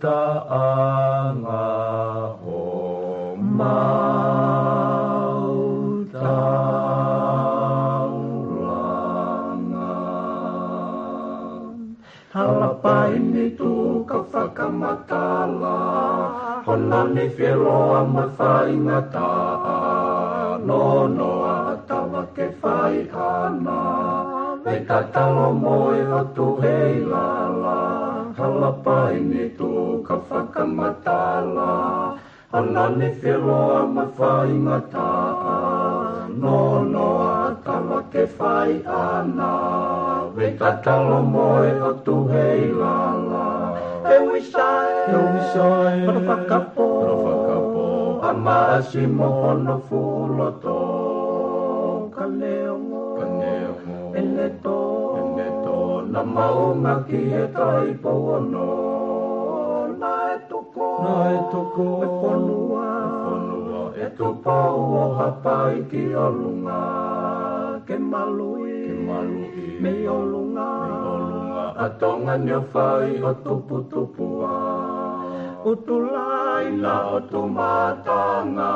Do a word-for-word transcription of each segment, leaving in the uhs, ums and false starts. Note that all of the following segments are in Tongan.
ʻUtaʻanga homau taulanga. Hala paini tuku ka fakamatala, hono nifi ʻe loa mo e faingataʻa, nonoa ʻa Tava ke fai ʻana, vei tatalo mo e ʻOtu hei lala. Hala paini tuku ka fakamatala, hono nifi ʻe loa mo e faingataʻa, nonoa ʻa Tava ke fai ʻana, vei tatalo mo e ʻOtu hei lala. He ui sai, he ui sai, hono fakapō, hono fakapō, ʻa Maʻasi mo hono fuʻu loto. Ka neongo, ka neongo, ʻene tō, ʻene tō, naʻa maunga ki he Taʻahine Pouono. Naʻe tuku, naʻe tuku e fonua, e fonua ʻe Tupou ʻo Haʻapai ki ʻolunga, ke maluʻi, ke maluʻi mei ʻolunga, mei ʻolunga ʻa Tonga ni ʻo fai ʻo tuputupuʻa. ʻUtu Laina ʻo Tumatanga,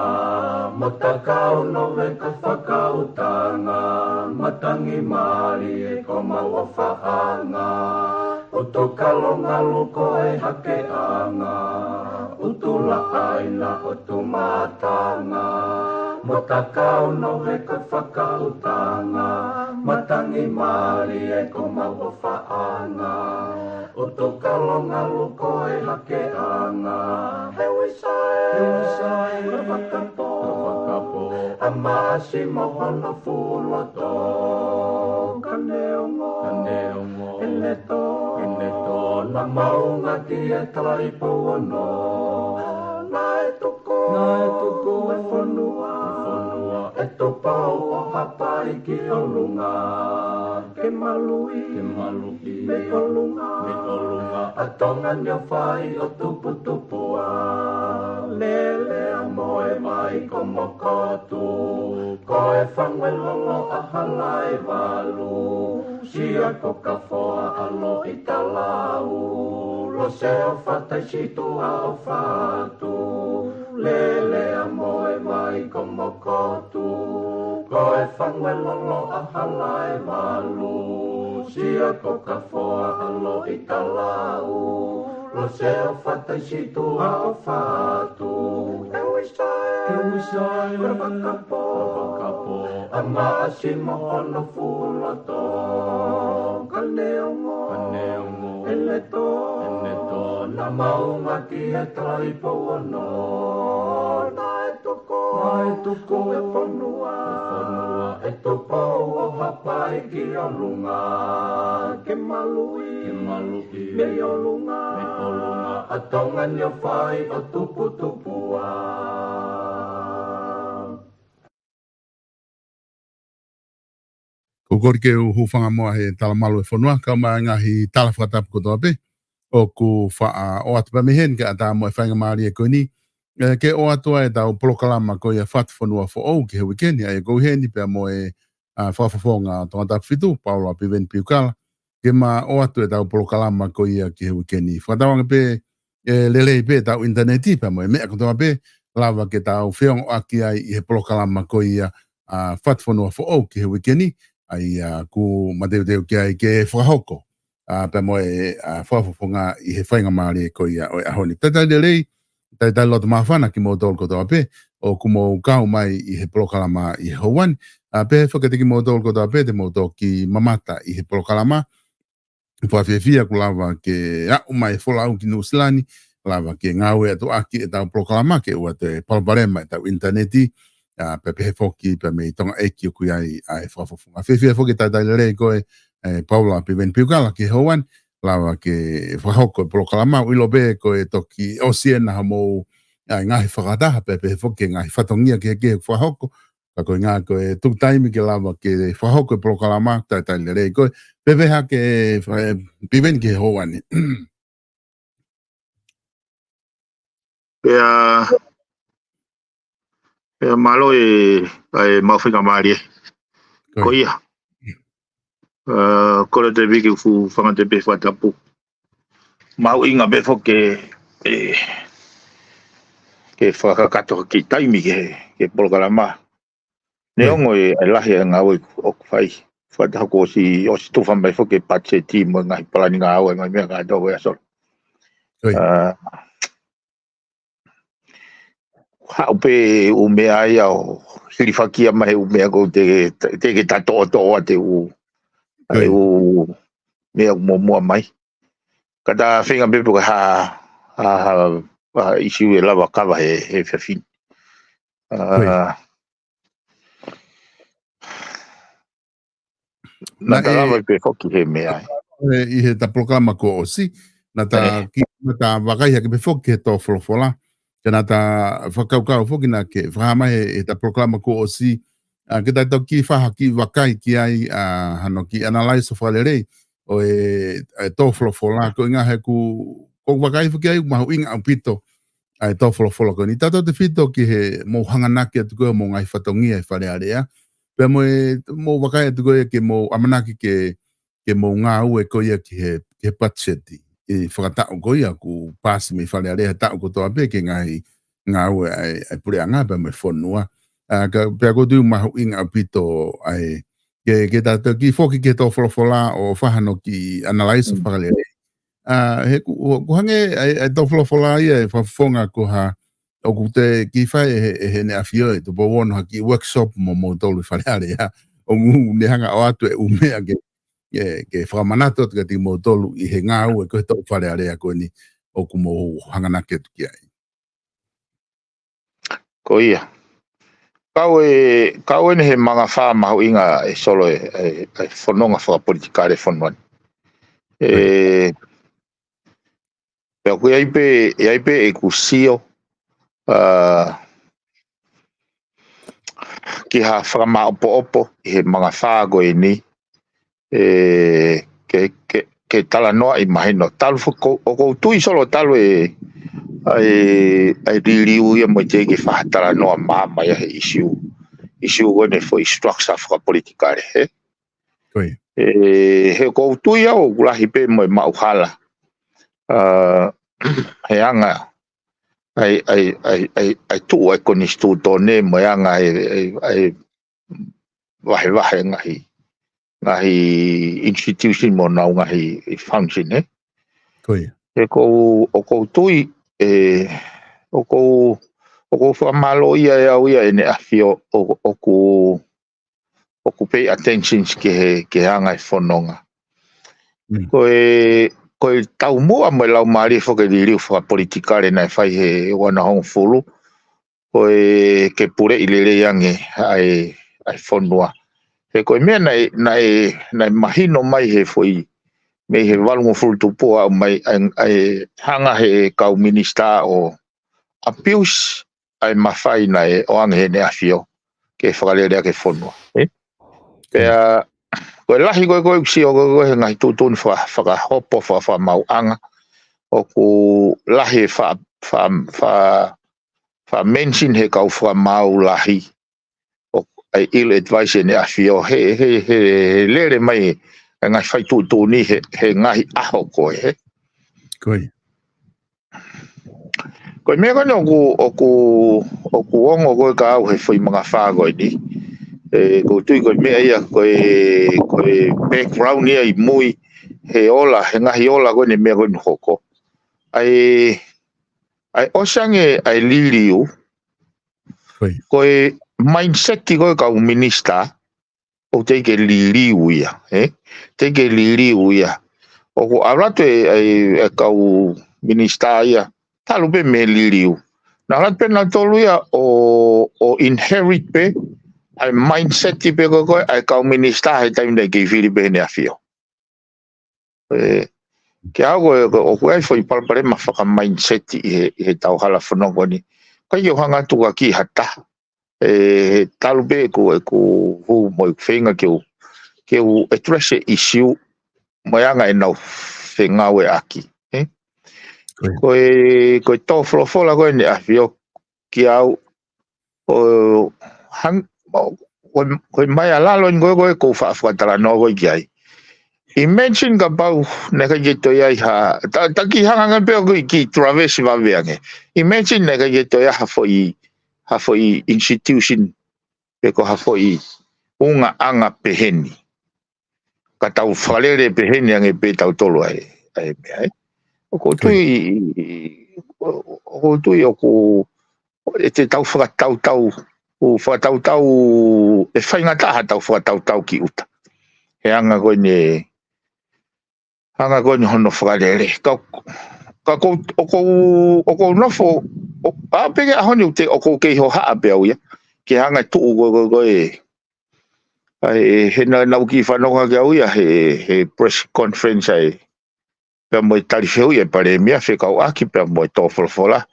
mo Takau Nove ko Fakautanga, matangi mālie ko homau ʻofaʻanga, ʻUtu Kalongalu ko e hakeʻanga, ʻUtu Laina ʻo Tumatanga, mo Takau Nove ko Fakautanga, matangi mālie ko homau ʻofaʻanga, ʻUtu Kalongalu ko e hakeʻanga. He ui sai, he ui sai, hono fakapō, hono fakapō, ʻa Maʻasi mo hono fuʻu loto. Ka neongo, ka neongo, ʻene tō, ʻene tō, naʻa maunga ki he Taʻahine Pouono. Naʻe tuku, naʻe tuku e fonua, e fonua ʻe Tupou ʻo Haʻapai ki ʻolunga, ke maluʻi, ke maluʻi mei ʻolunga, mei ʻolunga ʻa Tonga ni ʻo fai ʻo tuputupuʻa. Lele ʻa Moʻevai ko Mokotu, ko e fangu ʻe lolo ʻa Halaevalu, Sia ko Kafoa ʻa Loʻitalau, Lose ʻo Fataisituʻa ʻo Fatu, Lele ʻa Moʻevai ko Mokotu, ko e fangu ʻe lolo ʻa Halaevalu, Sia ko Kafoa ʻa Loʻitalau, Lose ʻo Fataisituʻa ʻo Fatu. He ui sai, he ui sai, hono fakapō, hono fakapō, ʻa Maʻasi mo hono fuʻu loto. Ka neongo, ka neongo, ʻene tō, ʻene tō, naʻa maunga ki he Taʻahine Pouono. Naʻe tuku, naʻe tuku e fonua, e fonua ʻe Tupou ʻo Haʻapai ki ʻolunga, ke maluʻi, ke maluʻi mei ʻolunga, mei ʻolunga ʻa Tonga ni ʻo fai ʻo tuputupuʻa. Ko e kole ke u hūfanga muʻa he talamalu e fonua, kae ʻumaʻā e ngaahi tala fakatapu kotoa pē ʻoku faʻa ʻoatu pē mei heni, kae ʻatā mo e faingamālie ko eni, ē, ke ʻoatu ai ʻetau polokalama ko ia Fatu Fonua Foʻou ki he uike ni, ʻa ia ko e heni pea mo e, ā, fakafofonga ʻo Tongatapu fitu, Paula Piveni Piukala, ke ma ʻoatu ʻetau polokalama ko ia ki he uike ni. Fakatauange pē ʻe lelei pē ʻetau ʻinitaneti pea mo e meʻa kotoa pē, lava ke tau feongoʻaki ai ʻi he polokalama ko ia ʻa Fatufonua Foʻou ki he uike ni, ʻa ia ʻoku mateuteu ki ai ke fakahoko ʻa pea mo e ʻa fakafofonga ʻi he faingamālie ko ia ʻo e ʻaho ni. Talitali lelei, talitali loto māfana kimoutolu kotoa pē ʻoku mou kau mai ʻi he polokalama ʻi he houa ni. ʻA pehē foki kiate kimoutolu kotoa pē te mou toki mamata ʻi he polokalama. Fakafiefia kuo lava ke aʻu mai e folau ki Nuʻusila ni, lava ke ngāue atu ʻaki ʻetau polokalama ke ʻoua toe palopalema ʻetau ʻinitaneti, ʻa pea pehē foki pea mei Tonga ʻEiki ʻoku ʻi ai ʻa e fakafofonga. Fiefia foki talitali lelei koe, ʻe Paula Piveni Piukala ki he houa ni, lava ke fakahoko e polokalama, ʻoku ʻilo pē ko e toki ʻosi ena hamou ʻa e ngaahi fakataha pea pehē foki e ngaahi fatongia kehekehe ʻoku fakahoko, ka ko e ʻuhinga ko e tuku taimi ke lava ke fakahoko e polokalama, talitali lelei koe. Pehē hake ʻe Piveni ki he houa ni. Pea, pea mālō e, ʻa e maʻu faingamālie. Ko ia. ʻA, kole te viki fu fanga te pē fakatapu. Mahuʻinga pē foki ke, ke fakakakato ki taimi ke, ke polokalama. Neongo e, e lahi e ngāue ʻoku fai. Fakataha kuo ʻosi, ʻosi tufa mai foki e patiseti mo e ngaahi palani ngāue mo e meʻa kātoa ko ia Solo. ʻA, haʻu pē ʻū meʻa ia ʻo hilifakia mai he ʻū meʻa ko te, te ke tatoʻotoʻo ʻa te ʻū, ʻa e ʻū meʻa ʻoku muʻomuʻa mai. Ka ta feinga pē pe ko e hā, hā, hā, hā ʻisiū ʻe lava kava he, he fefine. ʻA, Naʻe ta lava pē foki he meʻa ʻe, ʻi he ta polokalama kuo ʻosi, naʻa ta ki, naʻa ta vakai hake pē foki he tō folofola, ka naʻa ta fakakaukau foki naʻa ke fakahā mai he, he ta polokalama kuo ʻosi, ʻa, ke ta toki fai ha kiʻi vakai ki ai, ʻa, hano kiʻi analyze ʻo fakalelei ʻo e, e tō folofola, ko e ʻuhinga he ʻoku, ʻoku ou vakai foki ai mahuʻinga ʻaupito ʻa e tō folofola ko eni. Tautautefito ki he mou hanganaki atu ko ē homou ngaahi fatongia ʻi Fale Alea. Pea mo e, mou vakai atu ko ē ke mou ʻamanaki ke, ke mou ngāue ko ia ki he, ki he patiseti ʻi he fakataʻu ko ia ʻoku paasi mei Fale Alea he taʻu kotoa pē ki he ngaahi ngāue ʻa e, ʻa e puleʻanga pea mo e fonua. ʻA, ka, pea ʻoku ou tui mahuʻinga ʻaupito ʻa e, ke, ke ta toki foki ki he tō folofola ʻo fai hano kiʻi analyze ʻo fakalelei. ʻA, he ʻoku, ʻoku hangē ʻa e, ʻa e tō folofola ia ʻe fakafofonga ko ha, ʻoku te kiʻi fai ʻe he, ʻe Heʻene ʻAfio ʻe Tupou Ono ha kiʻi workshop mo moutolu ʻi Fale Alea. ʻOku ne hanga ʻo ʻoatu e ʻū meʻa ke, ke, ke fakamanatu atu kiate kimoutolu ʻi he ngāue ko ē he tō Fale Alea ko eni ʻoku mou hanganaki atu ki ai. Ko ia. Kau e, kau eni he mangafā mahuʻinga ʻe Solo e, e, e fononga fakapolitikale fonua ni. ʻE, pea ʻoku ʻi ai pē, ʻi ai pē ʻeku sio, ʻa, ki ha fakamāʻopoʻopo ʻi he mangafā ko eni, ʻe, ke, ke, ke talanoaʻi mahino. Talu fo-, ko, ʻoku ou tui Solo talu e, ʻa e, ʻa e liliu ia mo e teʻeki ke fakatalanoa māmā ia he ʻisiū. ʻIsiū ko eni foʻi structure fakapolitikale, he? Ko ia. ʻE, he ʻoku ou tui au ʻoku lahi pē mo e maʻuhala. ʻA, he anga, ʻa e, ʻa e, ʻa e, ʻa e, ʻa e tuʻu ʻa e konisitūtone mo e anga ʻa e, ʻa e, ʻa e vahevahe ngaahi, ngaahi institution mo nau ngaahi function, he? Ko ia. He ʻoku ou, ʻoku ou tui, ʻe, ʻoku ou, ʻoku ou fakamālō ia ʻe au ia ʻEne ʻAfio ʻo, ʻoku, ʻoku pay attention ki he, ki he anga e fononga. Mm. Ko e, ko e taumuʻa mo e laumālie foki e liliu fakapolitikale naʻe fai he ua noa hongofulu, ko e ke puleʻi lelei ange ʻa e, ʻa e fonua. He ko e meʻa naʻe, naʻe, naʻe mahino mai he foʻi, mei he valungofulu tupu ʻo aʻu mai, ʻa e, ʻa e hanga he kau minisitā ʻo abuse ʻa e mafai naʻe ʻoange ʻe Heʻene ʻAfio ke fakalele ʻaki e fonua. ʻE? Pea, ko e lahi ko ē ko ē ʻoku sio ko ē ko ē he ngaahi tuʻutuʻuni faka-, fakahopo, faka-, fakamaauʻanga, ʻoku lahi e fa-, fa-, fa-, faka-mention he kau fakamaau lahi ʻo e ill advice ʻEne ʻAfio he, he, he, he lele mai e ngaahi fai tuʻutuʻuni he, he ngaahi ʻaho ko ē, he? Ko ia. Ko e meʻa ko eni ʻoku, ʻoku, ʻoku ongo ko ē kiate au he foʻi mangafā ko eni. ʻE, ʻoku ou tui ko e meʻa ia, ko e, ko e background ia ʻi mui, he ola, he ngaahi ola ko eni meʻa ko eni hoko. ʻA e, ʻa e ʻosi ange ʻa e liliu, ko e mindset ko ē kau minisitā, ʻoku teʻeki ke liliu ia, ē? Teʻeki ke liliu ia. ʻOku ʻalu atu e, e, e kau minisitā ia, talu pē mei he liliu. Naʻa ʻalu atu pē nautolu ia ʻo, ʻo inherit pē, ʻa e mindset pē ko ē, ko ē, ʻa e kau minisitā he taimi naʻe kei fili pē heʻene ʻafio. ʻE, kiate au ko e, ko e, ʻoku ʻi ai foʻi palopalema faka-mindset ʻi he, ʻi he tau hala fononga ko eni. ʻIkai ke u hanga atu ka ki ha taha. ʻE, talu pē ʻeku, ʻeku hū mo ʻeku feinga ke u, ke u address e issue mo e anga ʻenau fengāueʻaki, ē? Ko e, ko e tō folofola ko eni ʻa e ʻAfio kiate au, ʻo hang-, ʻo, ko e, ko e meʻa ʻa lalo eni ko ē, ko ē ʻoku ou fa-, fakatalanoa ko ē ki ai. Imagine kapau naʻe ʻikai ke toe ʻi ai ha, ta, ta kiʻi hanga ange pē ʻo kiʻi, kiʻi traverse vave ange. Imagine naʻe ʻikai ke toe ʻi ai ha foʻi, ha foʻi institution, pe ko ha foʻi ʻulungaanga peheni. Ka tau fakalele peheni ange pē tautolu ai, ʻa e meʻa, ē. ʻOku ou tui, ʻoku ou tui ʻoku, ʻe te tau fakatautau, ʻo fakatautau, ʻe faingataʻa ha tau fakatautau ki ʻuta. He anga ko eni, anga ko eni hono fakalele. Ka, ka ʻoku ou, ʻoku ou, ʻoku ou nofo, ʻo, ʻa pē ki he ʻaho ni ʻoku te, ʻoku ou kei hohaʻa pē au ia. Ke hanga tuʻu ko, ko, ko e, ʻa e, he naʻa, naʻa ku kiʻi fanongo ki ai au ia, he, he press conference ʻa e, pea mo e tali fehuʻi ʻa e Palēmia fekauʻaki pea mo e tō folofola.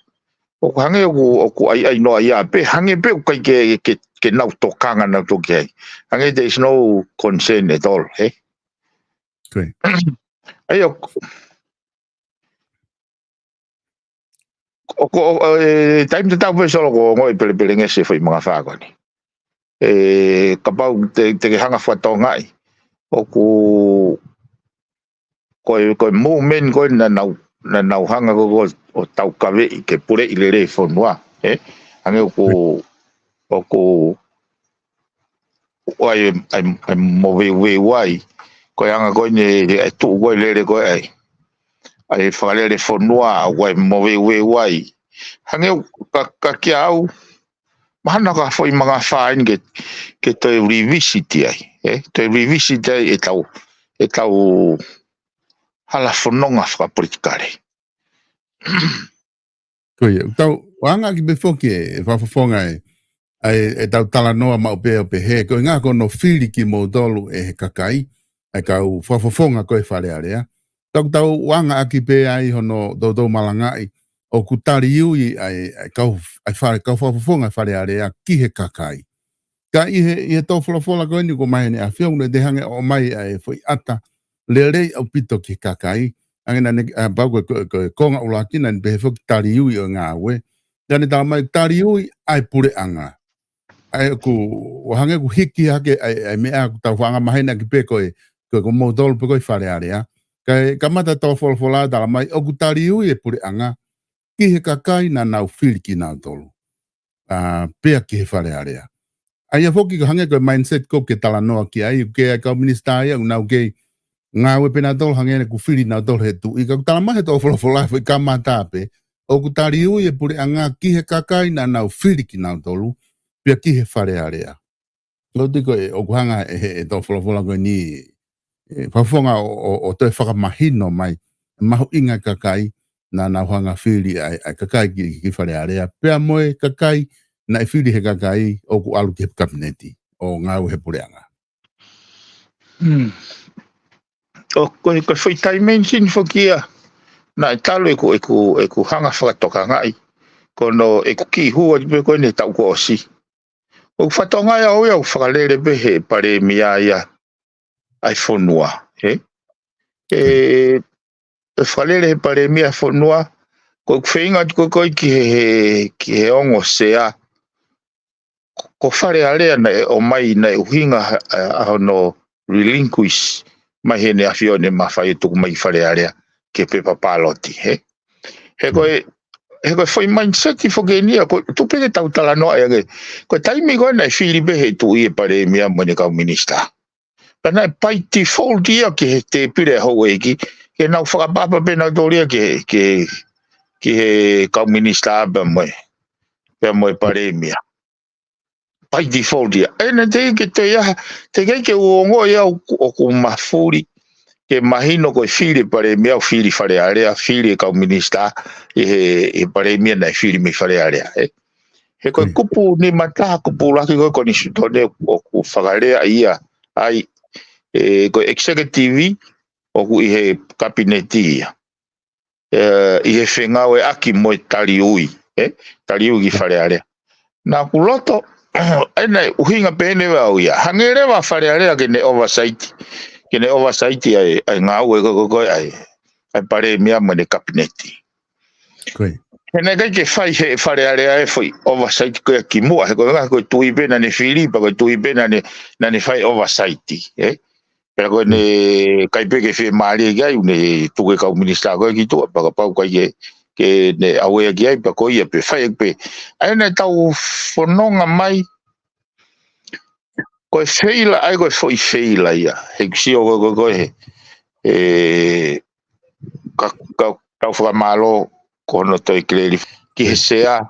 ʻOku hangē ʻoku, ʻoku ʻaiʻainoa ia pē, hangē pē ʻoku ʻikai ke, ke, ke nau tokanga nautolu ki ai. Hangē there is no concern at all, ē? ʻA ia ʻoku, ʻoku, ʻo, ʻe, taimi tatau pē Solo ʻoku ou ongoʻi pelepelengesi e foʻi mangafā ko eni. ʻE, kapau te, te ke hanga fakatokangaʻi. ʻOku, ko e, ko e movement ko ē naʻa nau, naʻa nau hanga ko ē ʻo taukaveʻi ke puleʻi lelei e fonua, ē? Hangē ʻoku, ʻoku, ʻoku ʻi ai, ʻa e, ʻa e moveuveu ai. Ko e anga ko eni, ʻa e tuʻu ko ē e lele ko ē ʻa e, ʻa e fakalele fonua, ʻoku ʻi ai e moveuveu ai. Hangē ʻoku, ka, ka kiate au, mahalo ko ha foʻi mangafā eni ke, ke toe revisit ai, ē? Toe revisit ai e tau, e tau hala fononga fakapolitikale. Ko ia, tau, ʻoange ʻaki pē foki e, e fakafofonga e, ʻa e, e tau talanoa maʻu pē ʻo pehē, ko e ʻuhinga ko hono fili kimoutolu ʻe he kakai, ʻa e kau fakafofonga ko ē Fale Alea. Tau, tau ʻoange ʻaki pē ai hono toutou malangaʻi, ʻoku taliui ʻa e, ʻa e kau, ʻa e fale, kau fakafofonga Fale Alea ki he kakai. Ka ʻi he, ʻi he tō folofola ko eni ʻoku ʻomai ʻe he ʻAfio naʻe te hanga ʻo ʻomai ʻa e foʻi ʻata lelei ʻaupito ki he kakai. Hangē naʻa ne, ʻa, pau ko e, ko e, ko e konga ʻuluaki naʻa ne pehē foki taliui ʻo e ngāue. Naʻa ne talamai taliui ʻa e puleʻanga. ʻA ia ʻoku, ʻoku hangē ʻoku hiki hake ʻa e, ʻa e meʻa ʻoku tau faʻa maheni ʻaki pē ko e, ko e, ko moutolu pē ko ē Fale Alea. Kae kamata tō folofola talamai ʻoku taliui e puleʻanga ki he kakai naʻa nau fili kinautolu. ʻA, pea ki he Fale Alea. ʻA ia foki ko e hangē ko e mindset ko ē ʻoku ke talanoa ki ai, ʻoku ʻi ai e kau minisitā ia ʻoku nau kei ngāue pē nautolu hangē ʻoku fili nautolu ʻe he tuʻi. Ka ʻoku talamai ʻe he tō folofola foʻi kamata pē, ʻoku taliui e puleʻanga ki he kakai naʻa nau fili kinautolu, pea ki he Fale Alea. Loti ko e, ʻoku hanga ʻe he, ʻe he tō folofola ko eni, ʻe, fakafofonga ʻo, ʻo, ʻo toe fakamahino mai, mahuʻinga e kakai, naʻa nau hanga fili ʻa e, ʻa e kakai ki, ki Fale Alea, pea mo e kakai, naʻe fili ʻe he kakai, ʻoku ʻalu ki he kapineti, ʻo ngāue he puleʻanga. Hmm. ʻO ko e, ko e foʻi dimension foki ia, naʻe talu ʻeku, ʻeku, ʻeku hanga fakatokangaʻi, ko hono ʻeku kiʻi hū atu pē ko eni he taʻu kuo ʻosi. ʻOku fakatokangaʻi au ia ʻoku fakalele pē ʻe he Palēmia ia ʻa e fonua, ē? ʻE, ʻe fakalele ʻe he Palēmia e fonua, ko ʻeku feinga atu ko ē ko ē ki he, he, ki he ongo sea, ko, ko Fale Alea naʻe ʻomai naʻe ʻuhinga, ʻa, ʻa hono relinquish mai heʻene ʻAfio ʻene mafai ʻo tuku mai ki Fale Alea ki he pepa pāloti, ē? He ko e, he ko e foʻi mindset foki eni ia, ko e tuʻu pē ke tau talanoa ia ke. Ko e taimi ko ē naʻe fili pē he tuʻi e palēmia mo ʻene kau minisitā. Pea naʻe by default ia ki he tēpile ʻa houʻeiki, ke nau fakaʻapaʻapa pē nautolu ia ki he, ki he, ki he kau minisitā pea mo e, pea mo e palēmia. By default ia. ʻE naʻe teʻeki ke toe ʻi ai ha, teʻeki ke u ongoʻi au ʻoku, ʻoku mafuli ke mahino ko e fili palēmia ʻo fili Fale Alea, fili e kau minisitā ʻi he, ʻi he palēmia naʻe fili mei Fale Alea, ē. He ko e Koia. kupu nima taha, kupu ʻuluaki ko e konisitūtone ʻoku fakalea ia ai, ē, ko e executive ʻoku ʻi he kapineti ia. Ē, ʻi he fengāueʻaki mo e taliui, ē, taliui ki Fale Alea. Naʻa ku loto, ʻe naʻe ʻuhinga pehē ʻe au ia. Hangē leva Fale Alea ke ne oversight, ke ne oversight ʻa e, ʻa e ngāue ko, ko, ko, ʻa e, ʻa e palēmia mo ʻene kapineti. Koia. He naʻe ʻikai ke fai he Fale Alea e foʻi oversight ko ia kimuʻa, he ko e ngaahi ko e tuʻi pē naʻa ne fili, pea ko e tuʻi pē naʻa ne, naʻa ne fai oversight, ē? Pea ko ʻene ʻikai pē ke fiemālie ki ai, ʻoku ne tuku e kau minisitā ko ē ki tuʻa, pea kapau ʻikai ke, ke ne ʻave ki ai, pea ko ia pē fai pē. ʻA ia naʻa tau fononga mai, ko e feila, ʻa ia ko e foʻi feila ia. He ʻoku sio ko, ko, ko e, ē, ka, ka, tau fakamālō ko hono toe keleli ki he sea.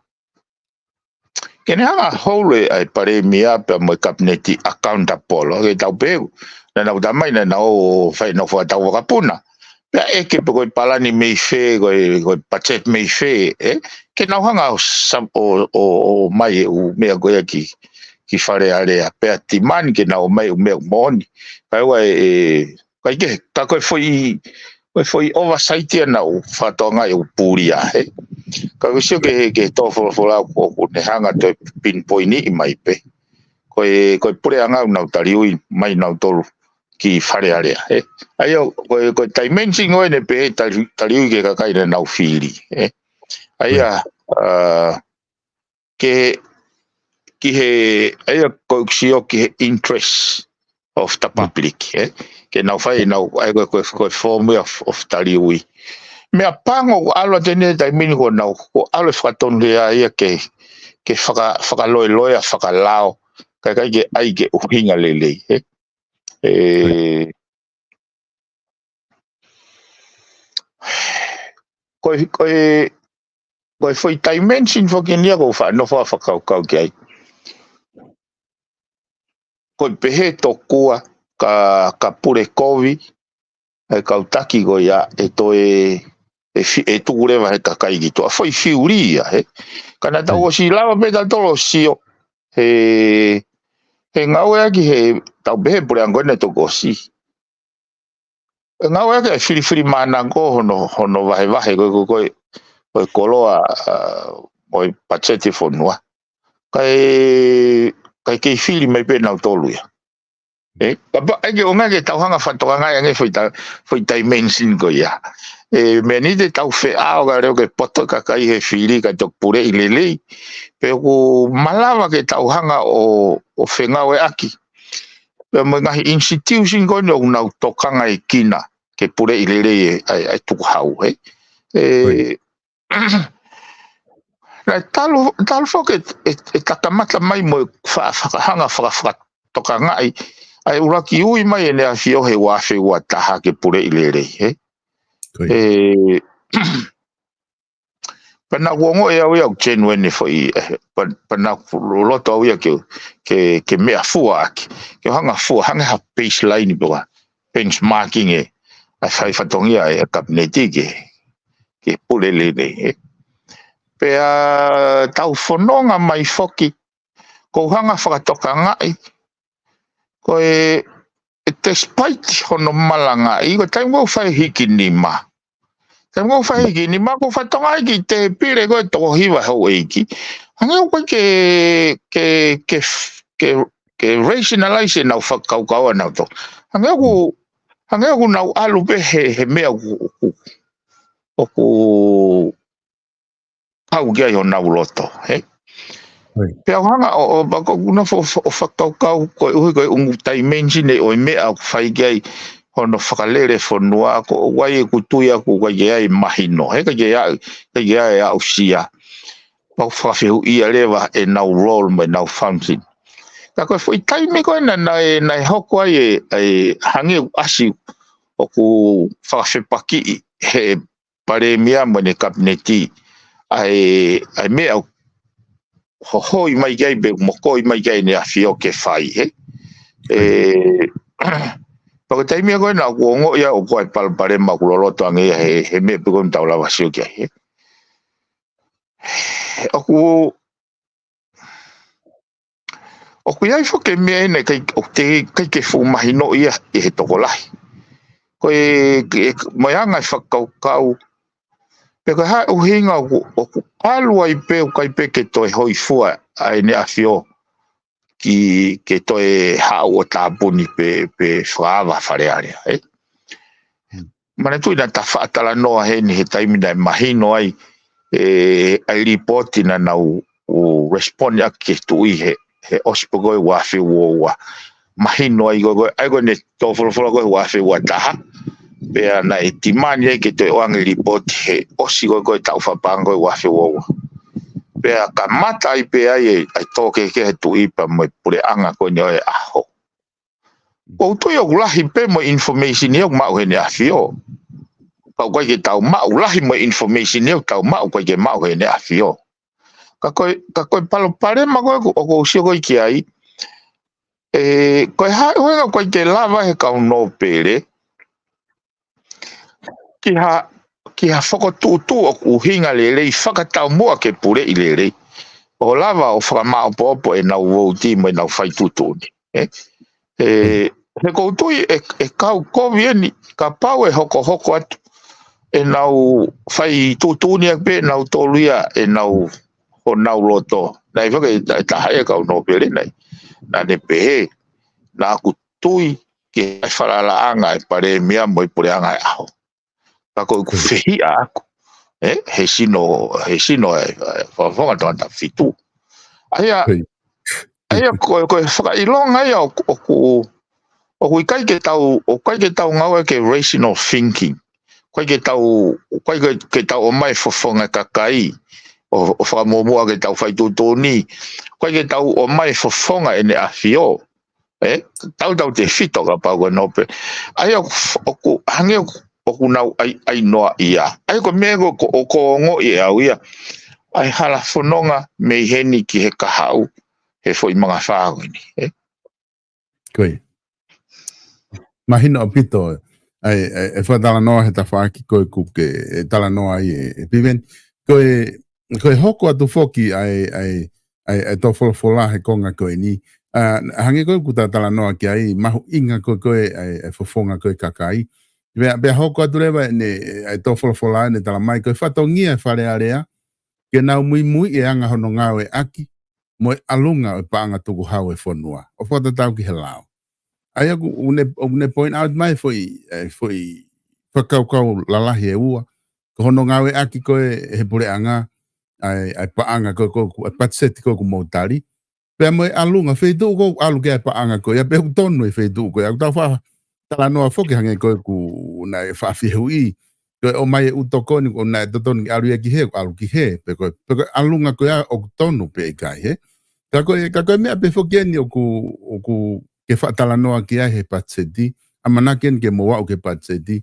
Ke ne hanga ʻo hold ʻa e palēmia pea mo e kapineti accountable, ke tau pehē, naʻa nau tala mai naʻa nau fai ʻenau fakatau vakapuna. Pea ʻeke pe ko e palani mei fē, ko e, ko e budget mei fē, ē? Ke nau hanga ʻo sa-, ʻo, ʻo, ʻo ʻomai e ʻū meʻa ko ia ki, ki Fale Alea. Pea demand ke nau ʻomai e ʻū meʻa moʻoni. Kae ʻoua ʻe, ʻikai ke, ka ko e foʻi, ko e foʻi oversight ia naʻa ku fakatokangaʻi ʻoku pulia, ē. Ka ʻoku sio ki he, ki he tō folofola ʻoku, ʻoku ne hanga ʻo toe pinpoint ʻi mai pē. Ko e, ko e puleʻanga ʻoku nau taliui mai nautolu ki Fale Alea, ē. ʻA ia, ko e, ko e dimension ko ē naʻe pehē tali-, taliui ki he kakai naʻa nau fili, ē. ʻA ia, ā, ke, ki he, ʻa ia ko ʻeku sio ki he interest of the public, ē. Ke nau fai, nau, ʻa ia ko e, ko e, ko e form of, of taliui. Meʻapango ʻoku ʻalu atu eni he taimi ni ko ʻenau, ʻoku ʻalu e fakatonuhia ia ke, ke faka-, fakaloeloea, fakalao, kae ʻikai ke ʻai ke ʻuhinga lelei, ē. Ē, ko e, ko e, ko e foʻi dimension foki eni ia ʻoku ou faʻa nofo ʻo fakakaukau ki ai. Ko e pehē tokua ka, ka pule kovi ʻa e kau taki ko ia ʻe toe, ʻe fi-, ʻe tuku leva he kakai ki tuʻa. Foʻi fiuli ia, ē. Ka naʻa tau ʻosi lava pē tautolu ʻo sio he, he ngāueʻaki he, tau pehē puleʻanga ko ē naʻe toki ʻosi. ʻE ngāueʻaki e filifilimānako hono, hono vahevahe ko e, ko e, ko e, ko e koloa, ā, ʻo e patiseti fonua. Kae, kae kei fili mai pē nautolu ia. Ē, kapau ʻe ʻikai ke ʻoange ke tau hanga ʻo fakatokangaʻi ange foʻi ta-, foʻi dimension ko ia. Ē, meʻa ni te tau feʻao ka leo ke poto e kakai he fili kae toki puleʻi lelei. Pe ʻoku malava ke tau hanga ʻo, ʻo fengāueʻaki pea mo e ngaahi institution ko eni ʻoku nau tokangaekina ke puleʻi lelei e, ʻa e, ʻa e tukuhau, ē. Ē, naʻe talu, talu foki ʻe, ʻe, ʻe takamata mai mo e fa-, fakahanga, faka-, fakatokangaʻi ʻa e ʻuluaki ui mai ʻEne ʻAfio he ua afe ua taha ke puleʻi lelei, ē. Ē, pea naʻa ku ongoʻi au ia ʻoku genuine foʻi, ē, pea, pea naʻa ku loto au ia ke, ke, ke meʻa fua ʻaki. Ke hanga fua, hangē ha baseline pe ko ha benchmarking ē, ʻa e fai fatongia ʻa e kapineti ke, ke pule lelei, ē. Pea tau fononga mai foki, ʻoku ou hanga ʻo fakatokangaʻi, ko e, ʻe despite hono malangaʻi, ko e taimi ʻoku fai hikinima. Taimi ʻoku fai hikinima, ʻoku fakatokangaʻi ki he tēpile ko ē toko hiva houʻeiki. Hangē ʻoku ʻikai ke, ke, ke, ke, ke rationalize ʻenau fakakaukau ʻanautolu. Hangē ʻoku, hangē ʻoku nau ʻalu pē he, he meʻa ʻoku, ʻoku, ʻoku kau ki ai honau loto, ē? Pea u hanga ʻo, ʻo, ʻo, ʻo, ʻo, ʻo, ʻo fakakaukau koeʻuhi ko e ʻū dimension ē ʻo e meʻa ʻoku fai ki ai, hono fakalele fonua, ko ʻoku ʻi ai ʻeku tui ʻoku ʻikai ke ʻi ai mahino, he ʻikai ke ʻi ai, ʻikai ke ʻi ai aʻusia. Pea ʻoku fakafehuʻia leva ʻenau role mo ʻenau function. Ka ko e foʻi taimi ko ē naʻe, naʻe, naʻe hoko ai e, e hangē ʻoku ʻasi ʻoku fakafepakiʻi he palēmia mo ʻene kapineti ʻa e, ʻa e meʻa ʻoku hohoi mai ki ai pe mokoi mai ki ai ʻEne ʻAfio ke fai, he. E, pea ko e taimi ko ē naʻa ku ongoʻi ʻoku ʻi ai e palopalema ʻoku loloto ange ia he, he meʻa pē ko ē ʻoku tau lava sio ki ai, he. ʻOku, ʻoku ʻi ai foki e meʻa ʻena ʻikai, ʻoku teʻeki ai ke fuʻu mahinoʻi ia ʻe he tokolahi. Ko e, ke, mo e anga e fakakaukau, pe ko e hā e ʻuhinga ʻoku, ʻoku ʻalu ai pē, ʻoku ʻikai pē ke toe hōifua ʻa ʻEne ʻAfio ki, ke toe haʻu ʻo tāpuni pe, pe fakaava Fale Alea, ē? Manatuʻi naʻa ta faʻa talanoa heni he taimi naʻe mahino ai, e, ʻa e lipooti naʻa nau, ʻo respond ʻaki ki he Tuʻi he, he ʻosi pē ko ē ua afe ua ua. Mahino ai ko ē, ko ē, ʻa ia ko ʻene tō folofola ko ē ua afe ua taha. Pea naʻe timani ai ke toe ʻoange lipooti he ʻosi ko ē ko ē taʻu fakapaʻanga ko ē ua afe ua ua. Pea kamata ai pē ai e, ʻa e tō kehekehe he Tuʻi pea mo e puleʻanga ko eni ʻo e ʻaho. ʻOku ou tui ʻoku lahi pē mo e information ia ʻoku maʻu he ʻEne ʻAfio. Ka ʻoku ʻikai ke tau maʻu, lahi mo e information ia ʻoku tau maʻu ʻoku ʻikai ke maʻu he ʻEne ʻAfio. Ka ko e, ka ko e palopalema ko ē ʻoku, ʻoku ou sio ko ē ki ai, e, ko e hā e ʻuhinga ʻoku ʻikai ke lava he kau nōpele ki ha, ki ha fokotuʻutuʻu ʻoku ʻuhinga lelei fakataumuʻa ke puleʻi lelei. ʻO lava ʻo fakamaʻopoʻopo ʻenau vouti mo ʻenau fai tuʻutuʻuni. Ē? E, he ʻoku ou tui e, e kau kovi eni, kapau ʻe hokohoko atu ʻenau fai tuʻutuʻuni ʻaki pē ʻenau tolu ia, ʻenau, honau loto. Naʻe faka-, e ta-, e taha e kau nōpele naʻe, naʻa ne pehē, naʻa ku tui ki he falalaʻanga e palēmia mo e puleʻanga e ʻaho. Ka ko ʻeku fehiʻa ʻaku, ē, he sino, he sino e, e, fakafofonga tangata fitu. ʻA ia, ʻa ia ko, ko e fakaʻilonga ia ʻoku, ʻoku, ʻoku ʻikai ke tau, ʻoku ʻikai ke tau ngāue ke rational thinking. ʻOku ʻikai ke tau, ʻoku ʻikai ke, ke tau ʻomai fofonga kakai, ʻo, ʻo fakamuʻomuʻa ke tau fai tuʻutuʻuni. ʻOku ʻikai ke tau ʻomai fofonga ʻEne ʻAfio. Ē, tautautefito kapau ko e nōpele. ʻA ia ʻoku, ʻoku hangē ʻoku, ʻoku nau ʻai, ʻai noa ia. ʻA ia ko e meʻa ko, ko, ʻoku ou ongoʻi ʻe au ia. ʻA e hala fononga mei heni ki he kahaʻu, he foʻi mangafā ko eni. Ē? Ko ia. Mahino ʻaupito. ʻA e, ʻa e, e fakatalanoa he tafaʻaki ko ē ʻoku ke, e talanoa ai e, e Piveni. Ko e, ko e hoko atu foki ʻa e, ʻa e, ʻa e, ʻa e tō folofola he konga ko eni. ʻA, hangē ko ē ʻoku ta talanoa ki ai, mahuʻinga ko ē ko ē ʻa e, ʻa e fofonga ko ē kakai. Pea, pea hoko atu leva ʻene, ʻa e tō folofola ʻene tala mai, ko e fatongia e Fale Alea, ke nau muimui e anga hono ngāueʻaki, mo e ʻalunga ʻo e paʻanga tukuhau e fonua. ʻO fakatatau ki he lao. ʻA ia ʻoku, ʻoku ne, ʻoku ne point out mai foʻi, e, foʻi fakakaukau lalahi ʻe ua. Ko hono ngāueʻaki ko ē he puleʻanga, ʻa e, ʻa e paʻanga ko ē, ko ē ʻoku, ʻa e patiseti ko ē ʻoku mou tali. Pea mo e ʻalunga, feituʻu ʻoku ʻalu ki ai e paʻanga ko ia, pe ʻoku tonu e feituʻu ko ia. ʻOku tau faʻa talanoa foki hangē ko ē ʻoku naʻe faʻa fehuʻi. Ko e ʻomai e ʻū tokoni, ʻoku naʻe totonu ke ʻalu ia ki hē, ʻalu ki hē. Pe ko e, pe ko e ʻalunga ko ia ʻoku tonu pe ʻikai, he. Ka ko e, ka ko e meʻa pē foki eni ʻoku, ʻoku ke faʻa talanoa ki ai he patiseti. ʻAmanaki eni ke mou aʻu ki he patiseti.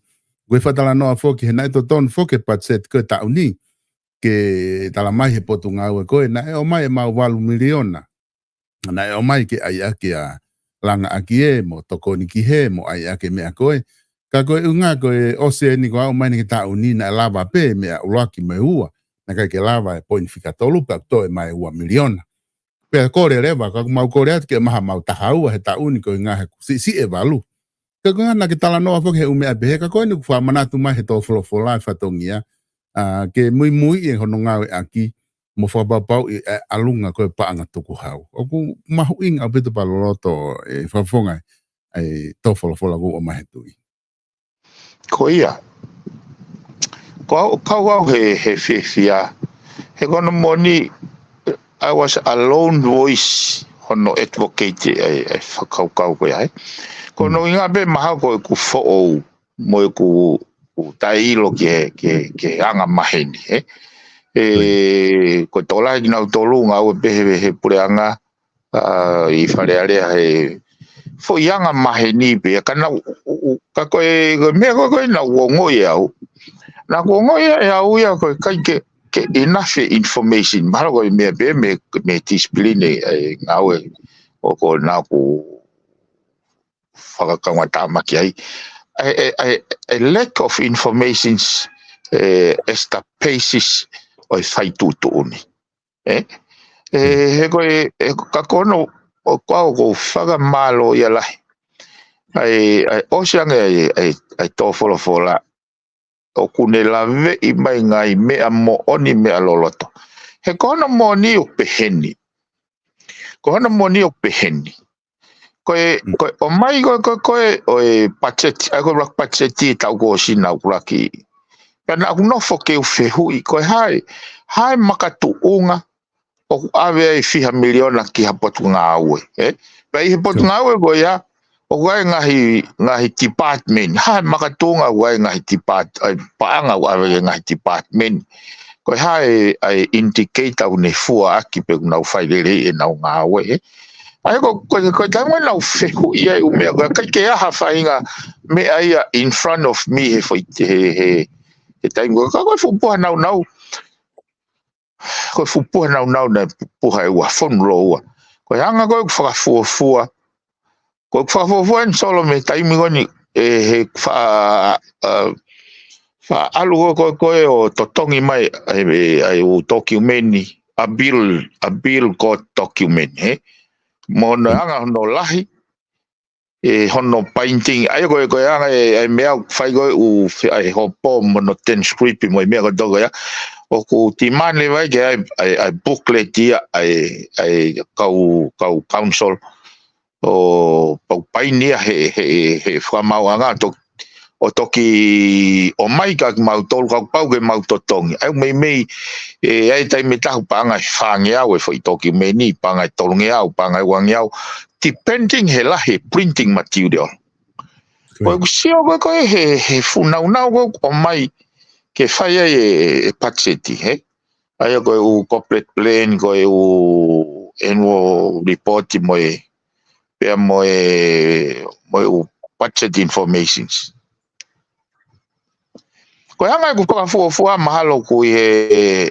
Ko e faʻa talanoa foki he naʻe totonu foki e patiseti ko e taʻu ni. Ke tala mai he potungāue ko ē, naʻe ʻomai e maʻu valu miliona. Naʻe ʻomai ke ʻai ʻaki ʻa e langa ʻaki ē, mo tokoni ki hē, mo ʻai ʻaki e meʻa ko ē. Ka ko e ʻuhinga ko e ʻosi eni ko ē ʻomai eni ki he taʻu ni naʻe lava pē meʻa ʻuluaki mo e ua. Naʻe ʻikai ke lava e poini fika tolu pea toe mai ua miliona. Pea kole leva, ka ʻoku mau kole atu ke maha mau taha ua he taʻu ni ko e ʻuhinga he ʻoku siʻisiʻi e valu. Ka ko e ʻuhinga naʻa ke talanoa foki he ʻū meʻa pehē, ka ko eni ʻoku fakamanatu mai he tō folofola e fatongia, ʻa, ke muimui e hono ngāueʻaki, mo fakapapauʻi e ʻalunga ko ē paʻanga tukuhau. ʻOku mahuʻinga ʻaupito pea loloto e fakafofonga e tō folofola ʻoku ʻomai he Tuʻi. Ko ia. Ko au, kau au he, he fiefia. He ko hono moʻoni, I was a lone voice hono advocate e, e fakakaukau ko ia, ē. Ko hono ʻuhinga pē mahalo ko ʻeku foʻou mo ʻeku ʻoku taʻeʻilo ke, ke, ke anga maheni, ē. ʻE, ko e tokolahi kinautolu ngāue pē he, he puleʻanga, ʻa, ʻi Fale Alea he foʻi anga maheni pē, ka naʻu, u, u, ka ko e, ko e meʻa ko ē, ko ē naʻu ongoʻi ʻe au. Naʻu ongoʻi ʻe au ia ko e ʻikai ke, ke enough information. Mahalo ko e meʻa pē mei, mei he discipline ʻa e ngāue ʻoku ou fakakaungātāmaki ai. ʻA e, ʻa e, ʻa e, ʻa e lack of informations, ʻe, as the basis ʻo e fai tuʻutuʻuni. ʻE? ʻE, he ko e, ʻe, ka ko hono, ʻoku ou fakamālō ia lahi. ʻA e, ʻa e, ʻosi ange ʻa e, ʻa e, ʻa e tō folofola. ʻOku ne laveʻi mai ngaahi meʻa moʻoni, meʻa loloto. He ko hono moʻoni ʻoku peheni. Ko hono moʻoni ʻoku peheni. Ko e, ko e ʻomai ko e, ko e, ko e ʻo e patiseti, ʻa ia ko e ʻuluaki patiseti ʻi he taʻu kuo ʻosi naʻu ʻuluaki. Pea naʻu nofo ke u fehuʻi, ko e hā e, hā e makatuʻunga ʻoku ʻave ai fiha miliona ki ha potungāue, ē? Pea ʻi he potungāue ko ia, ʻoku ʻi ai ngaahi, ngaahi department, hā e makatuʻunga ʻoku ʻi ai ngaahi depart-, ʻa e paʻanga ʻoku ʻave ki he ngaahi department. Ko e hā e, ʻa e indicator ʻoku ne fua ʻaki pe ʻoku nau fai lelei ʻenau ngāue, ē? ʻA ia ko, ko, ko e taimi naʻu fehuʻi ai ʻū meʻa, ko e ʻikai ke ʻi ai ha faʻahinga meʻa ia in front of me he foʻi, he, he, he taimi ko ē. Ka ko e fuʻu puha naunau, ko e fuʻu puha naunau naʻe puha ʻe ua, fonu lōua. Ko e anga ko ē ʻeku fakafuofua, ko ʻeku fakafuofua eni Solo mei he taimi ko eni, ʻe, he fa-, ʻa, faʻalu ko ē, ko ē, ko ē ʻo totongi mai ʻa e, ʻa e ʻū tokiumeni, ʻa e bill, ʻa e bill ko e tokiumeni, ē? Mo hono anga hono lahi, ʻe, hono painting, ʻa ia ko e, ko e anga e, ʻa e meʻa ʻoku fai ko ē ʻū fe-, ʻa e hopo mo hono transcript mo e meʻa kotoa ko ia. ʻOku demand leva ia ke ʻi ai, ʻa e, ʻa e booklet ia, ʻa e, ʻa e kau, kau council, ʻo pau paini ia he, he, he fakamaauʻanga ʻo to-, ʻo toki ʻomai kia kimautolu, kapau ke mau totongi. ʻA ia meimei, ʻe, ʻi ai e taimi ʻe taha ʻoku paʻanga ʻe fāngeau e foʻi tokiumeni, paʻanga ʻe tolungeau, paʻanga ʻe uangeau, depending he lahi e printing material. Ko ʻeku sio ko ē, ko ē he, he fuʻu naunau ko ē ʻoku ʻomai ke fai ai e, e patiseti, ē? ʻA ia ko e ʻū corporate plan, ko e ʻū annual report mo e, pea mo e, mo e ʻū budget informations. Ko e anga ʻeku fakafuofua mahalo ʻoku ʻi he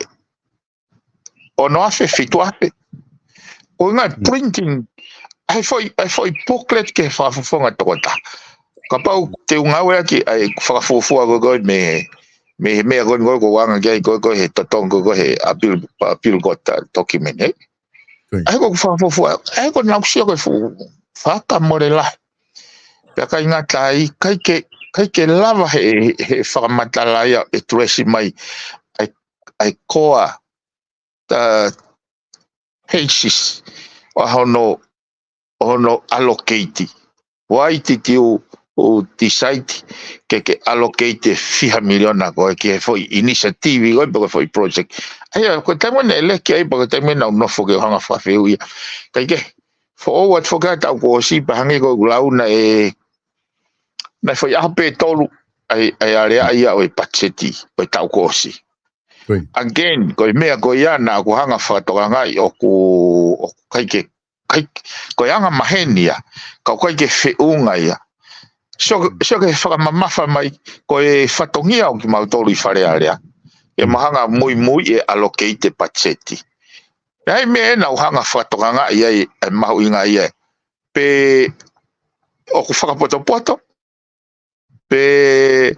ono afe, fitu afe. Ko e ngaahi printing, ʻa e foʻi, ʻa e foʻi booklet ki he fakafofonga toko taha. Kapau te u ngāueʻaki ʻa e fakafuofua ko ē ko ē mei, mei he meʻa ko ē ko ē ʻoku ou anga ki ai ko ē ko ē he totongi ko ē ko ē he appeal, appeal court document, ē? ʻA ia ko ʻeku fakafuofua, ʻa ia ko ʻeku sio ko e fuʻu fakamole lahi. Pea ʻikai ngata ai, ʻikai ke, ʻikai ke lava he, he fakamatala ia ʻe address mai ʻa e, ʻa e core, ʻa, basis ʻo hono, hono allocate. Why did you, you decide ke, ke allocate e fiha miliona ko ē ki he foʻi initiative ko ē pe ko e foʻi project? ʻA ia, ko e taimi naʻe lele ki ai, pe ko e taimi naʻu nofo ke u hanga ʻo fakafehuʻi ia. Kae kehe, foʻou atu foki ʻa e taʻu kuo ʻosi pea hangē ko ʻeku lau naʻe, naʻe foʻi ʻaho pē ʻe tolu ʻa e, ʻa e aleaʻi ia ʻo e patiseti ʻo e taʻu kuo ʻosi. Again, ko e meʻa ko ia naʻa ku hanga ʻo fakatokangaʻi ʻoku, ʻoku ʻikai ke, ʻikai, ko e anga maheni ia, ka ʻoku ʻikai ke feʻunga ia. Sio, sio ki he fakamamafa mai, ko e fatongia ʻo kimautolu ʻi Fale Alea, ke mau hanga ʻo muimui e allocate e patiseti. Naʻe ʻi ai e meʻa naʻa ku hanga ʻo fakatokangaʻi ai e mahuʻinga ia, pe ʻoku fakapotopoto, pe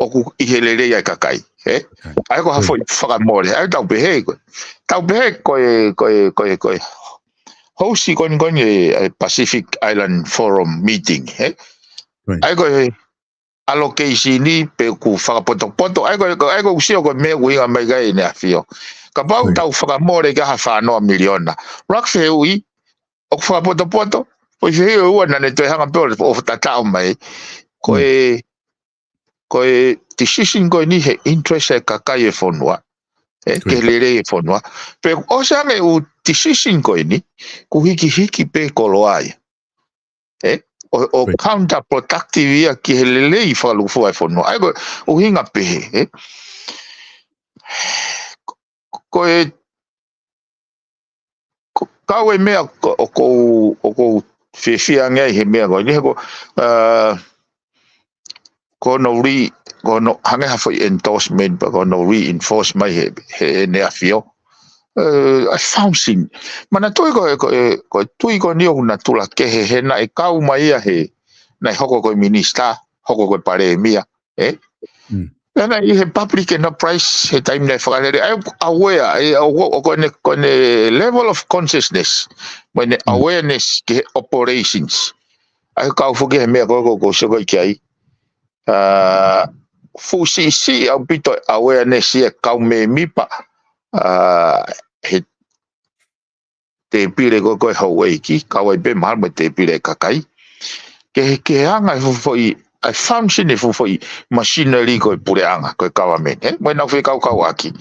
ʻoku ʻi he lelei ʻa e kakai, ē? ʻA ia ko ha foʻi fakamole, ʻa ia tau pehē ko ē. Tau pehē ko e, ko e, ko e, ko e host ko eni ko eni e, e Pacific Island Forum meeting, ē? ʻA ia ko e allocation ni pe ʻoku fakapotopoto, ʻa ia ko e, ko e, ʻa ia ko ʻeku sio ko e meʻa ʻoku ʻuhinga mai ki ai ʻEne ʻAfio. Kapau tau fakamole ki ha fā noa miliona. Rak fehuʻi, ʻoku fakapotopoto, foʻi fehuʻi ʻe ua naʻa ne toe hanga pē ʻo, ʻo tataʻo mai. Ko e, ko e decision ko eni he interest e kakai e fonua. Ē, ke lelei e fonua. Pe ʻosi ange e ʻū decision ko eni, ʻoku hikihiki pē koloa ia. Ē? ʻo, ʻo counterproductive ia ki he lelei fakalūkufua e fonua. ʻA ia ko e ʻuhinga pehē, ē? Ko e, ko, kau e meʻa ko, ʻoku ou, ʻoku ou fiefia ange ai he meʻa ko eni, he ko, ā, ko hono re-, ko hono hangē ha foʻi endorsement, pe ko hono reinforce mai he, he ʻEne ʻAfio. Ē, I found sin. Manatuʻi ko e, ko e, ko e tui ko eni ʻoku natula kehe he naʻe kau mai ia he, naʻe hoko ko e minisitā, hoko ko e palēmia, ē? Mm. Pea naʻe ʻi he public enterprise he taimi naʻe fakalele, ʻa ia ʻoku aware, ē, ʻo, ʻo, ʻo ko ʻene, ko ʻene level of consciousness, mo ʻene Mm. awareness ki he operations. ʻA ia kau foki he meʻa ko ē ʻoku ou sio ko ē ki ai. Ā, fuʻu siʻisiʻi ʻaupito e awareness ia e kau mēmipa, ā, he tēpile ko ē ko e houʻeiki, kau ai pē mahalo mo e tēpile e kakai. Ke, ke anga e fuʻu foʻi, ʻa e function e fuʻu foʻi machinery ko e puleʻanga, ko e government, ē? Mo ʻenau fekaukauʻaki.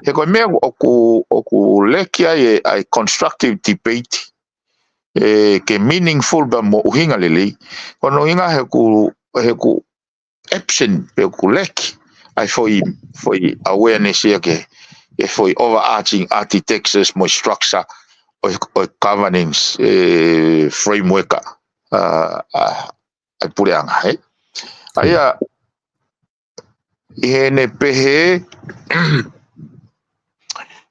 He ko e meʻa ʻoku, ʻoku leki ai e, ʻa e constructive debate, ē, ke meaningful pea mo ʻuhinga lelei. Ko hono ʻuhinga he ʻoku, he ʻoku absent pe ʻoku leki ʻa e foʻi, foʻi awareness ia ke, ke foʻi overarching architectures mo e structure ʻo e, ʻo e governance, ē, framework ʻa, ʻa, ʻa e puleʻanga, ē? ʻA ia, ʻi heʻene pehē,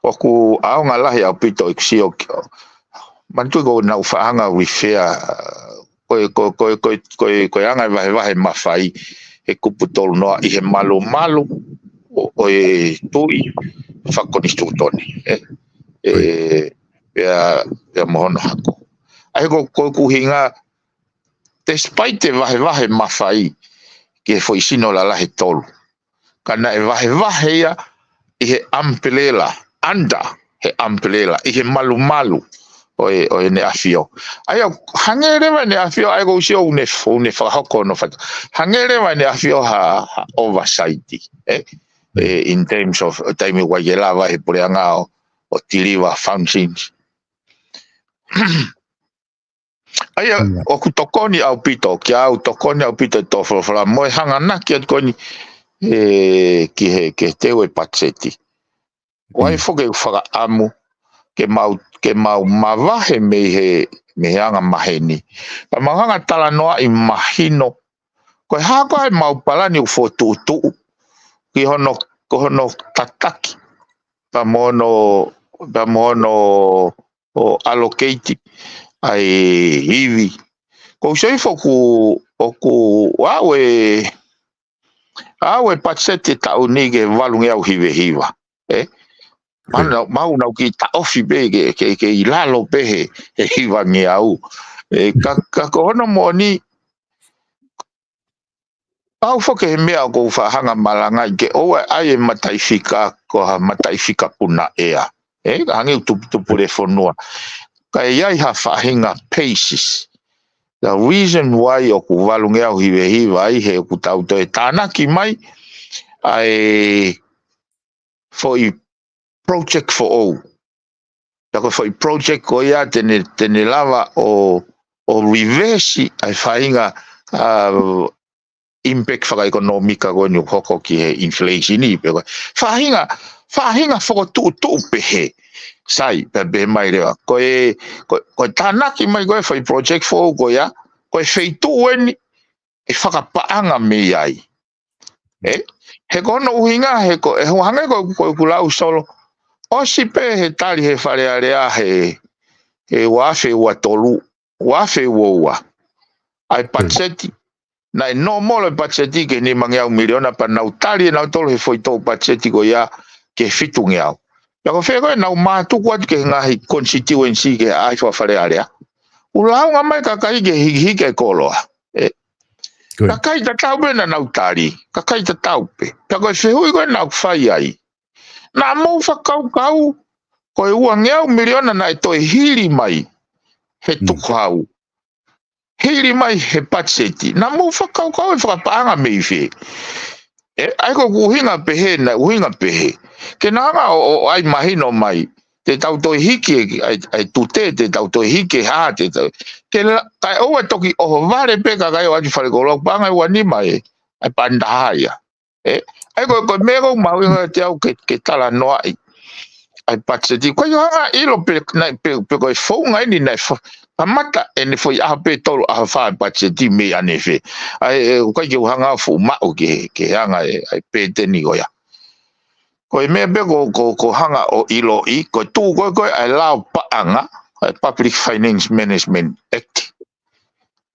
ʻoku ʻaonga lahi ʻaupito ʻeku sio ki, manatuʻi ʻoku nau faʻa hanga ʻo refer, ko e, ko e, ko e, ko e, ko e, ko e anga e vahevahe mafai he kupu tolu noa ʻi he malumalu ʻo, ʻo e tuʻi fakakonisitūtone, ē? Ē, pea, pea mo hono hako. ʻA ia ko, ko ʻeku ʻuhinga, despite e vahevahe mafai ki he foʻi sino lalahi ʻe tolu, ka naʻe vahevahe ia ʻi he umbrella, under he umbrella, ʻi he malumalu ʻo e, ʻo ʻEne ʻAfio. ʻA ia, hangē leva ʻEne ʻAfio, ʻa ia ʻoku ou sio ʻoku ne, ʻoku ne fakahoko hono fata. Hangē leva ʻEne ʻAfio ha, ha oversight, ē? Ē, in terms of, ʻo taimi ʻoku ʻikai ke lava he puleʻanga ʻo, ʻo deliver functions. ʻA ia, Mm. ʻoku tokoni ʻaupito, kia au tokoni ʻaupito e tō folofola mo e hanganaki atu ko eni, ē, ki he, ki he teu e patiseti. ʻOku ʻi ai Mm. foki ʻeku fakaʻamu ke mau, ke mau mavahe mei he, mei he anga maheni. Pea mau hanga talanoaʻi mahino, ko e hā koā ʻemau palani ʻoku fokotuʻutuʻu ki hono, ko hono tataki, pea mo hono, pea mo hono ʻo allocate ʻa e ivi. ʻOku ou sio hifo ʻoku, ʻoku aʻu e, aʻu e patiseti e taʻu ni ki he valungeau hiva hiva, ē? Mahalo, mahalo naʻa ku kiʻi taʻofi pē ke, ke, ke ʻi lalo pē he, he hivangeau. Ē, ka, ka ko hono moʻoni, pau foki he meʻa ʻoku ou faʻa hanga malangaʻi ke ʻoua ʻe ʻai e mataʻifika ko ha mataʻifika punaʻea. Ē, ka hangē ʻoku tuputupu le fonua. Ka ʻe ʻi ai ha faʻahinga basis. The reason why ʻoku valungeau hiva hiva ai he ʻoku tau toe tānaki mai ʻa e foʻi project foʻou. Pea ko e foʻi project ko ia te ne, te ne lava ʻo, ʻo reverse ʻa e faʻahinga, ā, impact fakaʻekonōmika ko eni ʻoku hoko ki he inflation ʻi pe ko e. Faʻahinga, faʻahinga fokotuʻutuʻu pehē. Sai, pea pehē mai leva. Ko e, ko, ko e tānaki mai ko e foʻi project foʻou ko ia, ko e feituʻu eni ʻe fakapaʻanga mei ai. Ē? He ko hono ʻuhinga, he ko, ʻe hua hangē ko, ko ʻeku lau solo. ʻOsi pē he tali he Fale Alea he, he ua afe ua tolu, ua afe ua ua. ʻA e patiseti. Naʻe nōmolo e patiseti ki he nimangeau miliona pea nau tali ʻenautolu he foʻi toʻu patiseti ko ia ki he fitungeau. Pea ko fē ko ē nau mātuku atu ki he ngaahi constituency ki he ʻaʻahi faka-Fale Alea. ʻOku lāunga mai kakai ke hikihiki e koloa. Ē? Kakai tatau pē naʻa nau tali. Kakai tatau pē. Pea ko e fehuʻi ko ē naʻa ku fai ai. Naʻa mou fakakaukau, ko e uangeau miliona naʻe toe hili mai he tukuhau. Hili mai he patiseti. Naʻa mou fakakaukau ʻe fakapaʻanga mei fē. Ē, ʻa ia ko ʻeku ʻuhinga pehē, naʻe ʻuhinga pehē. Ke nau hanga ʻo, ʻo ʻai mahino mai. Te tau toe hiki e, ʻa e, ʻa e tute, te tau toe hiki e hā, te tau. Ke la, kae ʻoua toki ʻohovale pē kakai ʻo ʻoatu fale koloa, paʻanga ʻe ua nima ē, ʻa e paʻanga ʻe taha ia. ʻE, ʻa ia ko, ko e meʻa ʻoku mahuʻinga kiate au ke, ke talanoaʻi. ʻA e patiseti, ko e ʻikai ke u hanga ʻo ʻilo pe, naʻe, pe, pe ko e founga eni naʻe fo-, kamata ʻene foʻi ʻaho pē tolu ʻaho fā e patiseti mei ʻanefē. ʻA ia, ʻe, ʻoku ʻikai ke u hanga ʻo fuʻu maʻu ke, ke hanga ʻe, ʻa e pēteni ko ia. Ko e meʻa pē ko, ko, ko hanga ʻo ʻiloʻi, ko e tuʻu ko ē ko ē ʻa e lao paʻanga, ʻa e Public Finance Management Act.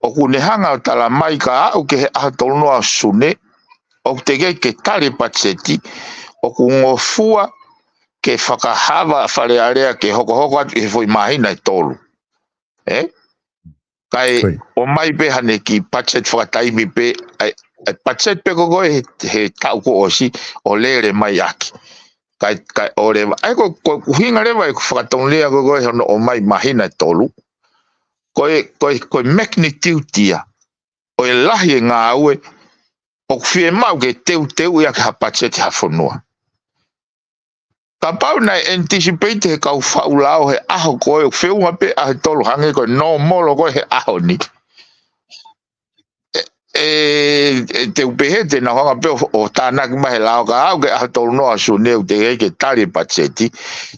ʻOku ne hanga ʻo tala mai ka aʻu ki he ʻaho tolu noa ʻo Sune, ʻoku teʻeki ai ke tali e patiseti, ʻoku ngofua ke fakahā ʻa Fale Alea ke hokohoko atu ʻi he foʻi māhina ʻe tolu. ʻE? Kae ʻomai pē haʻane kiʻi patiseti fakataimi pē, ʻa e, ʻa e patiseti pē ko ē he, he taʻu kuo ʻosi ʻo lele mai ʻaki. Kae, kae ʻoua leva. ʻA ia ko, ko e ʻuhinga leva ʻeku fakatonulea ko ē hono ʻomai māhina ʻe tolu. Ko e, ko e, ko e magnitude ia ʻo e lahi e ngāue ʻoku fiemaʻu ke teuteuʻi ʻaki ha patiseti ha fonua. Kapau naʻe anticipate he kau faʻu lao he ʻaho ko ē, ʻoku feʻunga pē ʻaho ʻe tolu hangē ko e normal ko ē he ʻaho ni. ʻE, ʻe, ʻe te u pehē te nau hanga pē ʻo, ʻo tānaki mai he lao ka aʻu ki he ʻaho tolu noa ʻo Sune ʻoku teʻeki ai ke tali e patiseti,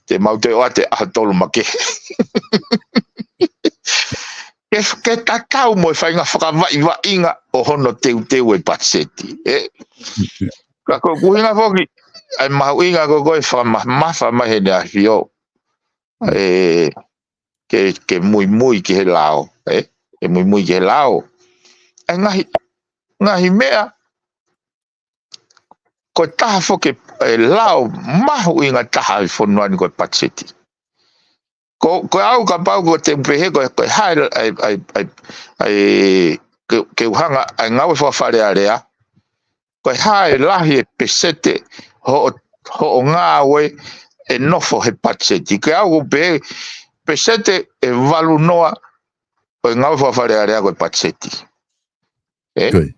te mau toe ʻoatu e ʻaho tolu makehe. Ke, ke tatau mo e faʻahinga fakavaʻivaʻinga ʻo hono teuteu e patiseti. ʻE, ka ko e ʻuhinga foki, ʻa e mahuʻinga ko ē ko e fakamamafa mai heʻene ʻafio. ʻE, ke, ke muimui ki he lao, ʻe? Ke muimui ki he lao. ʻE ngaahi, ngaahi meʻa, ko e taha foki e lao mahuʻinga taha ʻi he fonua ni ko e patiseti. Ko, ko au kapau ko te u pehē ko, ko e hā e, ʻa e, ʻa e, ʻa e, ʻa e, ke, ke u hanga ʻa e ngāue faka-Fale Alea, ko e hā e lahi e peseti hoʻo, hoʻo ngāue ʻe nofo he patiseti. Ke au ʻoku pehē peseti ʻe valu noa ʻo e ngāue faka-Fale Alea ko e patiseti. ʻE? Ko e.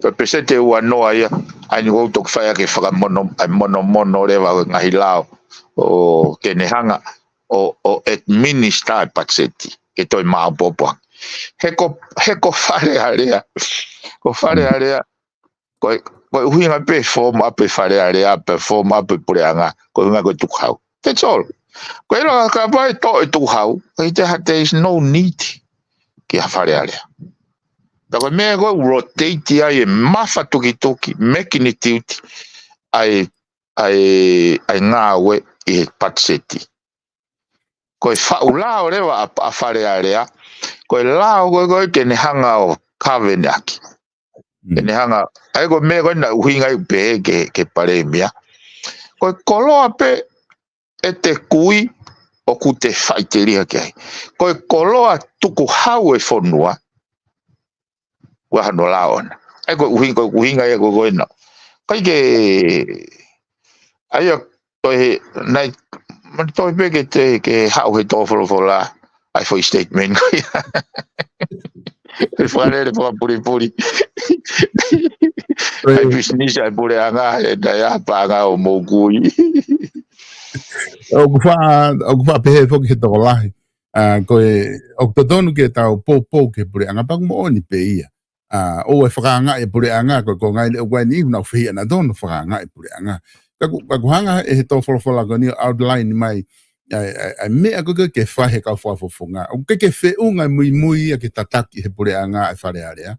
Ko e peseti ʻe ua noa ia, ʻa ia ʻoku ou toki fai ʻaki e fakamono, ʻa e monomono leva ʻo e ngaahi lao, ʻo ke ne hanga ʻo, ʻo administer e patiseti, ke toe maopoopo ange. He ko, he ko Fale Alea, ko Fale Alea, ko e, ko e ʻuhinga pē form up e Fale Alea, pe form up e puleʻanga, ko e ʻuhinga ko e tukuhau. That's all. Ko e ʻilo kapau ʻe toʻo e tukuhau, ʻe te ha, there is no need ki ha Fale Alea. Ka ko e meʻa ko ē ʻoku rotate ai e mafatukituki, magnitude, ʻa e, ʻa e, ʻa e ngāue ʻi he patiseti. Ko e faʻu lao leva ʻa, ʻa Fale Alea, ko e lao ko ē ko ē ke ne hanga ʻo govern ʻaki. Ke ne hanga, ʻa ia ko e meʻa ko ē naʻe ʻuhinga ai pē ki he, ki he palēmia. Ko e koloa pē ʻe te kui ʻoku te faʻiteliha ki ai. Ko e koloa tukuhau e fonua, ʻoku ʻi ai hono lao ʻona. ʻA ia ko e ʻuhinga, ko e ʻuhinga ia ko ē ko ena. ʻIkai ke, ʻa ia ko e, naʻe, ma toe pē ke te, ke haʻu he tō folofola, ʻa e foʻi statement ko ia. Ke fakalele fakapulipuli. ʻA e business, ʻa e puleʻanga, ʻe naʻe ʻi ai ha paʻanga ʻoku mou kui. ʻOku fa-, ʻoku faʻa pehē foki he tokolahi. ʻA, ko e, ʻoku totonu ke tau poupou ki he puleʻanga pea ʻoku moʻoni pē ia. ʻA, ʻoua ʻe fakaangaʻi e puleʻanga, ko e konga eni ʻoku ʻi ai e niʻihi ʻoku nau fehiʻa nautolu hono fakaangaʻi e puleʻanga. Ka ʻoku, ka ʻoku hanga ʻe he tō folofola ko eni ʻo outline mai, ʻa e, ʻa e, ʻa e meʻa ko ē ke fai he kau fakafofonga. ʻOku ʻikai ke feʻunga e muimui ia ke tataki he puleʻanga ʻa e Fale Alea.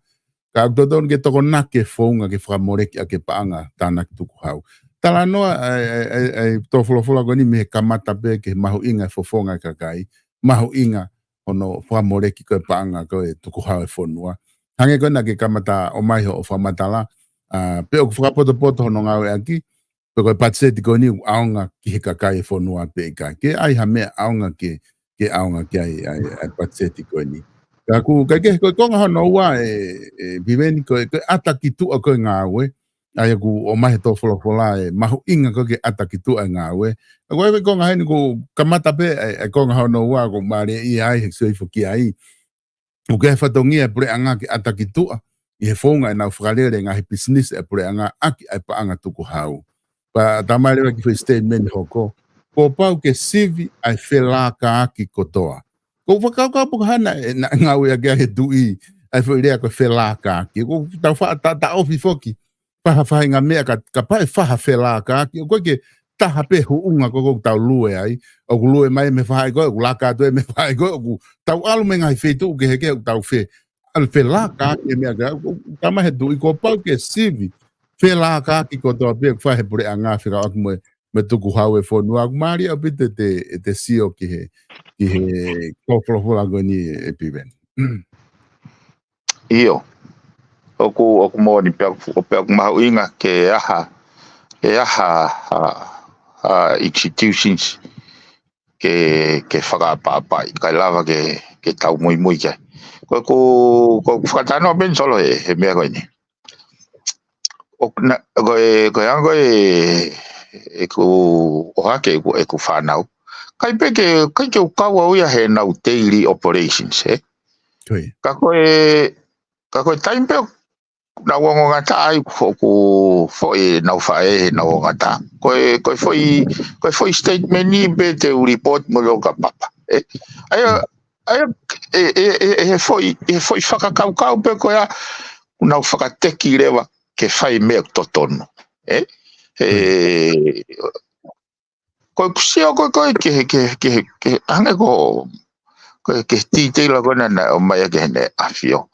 Ka ʻoku totonu ke tokonaki e founga ke fakamoleki ʻaki e paʻanga tānaki tukuhau. Talanoa, ʻa e, ʻa e, ʻa e, ʻa e tō folofola ko eni mei he kamata pē ki he mahuʻinga e fofonga e kakai, mahuʻinga hono fakamoleki ko e paʻanga ko e tukuhau e fonua. Hangē ko ena ke kamata ʻomai hoʻo fakamatala, ʻa, pe ʻoku fakapotopoto hono ngāueʻaki, pe ko e patiseti ko eni ʻoku ʻaonga ki he kakai e fonua pe ʻikai. Ke ʻi ai ha meʻa ʻaonga ke, ke ʻaonga ki ai, ʻa e, ʻa e patiseti ko eni. Ka ʻoku, ka ke, ko e konga hono ua ē, ē, Piveni ko e, ko e ʻata ki tuʻa ko e ngāue, ʻa ia ʻoku ʻomai he tō folofola e mahuʻinga ko e ke ʻata ki tuʻa e ngāue. ʻA ia ko e konga heni ʻoku kamata pē, ʻa e, ʻa e konga hono ua ʻoku mālie ai, he sio hifo ki ai. ʻOku ʻi ai e fatongia e puleʻanga ke ʻata ki tuʻa, ʻi he founga ʻenau fakalele e ngaahi pisinisi e puleʻanga ʻaki ʻa e paʻanga tukuhau. Pea tā mai leva ki he foʻi statement hoko. kuo pau ke sivi ʻa e felākaaki kotoa. Ko u fakakaukau pē ko e hā naʻe, naʻe ngāueʻaki ʻe he tuʻi ʻa e foʻi lea ko e felākaaki. Ko ʻetau faʻa ta, taʻofi foki faʻahinga meʻa ka, kapau ʻe faʻa felākaaki. ʻOku ʻikai ke taha pē huʻunga ko ē ʻoku tau lue ai. ʻOku lue mai mei he faʻahi ko ē, ʻoku laka atu mei he faʻahi ko ē, ʻoku tau ʻalu mei he ngaahi feituʻu kehekehe ʻoku tau fe, ʻalu felākaaki e meʻa ka, ʻoku, ʻoku talamai ʻe he tuʻi kuo pau ke sivi felākaaki kotoa pē ʻoku fai ʻe he puleʻanga fekauʻaki mo e, mo e tukuhau e fonua. ʻOku mālie ʻaupito ʻete, ʻete sio ki he, ki he tō folofola ko eni ʻe Piveni. ʻIo. ʻOku, ʻoku moʻoni pea ʻoku, pea ʻoku mahuʻinga ke ʻaha, ke ʻaha, ʻa, ʻa institutions ke, ke fakaʻapaʻapaʻi, kae lava ke, ke tau muimui ki ai. Ko ʻeku, ko ʻeku fakatalanoa pē ʻeni Solo he, he meʻa ko eni. ʻOku na, ko e, ko e anga ko ē ʻeku ʻohake ʻeku, ʻeku fānau. ʻIkai pē ke, ʻikai ke u kau au ia heʻenau daily operations, ē? Ko ia. Ka ko e, ka ko e taimi pē ʻoku nau ongongataʻa ai ʻoku foʻi ʻenau faʻē heʻenau ongongataʻa. Ko e, ko e foʻi, ko e foʻi statement ni pē te u report mo lo ka papa. Ē? ʻA ia, ʻa ia, ʻe, ʻe, ʻe, ʻe he foʻi, ʻe he foʻi fakakaukau pē ko ia, ʻoku nau fakateki leva ke fai meʻa totonu. Ē? ʻE, ko ʻeku sio ko ē, ko ē ki he, ki he, ki he, ki he, hangē ko, ko e, ki he titela ko ena naʻe ʻomai ʻe Heʻene ʻAfio.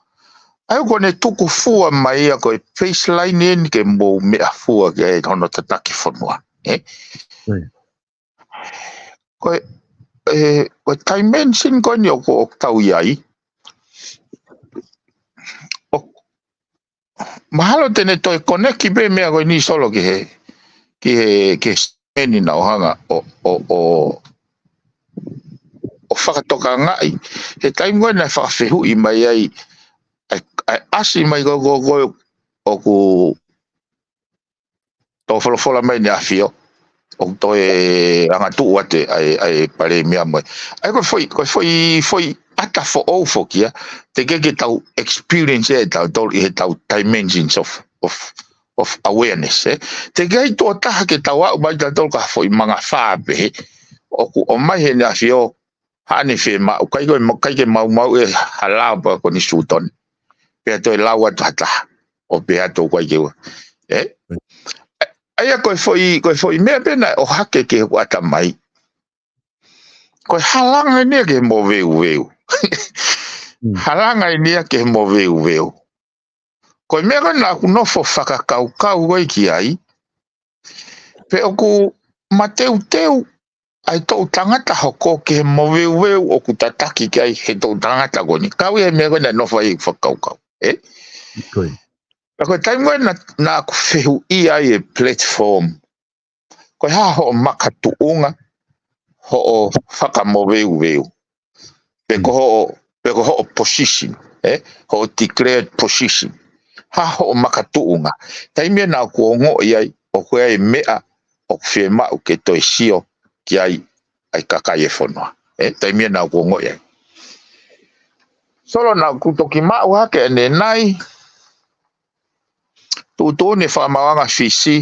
ʻA ia ko ʻene tuku fua mai ia ko e baseline eni ke mou meʻa fua ki ai hono tataki fonua. Ē? Ko e, ē, ko e dimension ko eni ʻoku, ʻoku tau ʻi ai. ʻO, mahalo te ne toe koneki pē meʻa ko eni Solo ki he, ki he, ki he statement naʻa ku hanga ʻo, ʻo, ʻo, ʻo fakatokangaʻi. He taimi ko ē naʻe fakafehuʻi mai ai, ʻa e, ʻa e ʻasi mai ko, ko, ko, ʻoku tō folofola mai ʻEne ʻAfio, ʻoku toe angatuʻu atu ʻa e, ʻa e Palēmia mo e. ʻA ia ko e foʻi, ko e foʻi, foʻi ʻata foʻou foki ia, teʻeki ke tau experience ʻe tautolu ʻi heʻetau dimensions of, of, of awareness, ē. Teʻeki ai tuʻo taha ke tau aʻu mai tautolu ki ha foʻi mangafā pehē, ʻoku ʻomai ʻe Heʻene ʻAfio, haʻane fiemaʻu, ʻikai ko e ma-, ʻikai ke maumauʻi ha lao pea ko eni Sutoni. Pea toe lau atu ha taha, ʻo pehē atu ʻoku ʻikai ke ua. Ē? ʻA ia ko e foʻi, ko e foʻi meʻa pē naʻe ʻohake ki heʻeku ʻatamai. Ko e halanga eni ia ki he moveuveu. Mm. Halanga eni ia ki he moveuveu. Ko e meʻa ko ē naʻa ku nofo fakakaukau ko ē ki ai, pe ʻoku mateuteu ʻa e toʻu tangata hoko ki he moveuveu ʻoku tataki ki ai he toʻu tangata ko eni. Kau ia he meʻa ko ē naʻe nofo ai ʻeku fakakaukau. Ē? Ko ia. Ka ko e taimi ko ē naʻa, naʻa ku fehuʻia ai e platform. Ko e hā hoʻo makatuʻunga, hoʻo fakamoveuveu. Pe ko hoʻo, pe ko hoʻo position, ē? Hoʻo declared position. Hā hoʻo makatuʻunga. Taimi ia naʻa ku ongoʻi ai, ʻoku ʻi ai e meʻa, ʻoku fiemaʻu ke toe sio ki ai, ʻa e kakai e fonua. Ē? Taimi ia naʻa ku ongoʻi ai. Solo naʻa ku toki maʻu hake ʻanenai, tuʻutuʻuni e Fakamaauʻanga Fisi,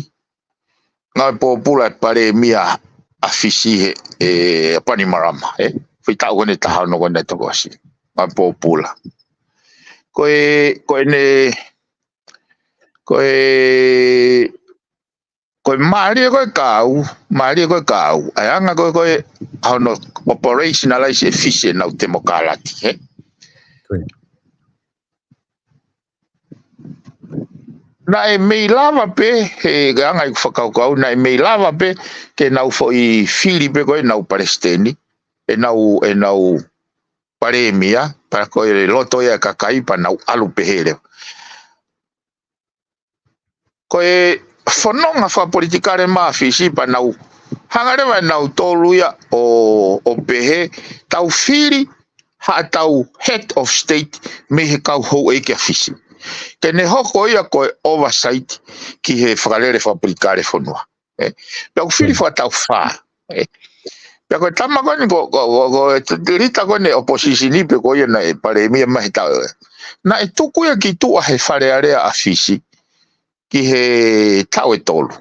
ngāue pōpula e Palēmia ʻa Fisi he, ʻe Bainimarama, ē? Foʻi taʻu ko eni taha ono ko eni tokosiʻi. Ngāue pōpula. Ko e, ko ʻene, ko e, ko e mālie ko ē kau, mālie ko ē kau. ʻA e anga ko ē, ko ē, ʻa hono operationalize e Fisi ʻenau temokalati, ē? Ko ia. Naʻe mei lava pē, he anga ʻeku fakakaukau, naʻe mei lava pē ke nau foʻi fili pē ko ē ʻenau palesiteni, ʻenau, ʻenau palēmia, pea ko e loto ia e kakai pea nau ʻalu pehē leva. Ko e fononga fakapolitikale mei Fisi pea nau hanga leva ʻenautolu ia ʻo, ʻo pehē, tau fili haʻatau head of state mei he kau houʻeiki ʻa Fisi. Ke ne hoko ia ko e oversight ki he fakalele fakapolitikale fonua. Ē? Pea ʻoku fili fakataʻu fā. Ē? Pea ko e tama ko eni ko, ko, ko, ko e t-, t-, lita ko eni opposition pe ko ia naʻe palēmia mei he taʻu. Naʻe tuku ia ki tuʻa he Fale Alea ʻa Fisi ki he taʻu ʻe tolu.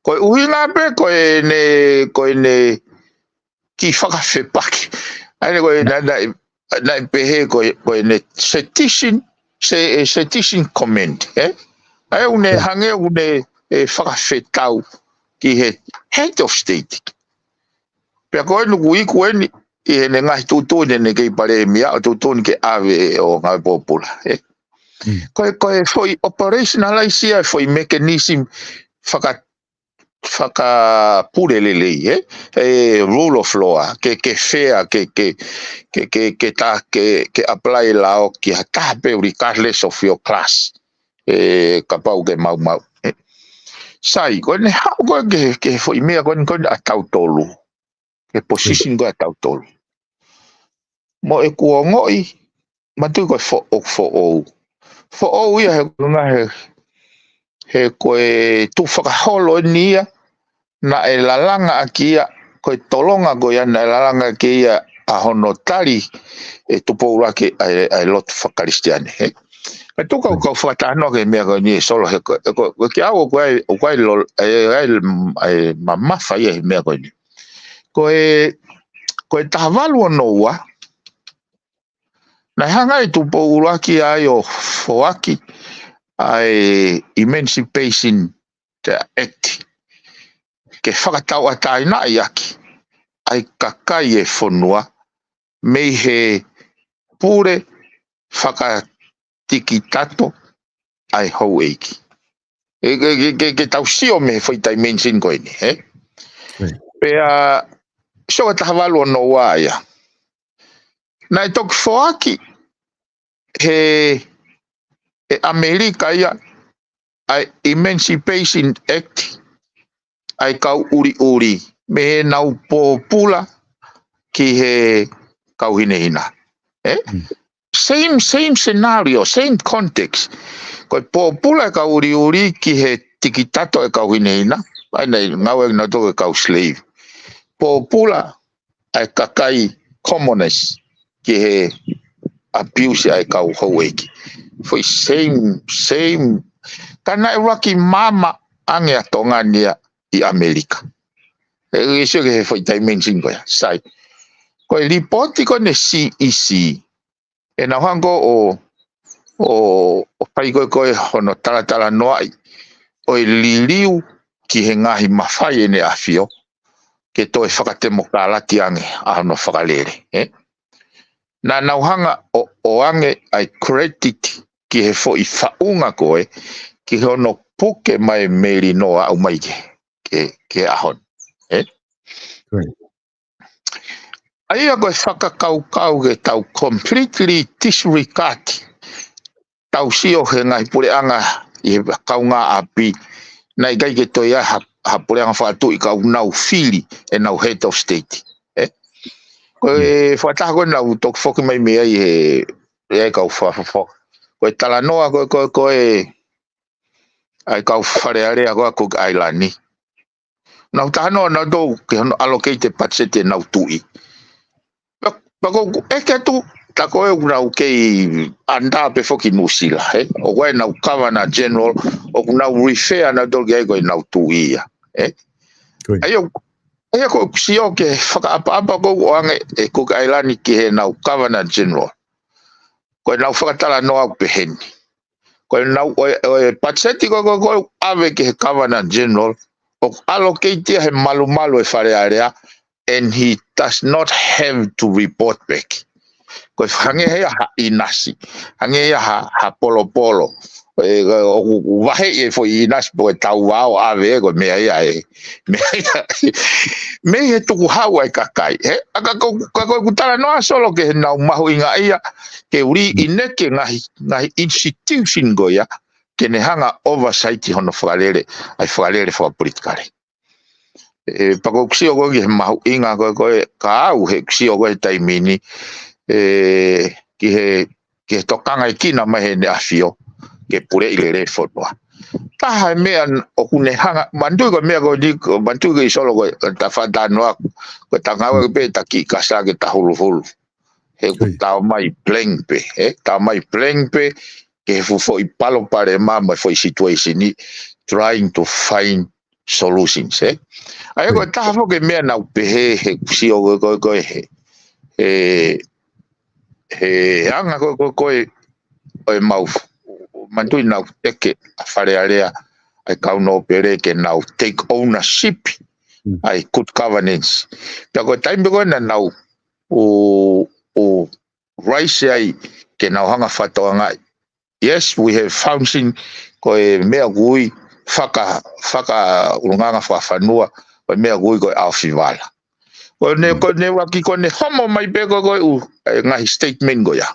Ko e ʻuhinga pē ko ʻene, ko ʻene kiʻi fakafepaki. ʻA ia ko e naʻe, naʻe, naʻe pehē ko e, ko ʻene citizen, se, e citizen command, ē? ʻA ia ʻoku ne hangē ʻoku ne, e, fakafetau ki he head of state. Pea ko e nuku iku eni, ʻi heʻene ngaahi tuʻutuʻuni ʻene kei palēmia, ʻo tuʻutuʻuni ke ʻave ʻo ngāue pōpula, ē? Ko e, ko e foʻi operationalize ia, foʻi mechanism faka-, fakapule lelei, ē? E rule of law, ke, ke fair, ke, ke, ke, ke, ke ta, ke, ke apply lao ki ha taha pē regardless of your class. Ē, kapau ke maumau, ē? Sai, ko ʻene haʻu ko ē ke, ke foʻi meʻa ko eni ko eni ʻa tautolu. Ke position ko ē ʻa tautolu. Mo ʻeku ongoʻi, manatuʻi ko e fo-, ʻoku foʻou. Foʻou ia he ko e ngaahi, he, he ko e tuʻu fakaholo eni ia, naʻe lalanga ʻaki ia, ko e tolonga ko ia naʻe lalanga ʻaki ia ʻa hono tali ʻe Tupou ʻUluaki ʻa e, ʻa e lotu fakakalisitiane, ē? Ka tuku au kau fakatalanoa ki he meʻa ko eni ʻe Solo he ko, he ko, ko kiate au ʻoku ʻi ai, ʻoku ʻi ai lo-, ʻi ai, ʻi ai, ʻi ai mamafa ia he meʻa ko eni. Ko e, ko e taha valu ono ua, naʻe hanga ʻe Tupou ʻUluaki ia ʻo foaki ʻa e Emancipation Act ke fakatauʻatāinaʻi ʻaki ʻa e kakai e fonua mei he pule fakatikitato ʻa e houʻeiki. Ke, ke, ke, ke, ke tau sio mei he foʻi dimension ko eni, ē? Pea, sio ko e taha valu ono ua ia. Naʻe toki foaki he, ʻe ʻAmelika ia, ʻa e Emancipation Act, ʻa e kau ʻuliʻuli, mei heʻenau pōpula ki he kau hinehina. Ē? Same, same scenario, same context. Ko e pōpula e kau ʻuliʻuli ki he tikitato e kau hinehina, ʻa ia naʻe ngāueʻaki nautolu ko e kau slave. Pōpula ʻa e kakai commoners ki he abuse ʻa e kau houʻeiki. Foʻi same, same. Ka naʻe ʻuluaki maama ange ʻa Tonga ni ia ʻi ʻAmelika. ʻE, ʻe sio ki he foʻi dimension ko ia. Sai. Ko e lipooti ko eni C E C, ʻenau hanga ʻo, ʻo, ʻo fai ko ē ko ē hono talatalanoaʻi ʻo e liliu ki he ngaahi mafai ʻEne ʻAfio ke toe fakatemokalati ange ʻa hono fakalele, ē? Naʻa nau hanga ʻo, ʻoange ʻa e credit ki he foʻi faʻunga ko ē, ki hono puke mai e melino ʻo aʻu mai ki he, ki he, ki he ʻaho ni, ē? ʻA ia ko e fakakaukau ke tau completely disregard, tau sio he ngaahi puleʻanga ʻi he kaungāʻapi, naʻe ʻikai ke toe ʻi ai ha, ha puleʻanga fakatuʻi ka ʻoku nau fili ʻenau head of state. Ē? Ko e fakataha ko ē naʻa ku toki foki mai mei ai he, ʻe ai kau fa-, fa-, fa-, ko e talanoa ko ē, ko e, ko e, ʻa e kau Fale Alea ko ē ʻa Cook Island. Nau talanoa nautolu ki hono allocate e patiseti ʻenau tuʻi. Pea, pea ko ʻeku ʻeke atu, tā ko ē ʻoku nau kei under pē foki Nuʻusila, ē? ʻOku ʻi ai ʻenau Governor General, ʻoku nau refer nautolu ki ai ko ʻenau tuʻi ia, ē? ʻA ia, ʻa ia ko ʻeku sio ki he fakaʻapaʻapa ko ē ʻoku ʻoange ʻe Cook Island ki heʻenau Governor General. Ko ʻenau fakatalanoa ʻoku pehē ni. Ko ʻenau, ʻo e, ʻo e patiseti ko ē, ko ē, ko ē ʻave ki he Governor General, ʻoku allocate ia he malumalu e Fale Alea, and he does not have to report back. Ko e hangē ia ha ʻinasi, hangē ia ha, ha polopolo. ʻE, ʻoku, ʻoku vaheʻi e foʻi ʻinasi pe ko e tauvao ʻave, ko e meʻa ia ē. Meʻa ia ē. Mei he tukuhau ʻa e kakai, ē? ʻA ka ko, ka ko ʻeku talanoa Solo ki heʻenau mahuʻingaʻia, ke reineke ngaahi, ngaahi institution ko ia, ke ne hanga oversight hono fakalele, ʻa e fakalele fakapolitikale. ʻE, pea ko ʻeku sio ko ē ki he mahuʻinga ko ē, ko ē, ka au he ʻeku sio ko ē he taimi ni, ʻe, ki he, ki he tokangaekina mai heʻene ʻAfio, ke puleʻi lelei e fonua. Taha e meʻa ʻoku ne hanga, manatuʻi ko e meʻa ko eni, ko, manatuʻi ko ē Solo ko ē, ta fakatalanoa, ko e ta ngāue pē ta kiʻi kasa ke ta huluhulu. He ʻoku ta ō mai blank pē, ē? Ta ō mai blank pē, ki he fuʻu foʻi palopalema mo e foʻi situation ni, trying to find solutions, ē? ʻA ia ko e taha foki e meʻa naʻa ku pehē he sio ko e, ko e, ko e he, he, he anga ko e, ko e, ko e, ʻo e mau, manatuʻi naʻa ku teke ʻa Fale Alea, ʻa e kau nōpele ke nau take ownership, ʻa e good governance. Pea ko e taimi ko ē naʻa nau ʻo, ʻo rise ai ke nau hanga fatoangaʻi. Yes, we have function, ko e meʻa ʻoku ui faka, fakaʻulungaanga fakafanua, ko e meʻa ʻoku ui ko e ʻaofivala. Ko ʻene, ko ʻene ʻuluaki ko ʻene homo mai pē ko e, ko e ʻū, e ngaahi statement ko ia.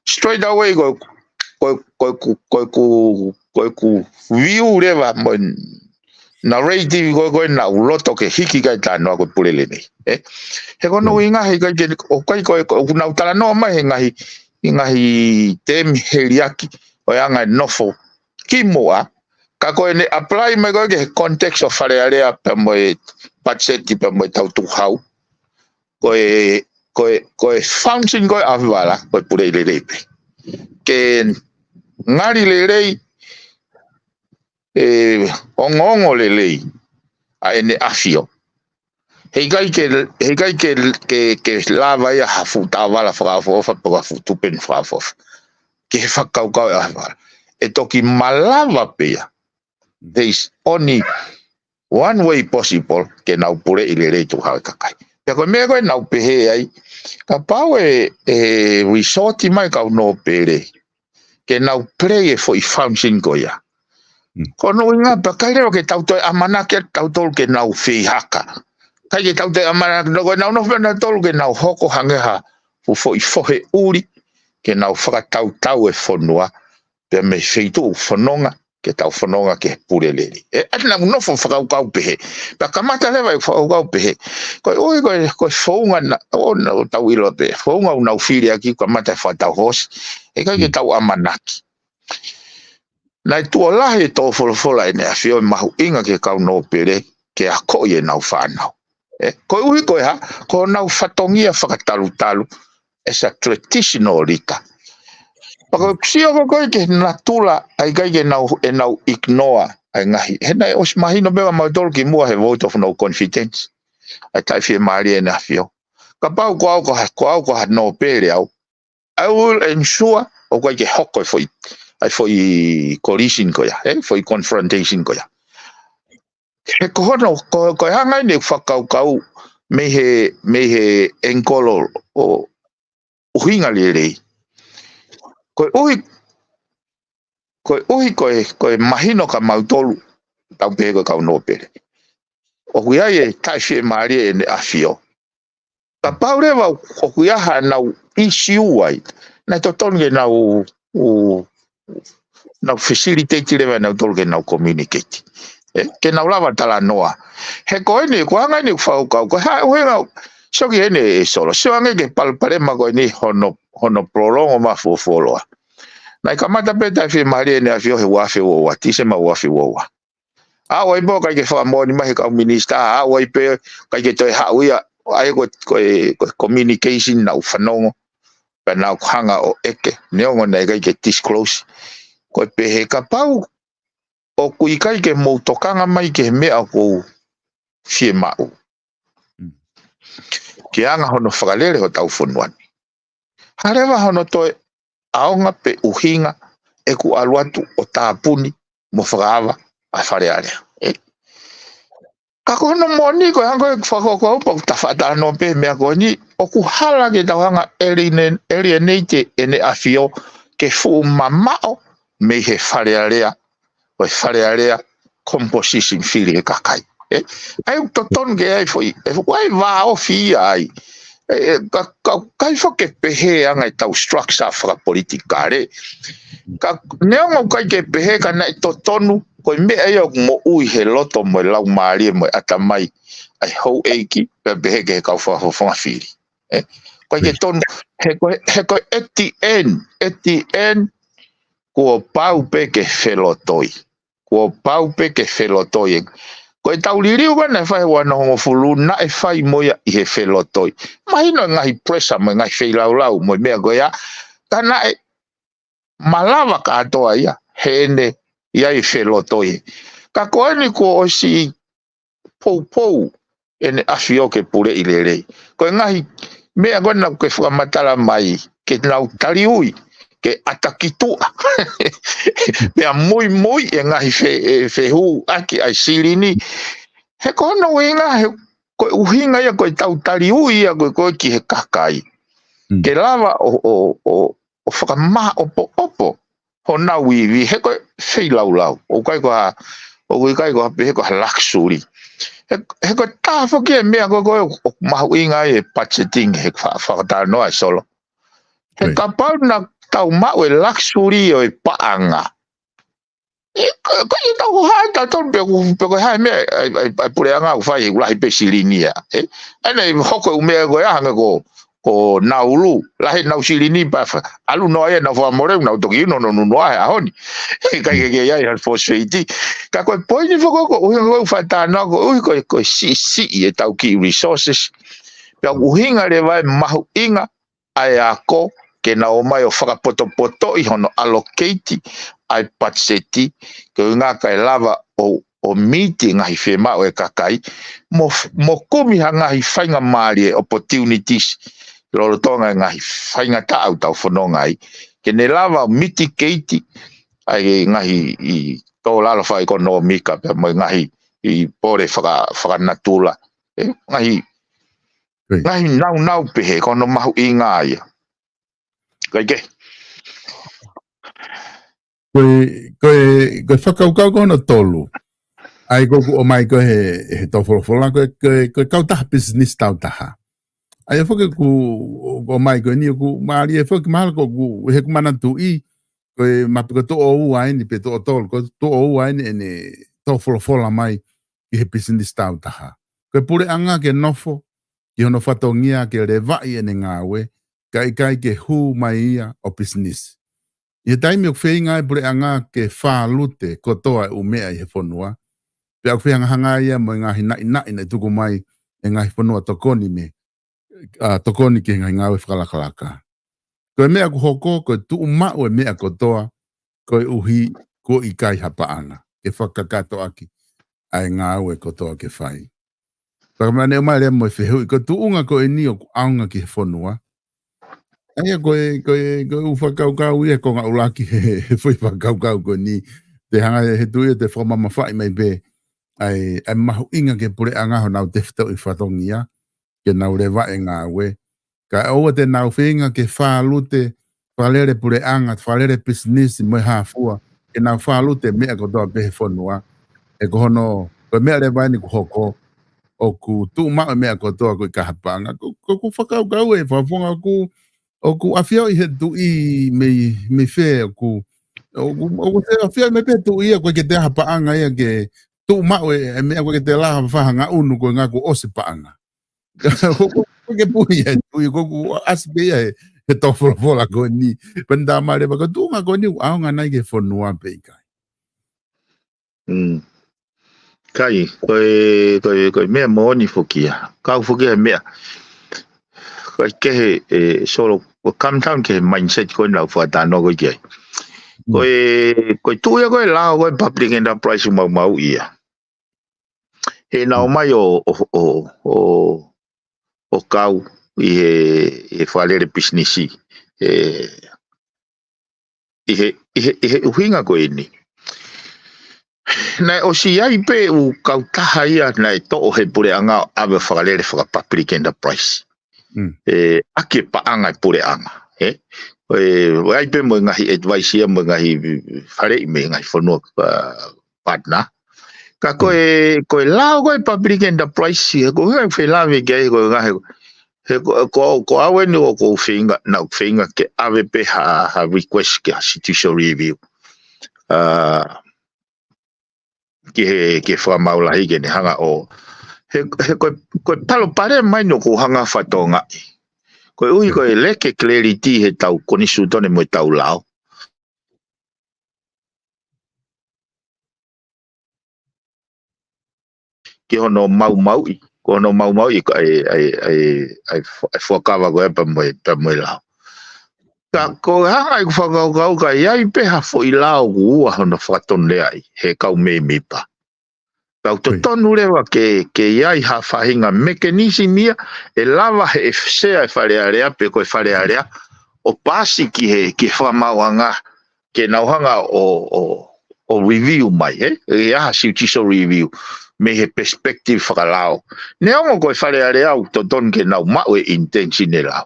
Straight away ko e, ko e, ko e ʻeku, ko e ʻeku, ko e ʻeku view leva mo e narrative ko e, ko e naʻa ku loto ke hiki ki ai e talanoa ko e pule lelei. Ē? He ko hono ʻuhinga he ʻikai ke, ʻoku ʻikai ko e, ʻoku nau talanoa mai he ngaahi, he ngaahi temi heliaki ʻo e anga e nofo kimuʻa, ka ko ʻene apply mai ko e ki he context ʻo Fale Alea pea mo e budget pea mo e tau tukuhau. Ko e, ko e, ko e function ko e ʻaofivala, ko e puleʻi lelei pē. Ke ngali lelei, ē, ongoongo lelei ʻa ʻEne ʻAfio. He ʻikai ke, he ʻikai ke, ke, ke lava ia ha fuʻu taʻovala fakaʻofoʻofa pe ko ha fuʻu tupenu fakaʻofoʻofa ki he fakakaukau ʻa e ʻaofivala. ʻE toki malava pē ia. There is only one way possible ke nau puleʻi lelei tukuhau e kakai. Pea ko e meʻa ko ē naʻa ku pehē ai, kapau ʻe, ʻe resort mai e kau nōpele ke nau play e foʻi function ko ia. Ko hono ʻuhinga pea ʻikai leva ke tau toe ʻamanaki ʻa tautolu ke nau feihaka. ʻIkai ke tau toe ʻamanaki, ko ʻenau nofo pē nautolu ke nau hoko hangē ha fuʻu foʻi fohe ʻuli ke nau fakatautau e fonua pea mei he feituʻu fononga ke tau fononga ke pule lelei. ʻE, ʻa ia naʻa ku nofo fakakaukau pehē. Pea kamata leva e fakakaukau pehē. Ko e ʻuhi ko e, ko e founga naʻa, ʻo, naʻa tau ʻilo pē. Founga ʻoku nau fili ʻaki kamata e fakatau hoosi. ʻE ʻikai ke tau ʻamanaki. Naʻe tuʻo lahi e tō folofola ʻEne ʻAfio ʻe mahuʻinga ki he kau nōpele ke akoʻi ʻenau fānau. Ē, ko e ʻuhi ko e hā, ko honau fatongia fakatalutalu, as a traditional leader. Pea ko e sio ko ē ki he natula, ʻa e ʻikai ke nau, ʻenau ignore, ʻa e ngaahi. He naʻe ʻosi mahino pē kia mautolu kimuʻa he vote of no confidence. ʻA e taʻefiemālie ʻEne ʻAfio. Kapau ko au ko ha, ko au ko ha nōpele au. I will ensure ʻoku ʻikai ke hoko e foʻi, ʻa e foʻi collision ko ia, ē, foʻi confrontation ko ia. He ko hono, ko, ko e anga ʻeni ʻeku fakakaukau mei he, mei he angle ʻo ʻuhinga lelei. Ko e ʻuhi, ko e ʻuhi ko e, ko e mahino kia mautolu, tau pehē ko e kau nōpele. ʻOku ʻi ai e taʻefiemālie ʻEne ʻAfio. Kapau leva ʻoku ʻi ai haʻanau issue ai, naʻe totonu ke nau, ʻo, nau facilitate leva nautolu ke nau communicate. Ē, ke nau lava talanoa. He ko ʻeni, ko e anga ʻeni ʻeku fakakaukau, ko e hā e ʻuhinga, sio ki heni ē Solo, sio ange ki he palopalema ko ʻeni hono, hono prolongo mafuofuoloa. Naʻe kamata pē taʻefiemālie ʻEne ʻAfio he uafe ua ua, Tīsema uafe ua ua. Aʻu ai pē ʻikai ke fakamoʻoni mai he kau minisitā, aʻu ai pē ʻikai ke toe haʻu ia, ʻa ia ko e, ko e, ko e communication naʻa ku fanongo, pea naʻa ku hanga ʻo ʻeke, neongo naʻe ʻikai ke disclose. Ko e pehē kapau ʻoku ʻikai ke mou tokanga mai ki he meʻa ʻoku ou fiemaʻu. Ki he anga hono fakalele hotau fonua ni. Hā leva hono toe ʻaonga pe ʻuhinga ʻeku ʻalu atu ʻo tāpuni mo fakaava ʻa Fale Alea. Ē? Ka ko hono moʻoni ko e anga ko e fakakaukau pau ta faʻa talanoa pē meʻa ko eni ʻoku hala ke tau hanga alienate ʻEne ʻAfio ke fuʻu mamaʻo mei he Fale Alea, ko e Fale Alea composition fili e kakai. Ē? ʻA ia ʻoku totonu ke ʻi ai foʻi, ʻe foʻi ai vāofi ia ai. Ē, ē, ka, ka, ʻikai foki ke pehē anga ʻetau structure fakapolitikale. Ka neongo ʻikai ke pehē ka naʻe totonu, ko e meʻa ia ʻoku moʻui he loto mo e laumālie mo e ʻatamai ʻa e houʻeiki, pea pehē ki he kau fakafofonga fili. Ē? ʻIkai ke tonu, he ko e, he ko e at the end, at the end, kuo pau pē ke felotoi. Kuo pau pē ke felotoi. Ko ʻetau liliu ko ē naʻe fai he ua noa hongofulu naʻe fai mo ia ʻi he felotoi. Mahino e ngaahi pressure mo e ngaahi feilaulau mo e meʻa ko ia. Ka naʻe malava kātoa ia heʻene ʻi ai e felotoi. Ka ko eni kuo ʻosi poupou ʻene ʻafio ke puleʻi lelei. Ko e ngaahi meʻa ko ē naʻa ke fakamatala mai, ke nau taliui, ke ʻata ki tuʻa. Pea muimui e ngaahi fe-, e fehuʻaki ʻa e silini. He ko hono ʻuhinga, he ko e ʻuhinga ia ko e tau taliui ia ko e, ko e ki he kakai. Mm. Ke lava ʻo, ʻo, ʻo, ʻo fakamāʻopoʻopo honau ivi, he ko e feilaulau. ʻOku ʻikai ko ha, ʻoku ʻikai ko ha pehē ko ha luxury. He, he ko e taha foki e meʻa ko ē, ko ē ʻoku mahuʻinga ai e budgeting he fa-, fakatalanoa ʻe Solo. He Right. kapau naʻa tau maʻu e luxury ʻo e paʻanga. ʻE, ko, ko e tau ko hai, tau tau pe ko, pe ko hai meʻa, ʻai, ʻai, ʻai puleʻanga ʻoku fai, ʻoku lahi pē silini ia. ʻE, ʻa ena ʻe hoko e ʻū meʻa ko ē hangē ko, ko Naulu, lahi ʻenau silini pea fa-, ʻalu noa ia ʻenau fakamole, nau toki inu ʻo nunu ai he ʻaho ni. ʻIkai ke, ke ʻi ai ha phosphate. Ka ko e poini foki ko, ʻuhinga ko e fakatalanoa ko, ʻuhi ko, ko e siʻisiʻi e tau kiʻi resources. Pea ʻuhinga leva e mahuʻinga ʻa e ako ke nau ō mai ʻo fakapotopotoʻi hono allocate ʻa e patiseti, ko e ʻuhinga kae lava ʻo, ʻo miti e ngaahi fiemaʻu e kakai, mo, mo kumi ha ngaahi faingamālie, opportunities, lolotonga e ngaahi faingataʻa ʻoku tau fononga ai, ke ne lava ʻo mitigate ʻa e ngaahi ʻi tō lalo fakaʻekonōmika, pea mo e ngaahi ʻi pole faka-, fakanatula, e ngaahi Great. Ngaahi naunau pehē, ko hono mahuʻinga ia. Kae kehe. Ko e, ko e, ko e fakakaukau ko hono tolu. ʻA ia ko ʻeku ʻomai ko ē he, he tō folofola, ko e, ko e, ko e kautaha pisinisi tautaha. ʻA ia foki ʻeku, ʻoku ʻomai ko eni ʻoku mālie foki mahalo ko ʻeku, he ʻeku manatuʻi, ko e mapu ko e tuʻo ua eni, pe tuʻo tolu, ko e tuʻo ua eni ʻene tō folofola mai ki he pisinisi tautaha. Ko e puleʻanga ke nofo ki hono fatongia ke levaʻi ʻene ngāue, kae ʻikai ke hū mai ia ʻo pisinisi. ʻI he taimi ʻoku feinga ai e puleʻanga ke fālute kotoa e ʻū meʻa ʻi he fonua, pea ʻoku fehangahangai ia mo e ngaahi naʻinaʻi naʻe tuku mai ʻe he ngaahi fonua tokoni mei, ʻa, tokoni ki he ngaahi ngāue fakalakalaka. Ko e meʻa ʻoku hoko, ko e tuʻu maʻu e meʻa kotoa, koeʻuhi kuo ʻikai ha paʻanga ke fakakakato ʻaki ʻa e ngāue kotoa ke fai. Pea ka mea ne ʻomai leva mo e fehuʻi, ko e tuʻunga ko eni ʻoku ʻaonga ki he fonua. ʻA ia ko e, ko e, ko e ʻū fakakaukau ia ko e ngaahi ʻuluaki he, he foʻi fakakaukau ko eni. Te hanga he tuʻi ʻo te fakamamafaʻi mai pē ʻa e, ʻa e mahuʻinga ki he puleʻanga honau tefitoʻi fatongia, ke nau levaʻi e ngāue. Kae ʻoua te nau feinga ke fālute, fakalele puleʻanga, fakalele pisinisi mo e hā fua, ke nau fālute meʻa kotoa pē he fonua. He ko hono, ko e meʻa leva eni ʻoku hoko, ʻoku tuʻu maʻu e meʻa kotoa kuo ʻikai ha paʻanga. Ko, ko, ko e fakakaukau ē, fakafofonga ʻoku, ʻoku ʻafioʻi he tuʻi mei, mei fē ʻoku, ʻoku, ʻoku te ʻafioʻi mai pē tuʻi ia ʻoku ʻikai ke toe ʻi ai ha paʻanga ia ke tuʻu maʻu e, e meʻa ʻoku ʻikai ke toe lava ha faʻahinga ʻunu ko e ʻuhinga kuo ʻosi paʻanga. Ko, ko, ko e puhi ē, tuʻi ko ʻoku ʻasi pē ia he, he tō folofola ko eni. Pea ne tā mai leva ko e tuʻunga ko eni ʻoku ʻaonga nai ki he fonua pe ʻikai. Mm. Kai, ko e, ko e, ko e meʻa moʻoni foki ia. Kau foki ia he meʻa. Ko e kehe, ʻe, Solo, ko e come down ki he mindset ko ē naʻa ku fakatalanoa ko ē ki ai. Ko Mm. e, ko e tuʻu ia ko e lao ko e public enterprise maumauʻi ia. He naʻa nau Mm. ōmai ʻo, ʻo, ʻo, ʻo, ʻo kau ʻi he, ʻi he fakalele pisinisi. ʻE, ʻi he, ʻi he, ʻi he ʻuhinga ko eni. Naʻe ʻosi ʻi ai pē ʻū kautaha ia naʻe toʻo he puleʻanga ʻo ʻave ʻo fakalele faka-public enterprise. Mm. ʻE, ʻaki e paʻanga e puleʻanga, ē? ʻE, ʻi ai pē mo e ngaahi advice ia mo e ngaahi faleʻi mei he ngaahi fonua, uh, partner. Ka ko Mm. e, ko e lao ko e public enterprise, he ko e ʻuhinga ʻoku ou fie lave ki ai ko e ngaahi, he ko, ko, ko au eni ʻoku ou feinga, naʻa ku feinga ke ʻave pē ha, ha request ki ha judicial review. Uh, ki he, ki he fakamaau lahi ke ne hanga ʻo. He, he ko, ko e palopalema eni ʻoku ou hanga ʻo fakatokangaʻi. Koeʻuhi ko e leke clarity he tau konisitūtone mo e tau lao. Ki hono maumauʻi, ko hono maumauʻi ko e, e, e, e, e fuakava ko ē pea mo e, pea mo e lao. Ka ko e hanga ʻeku fakakaukau ka ʻi ai pē ha foʻi lao ʻoku ua hono fakatonuleaʻi he kau mēmipa. Pea ʻoku totonu leva ke, ke ʻi ai ha faʻahinga mechanism ia, ʻe lava he ʻe sea e Fale Alea, pe ko e Fale Alea, ʻo paasi ki he, ki he fakamaauʻanga, ke nau hanga ʻo, ʻo, ʻo review mai, ē? ʻE ʻi ai ha judicial review, mei he perspective fakalao. Neongo ko e Fale Alea ʻoku totonu ke nau maʻu e intention e lao.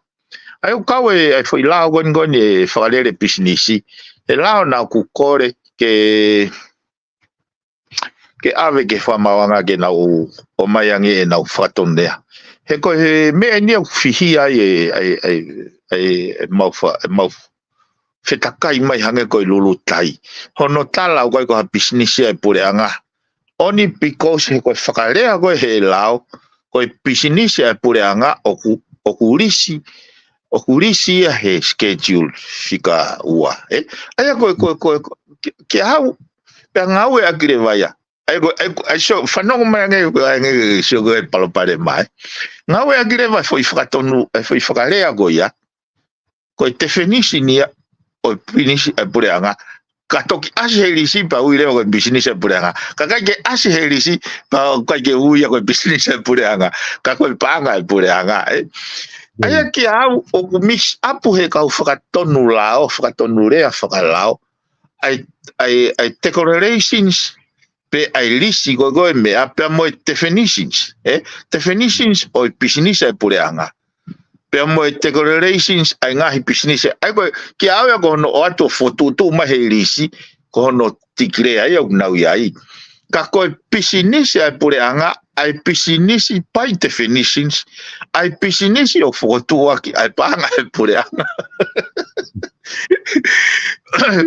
ʻA ia ʻoku kau e, ʻa e foʻi lao ko eni ko eni e fakalele pisinisi, e lao naʻa ku kole ke, ke ʻave ki he fakamaauʻanga ke nau ʻomai ange ʻenau fakatonuhia. He ko e meʻa eni ʻoku fihia ai e, ʻa e, ʻa e, ʻa e, ʻa e mau fa-, ʻa e mau fetakai mai hangē ko e lulutai. Hono tala ʻoku ʻikai ko ha pisinisi ʻa e puleʻanga. Only because he ko e fakalea ko ē he lao, ko e pisinisi ʻa e puleʻanga ʻoku, ʻoku lisi, ʻoku lisi ia he schedule fika ua, ē? ʻA ia ko e, ko e, ko e, ko e, ke, ke hau, pea ngāueʻaki leva ia. ʻA ia ko e, ʻa ia ko e, ʻa ia so, fanongo mai ange, ko e ange, so ko e palopalema, ē? Ngāueʻaki leva e foʻi fakatonu, e foʻi fakalea ko ia. Ko e definition ia ʻo e pisinisi ʻa e puleʻanga. Ka toki ʻasi he lisi pea ui leva ko e pisinisi ʻa e puleʻanga. Ka ʻikai ke ʻasi he lisi pea ʻikai ke ui ia ko e pisinisi ʻa e puleʻanga. Ka ko e paʻanga ʻa e puleʻanga, ē. ʻA ia kia au ʻoku mix up he kau fakatonu lao, fakatonu lea fakalao. ʻA e, ʻa e, ʻa e declarations, pe ʻa e lisi ko ē ko e meʻa, pea mo e definitions, ē? Definitions ʻo e pisinisi ʻa e puleʻanga. Pea mo e declarations ʻa e ngaahi pisinisi. ʻA ia ko e, kia au ia ko hono ʻoatu ʻo fokotuʻutuʻu mai he lisi, ko hono declare ia ʻoku nau ʻi ai. Ka ko e pisinisi ʻa e puleʻanga, ʻa e pisinisi by definitions, ʻa e pisinisi ʻoku fokotuʻuaki ʻa e paʻanga ʻa e puleʻanga.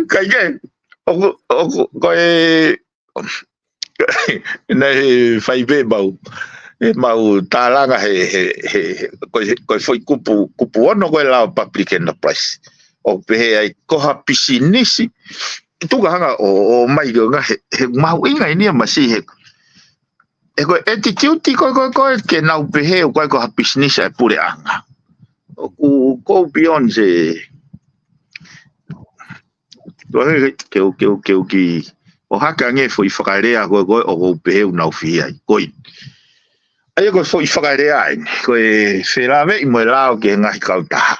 Kae kehe, ʻoku, ʻoku, ko e, naʻe fai pē mau, ʻe mau tālanga he, he, he, he, ko e, ko e foʻi kupu, kupu ono ko e lao public enterprise. ʻOku pehē ai ko ha pisinisi, tuku hanga ʻo, ʻo mai ko nga he, he mahuʻinga eni ia masi he, he ko e attitude ko e, ko e, ko e ke nau pehē ʻoku ʻikai ko ha pisinisi ʻa e puleʻanga. ʻOku go beyond se, ko e, ke u, ke u, ke u ki, ʻo hake ange foʻi fakalea ko e, ko e, ʻoku ou pehē ʻoku nau fihia ai. Ko e, ʻa ia ko e foʻi fakalea eni, ko e felāveʻi mo e lao ki he ngaahi kautaha.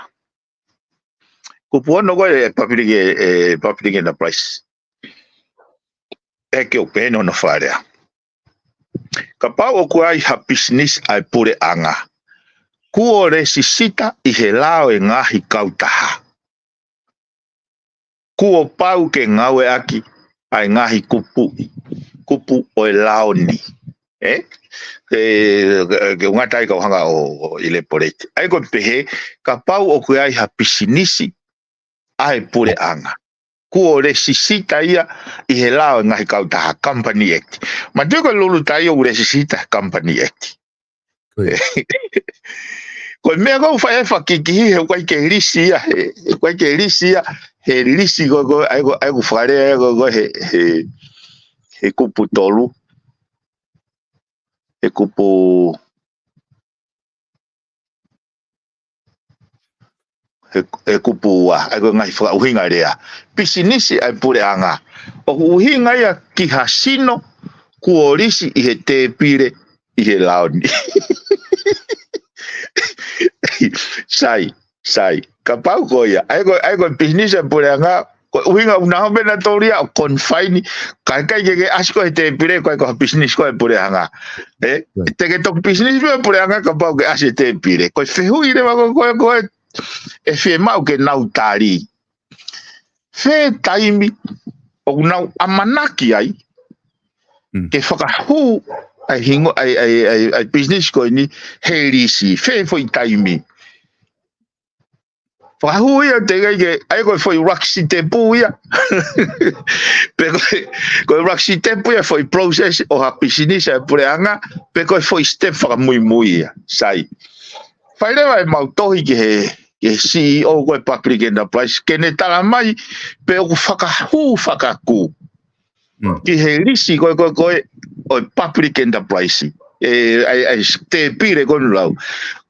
Kupu ono ko e public, e public enterprise. ʻE ke u pehē hono fakalea. Kapau ʻoku ʻi ai ha pisinisi ʻa e puleʻanga, kuo lesisita ʻi he lao e ngaahi kautaha. Kuo pau ke ngāueʻaki ʻa e ngaahi kupu, kupu ʻo e lao ni. Ē? Ke, ke, ke u ngata ai kau hanga ʻo, ʻo elaborate. ʻA ia ko e pehē, kapau ʻoku ʻi ai ha pisinisi ʻa e puleʻanga, kuo lesisita ia ʻi he lao e ngaahi kautaha, Company Act. Manatuʻi ko e lulutai ʻoku lesisita Company Act. Ko ia. Ko e meʻa ko ē ʻoku fai ai e fakakikihi he ʻoku ʻikai ke lisi ia, he, he ʻoku ʻikai ke lisi ia, he lisi ko e, ko e, ʻa ia ko e, ʻa ia ko e fakalea ia ko e, ko e he, he, he kupu tolu. He kupu, he, he kupu ua, ʻa ia ko e ngaahi fakaʻuhinga lea. Pisinisi ʻa e puleʻanga. ʻOku ʻuhinga ia ki ha sino kuo lisi ʻi he tēpile ʻi he lao ni. Sai, sai. Kapau ko ia. ʻA ia ko, ʻa ia ko e pisinisi ʻa e puleʻanga, ko e ʻuhinga ʻoku nau hanga pē ʻo tōlia ʻo confine, kae ʻikai ke ke ʻasi koe he tēpile, ko e ko ha pisinisi ko e puleʻanga. Ē? Right. Te ke toki pisinisi pē puleʻanga kapau ke ʻasi he tēpile. Ko e fehuʻi leva ko e, ko e, ko e, ʻe fiemaʻu ke nau tali. Fē taimi ʻoku nau ʻamanaki ai, mm, ke fakahū ʻa e hingo, ʻa e, ʻa e, ʻa e, ʻa e pisinisi ko eni he lisi, fē foʻi taimi. Fakahū ia te kai ke, ʻa ia ko e foʻi rakisitepu ia. Pe ko e, ko e rakisitepu ia foʻi process ʻo ha pisinisi ʻa e puleʻanga, pe ko e foʻi step fakamuimui ia. Sai. Fai leva e mau tohi ki he, ki he C E O ko e public enterprise, ke ne tala mai, pe ʻoku fakahū fakakū. Mm. Ki he lisi ko e, ko e, ko e, ʻo e public enterprise. ʻE, ʻa e, ʻa e tēpile ko eni lau.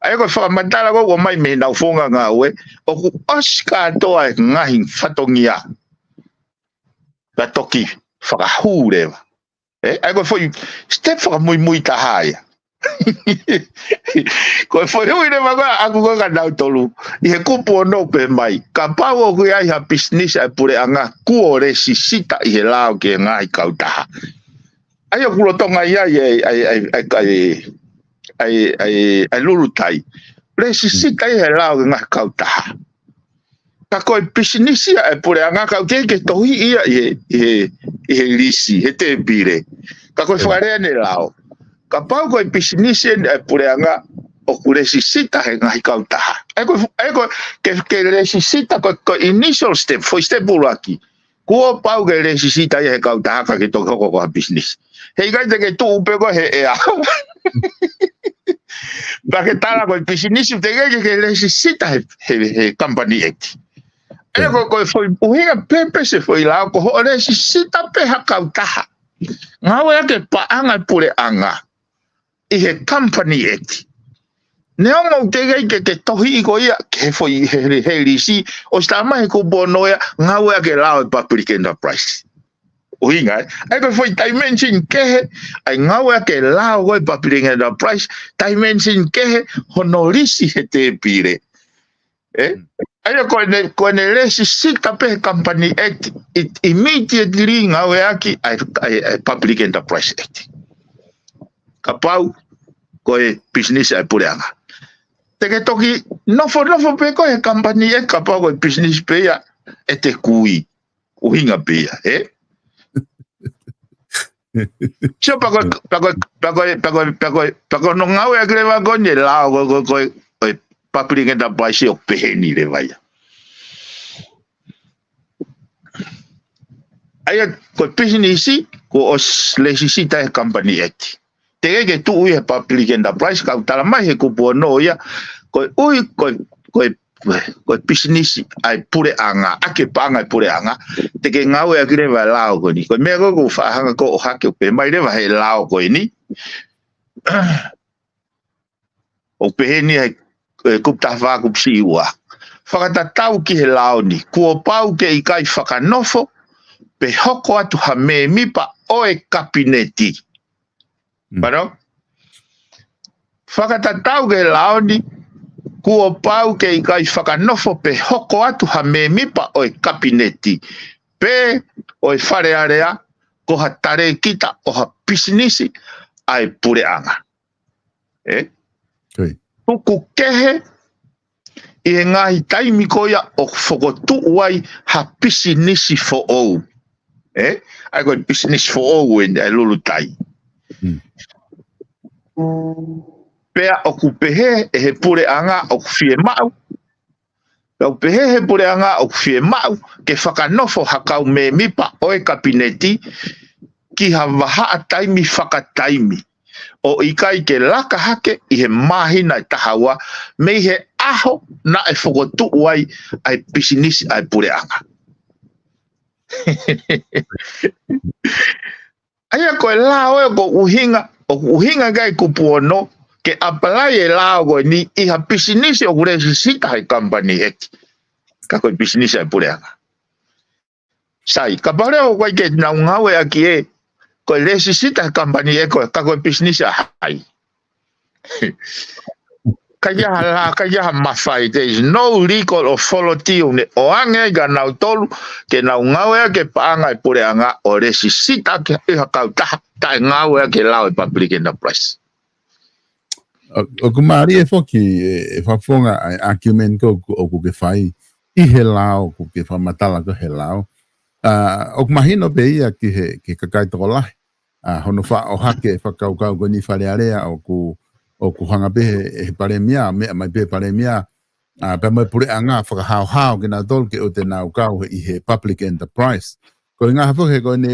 ʻA ia ko e fakamatala ko ē ʻoku ʻomai mei he nau founga ngāue, ʻoku ʻosi kātoa e ngaahi fatongia. Ka toki fakahū leva. ʻE, ʻa ia ko e foʻi step fakamuimui taha ia. Ko e foʻi ui ne maka aku ko ka nau tolu. ʻI he kupu ono pē mai. Kapau ʻoku ʻi ai ha pisinisi ʻa e puleʻanga kuo lēsisita ʻi he lao ki he ngaahi kautaha. ʻA ia ʻoku lolotonga ia ʻa e, ʻa e, ʻa e, ʻa e, ʻa e, ʻa e, ʻa e lulutai. Lēsisita ʻi he lao ki he ngaahi kautaha. Ka ko e pisinisi ia ʻa e puleʻanga ka ʻoku teʻeki ke tohiʻi ia ʻi he, ʻi he, ʻi he lisi, he tēpile. Ka ko e fakalea ʻene lao. Kapau ko e pisinisi ʻa e puleʻanga ʻoku lēsisita he ngaahi kautaha. ʻA ia ko, ʻa ia ko, ke, ke lēsisita ko, ko e initial step, foʻi step ʻuluaki. Kuo pau ke lēsisita ia he kautaha ka ke toki hoko ko ha pisinisi. He ʻikai te ke tuʻu pē koe he ʻea. Pea ke tala ko e pisinisi, teʻeki ke, ke lēsisita he, he, he Company Act. ʻA ia ko, ko e foʻi ʻuhinga pēpē ʻa e foʻi lao, ko hoʻo lēsisita pē ha kautaha. Ngāueʻaki e paʻanga ʻa e puleʻanga ʻi he Company Act. Neongo ʻoku teʻeki ke, ke tohiʻi koe ia, ke he foʻi, he, he, he lisi, ʻosi tā mai he kupu ono ia, ngāueʻaki e lao ʻo e public enterprise. ʻUhinga, ē? ʻA ia ko e foʻi dimension kehe, ʻa e ngāueʻaki e lao ko e public enterprise, dimension kehe, hono lisi he tēpile. ʻE? ʻA ia ko ʻene, ko ʻene lēsisita pē he Company Act, it immediately ngāueʻaki ʻa e, ʻa e, ʻa e Public Enterprise Act. Kapau ko e pisinisi ʻa e puleʻanga. Te ke toki nofonofo pē koe he Company Act, kapau ko e pisinisi pē ia ʻete kui. ʻUhinga pē ia, ē? Sio pea ko e, pea ko e, pea ko e, pea ko e, pea ko e, pea ko hono ngāueʻaki leva ko eni e lao ko, ko, ko, ko e public enterprise ʻoku pehē ni leva ia. ʻA ia, ko e pisinisi, kuo ʻosi lēsisita he Company Act. Teʻeki ke tuʻu ia he public enterprise, ka ʻoku tala mai he kupu ono ia, ko e ui, ko e, ko e, ko e pisinisi ʻa e puleʻanga, ʻaki e paʻanga ʻa e puleʻanga, te ke ngāueʻaki leva e lao ko eni. Ko e meʻa ko ē ʻoku faʻa hanga ko ē ʻo ʻohake ʻoku pehē mai leva he lao ko eni. ʻOku pehē ni he, e, kupu taha fā kupu siʻi ua. Fakatatau ki he lao ni, kuo pau ke ʻikai fakanofo, pe hoko atu ha mēmipa ʻo e Kapineti. Mm. Pardon? Fakatatau ki he lao ni, kuo pau ke ʻikai fakanofo pe hoko atu ha mēmipa ʻo e Kapineti, pe ʻo e Fale Alea, ko ha talēkita ʻo ha pisinisi ʻa e puleʻanga. ʻE? Oi. Tuku kehe ʻi he ngaahi taimi ko ia ʻoku fokotuʻu ai ha pisinisi foʻou. ʻE? ʻA ia ko e pisinisi foʻou ē, ʻa e lulutai. Mm. Pea ʻoku pehē ʻe he puleʻanga ʻoku fiemaʻu. Pea ʻoku pehē he puleʻanga ʻoku fiemaʻu ke fakanofo ha kau mēmipa ʻo e Kapineti ki ha vahaʻa taimi fakataimi. ʻO ʻikai ke laka hake ʻi he māhina ʻe taha ua mei he ʻaho naʻe fokotuʻu ai ʻa e pisinisi ʻa e puleʻanga. ʻA ia ko e lao ē ʻoku ʻuhinga, ʻoku ʻuhinga ki ai e kupu ono, ke apply e lao ko eni ʻi ha pisinisi ʻoku lēsisita he Company Act. Ka ko e pisinisi ʻa e puleʻanga. Sai, kapau leva ʻoku ʻikai ke nau ngāueʻaki ē, ko e lēsisita he Company Act ko e, ka ko e pisinisi ʻa hai. ʻIkai ha la, ʻikai ha mafai, there is no legal authority ʻoku ne ʻoange ai kia nautolu, ke nau ngāueʻaki e paʻanga ʻa e puleʻanga ʻo lēsisita ki ha kautaha, taʻe ngāueʻaki e lao ʻo e public enterprise. ʻO, ʻoku mālie foki e, e fakafofonga ʻa e argument ko ē ʻoku, ʻoku ke fai ʻi he lao ʻoku ke fakamatala ko ē he lao. ʻA, ʻoku mahino pē ia ki he, ki he kakai tokolahi. ʻA, hono faʻa ʻohake e fakakaukau ko eni Fale Alea ʻoku, ʻoku hanga pē he, he Palēmia, meʻa mai pē Palēmia, ʻa, pea mo e puleʻanga fakahaohaoa kinautolu ke ʻoua te nau kau he, ʻi he public enterprise. Ko e ʻuhinga foki he ko ʻene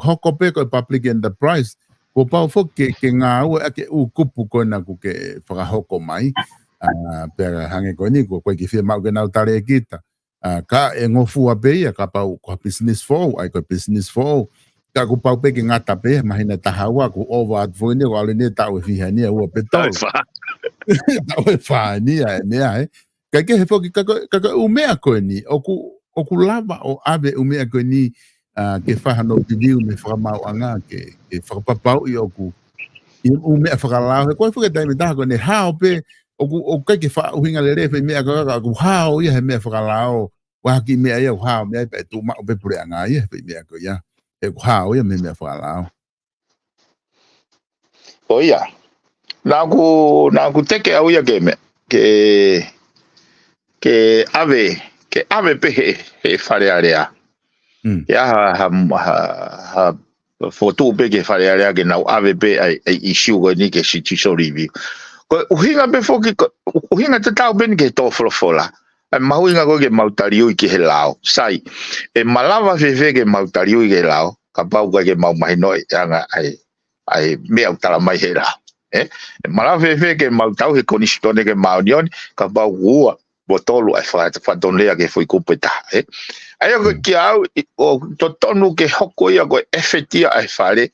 hoko pē ko e public enterprise, kuo pau foki ke, ke ngāueʻaki e ʻū kupu ko ena ʻoku ke fakahoko mai. ʻA, pea hangē ko eni, ko, ʻoku ʻikai ke fiemaʻu ke nau talēkita. ʻA, ka ʻe ngofua pē ia, kapau ko ha pisinisi foʻou, ʻa ia ko e pisinisi foʻou. Ka kuo pau pē ke ngata pē, māhina ʻe taha ua, kuo ʻova atu foki eni, kuo ʻalu eni taʻu ʻe fiha eni, ua pe tolu. Taʻu ʻe fā. Taʻu ʻe fā eni, ʻa e meʻa, ē. Kae kehe foki, ka ko, ka ko e ʻū meʻa ko eni, ʻoku, ʻoku lava ʻo ʻave ʻū meʻa ko eni ʻa, ke fai hano review mei he fakamaauʻanga ke, ke fakapapauʻi ʻoku ʻi ai e ʻū meʻa fakalao. He ko e fuʻu taimi ʻe taha ko ʻene hao pē, ʻoku, ʻoku ʻikai ke faʻa ʻuhinga lelei e foʻi meʻa ko ia ka ʻoku hao ia he meʻa fakalao. Ko e kiʻi meʻa ia ʻoku hao mei ai pea tuʻu maʻu pē puleʻanga ia he foʻi meʻa ko ia. He ʻoku hao ia mei he meʻa fakalao. ʻO ia. Naʻa ku, naʻa ku teke au ia ke meʻa, ke, ke ʻave, ke ʻave pē he, he Fale Alea. Mm. Ke ʻai ha, ha, ha, ha fokotuʻu pē ki he Fale Alea ke nau ʻave pē ʻa e, ʻa e issue ko eni ki he judicial review. Ko e ʻuhinga pē foki, ko e ʻuhinga tatau pē eni ki he tō folofola. ʻA e mahuʻinga ko ē ke mau taliui ki he lao. Sai, ʻe malava fēfē ke mau taliui ki he lao, kapau ʻoku ʻikai ke mau mahinoʻi ʻa e anga ʻa e, ʻa e meʻa ʻoku tala mai he lao. ʻE, ʻe malava fēfē ke mau tauhi e konisitūtone ke māʻoniʻoni, kapau ʻoku ua, mo tolu ʻa e faka-, fakatonulea ki he foʻi kupu ʻe taha, ē. ʻA ia ko e Mm. kiate au, ʻi, ʻoku totonu ke hoko ia ko e effort ia ʻa e Fale,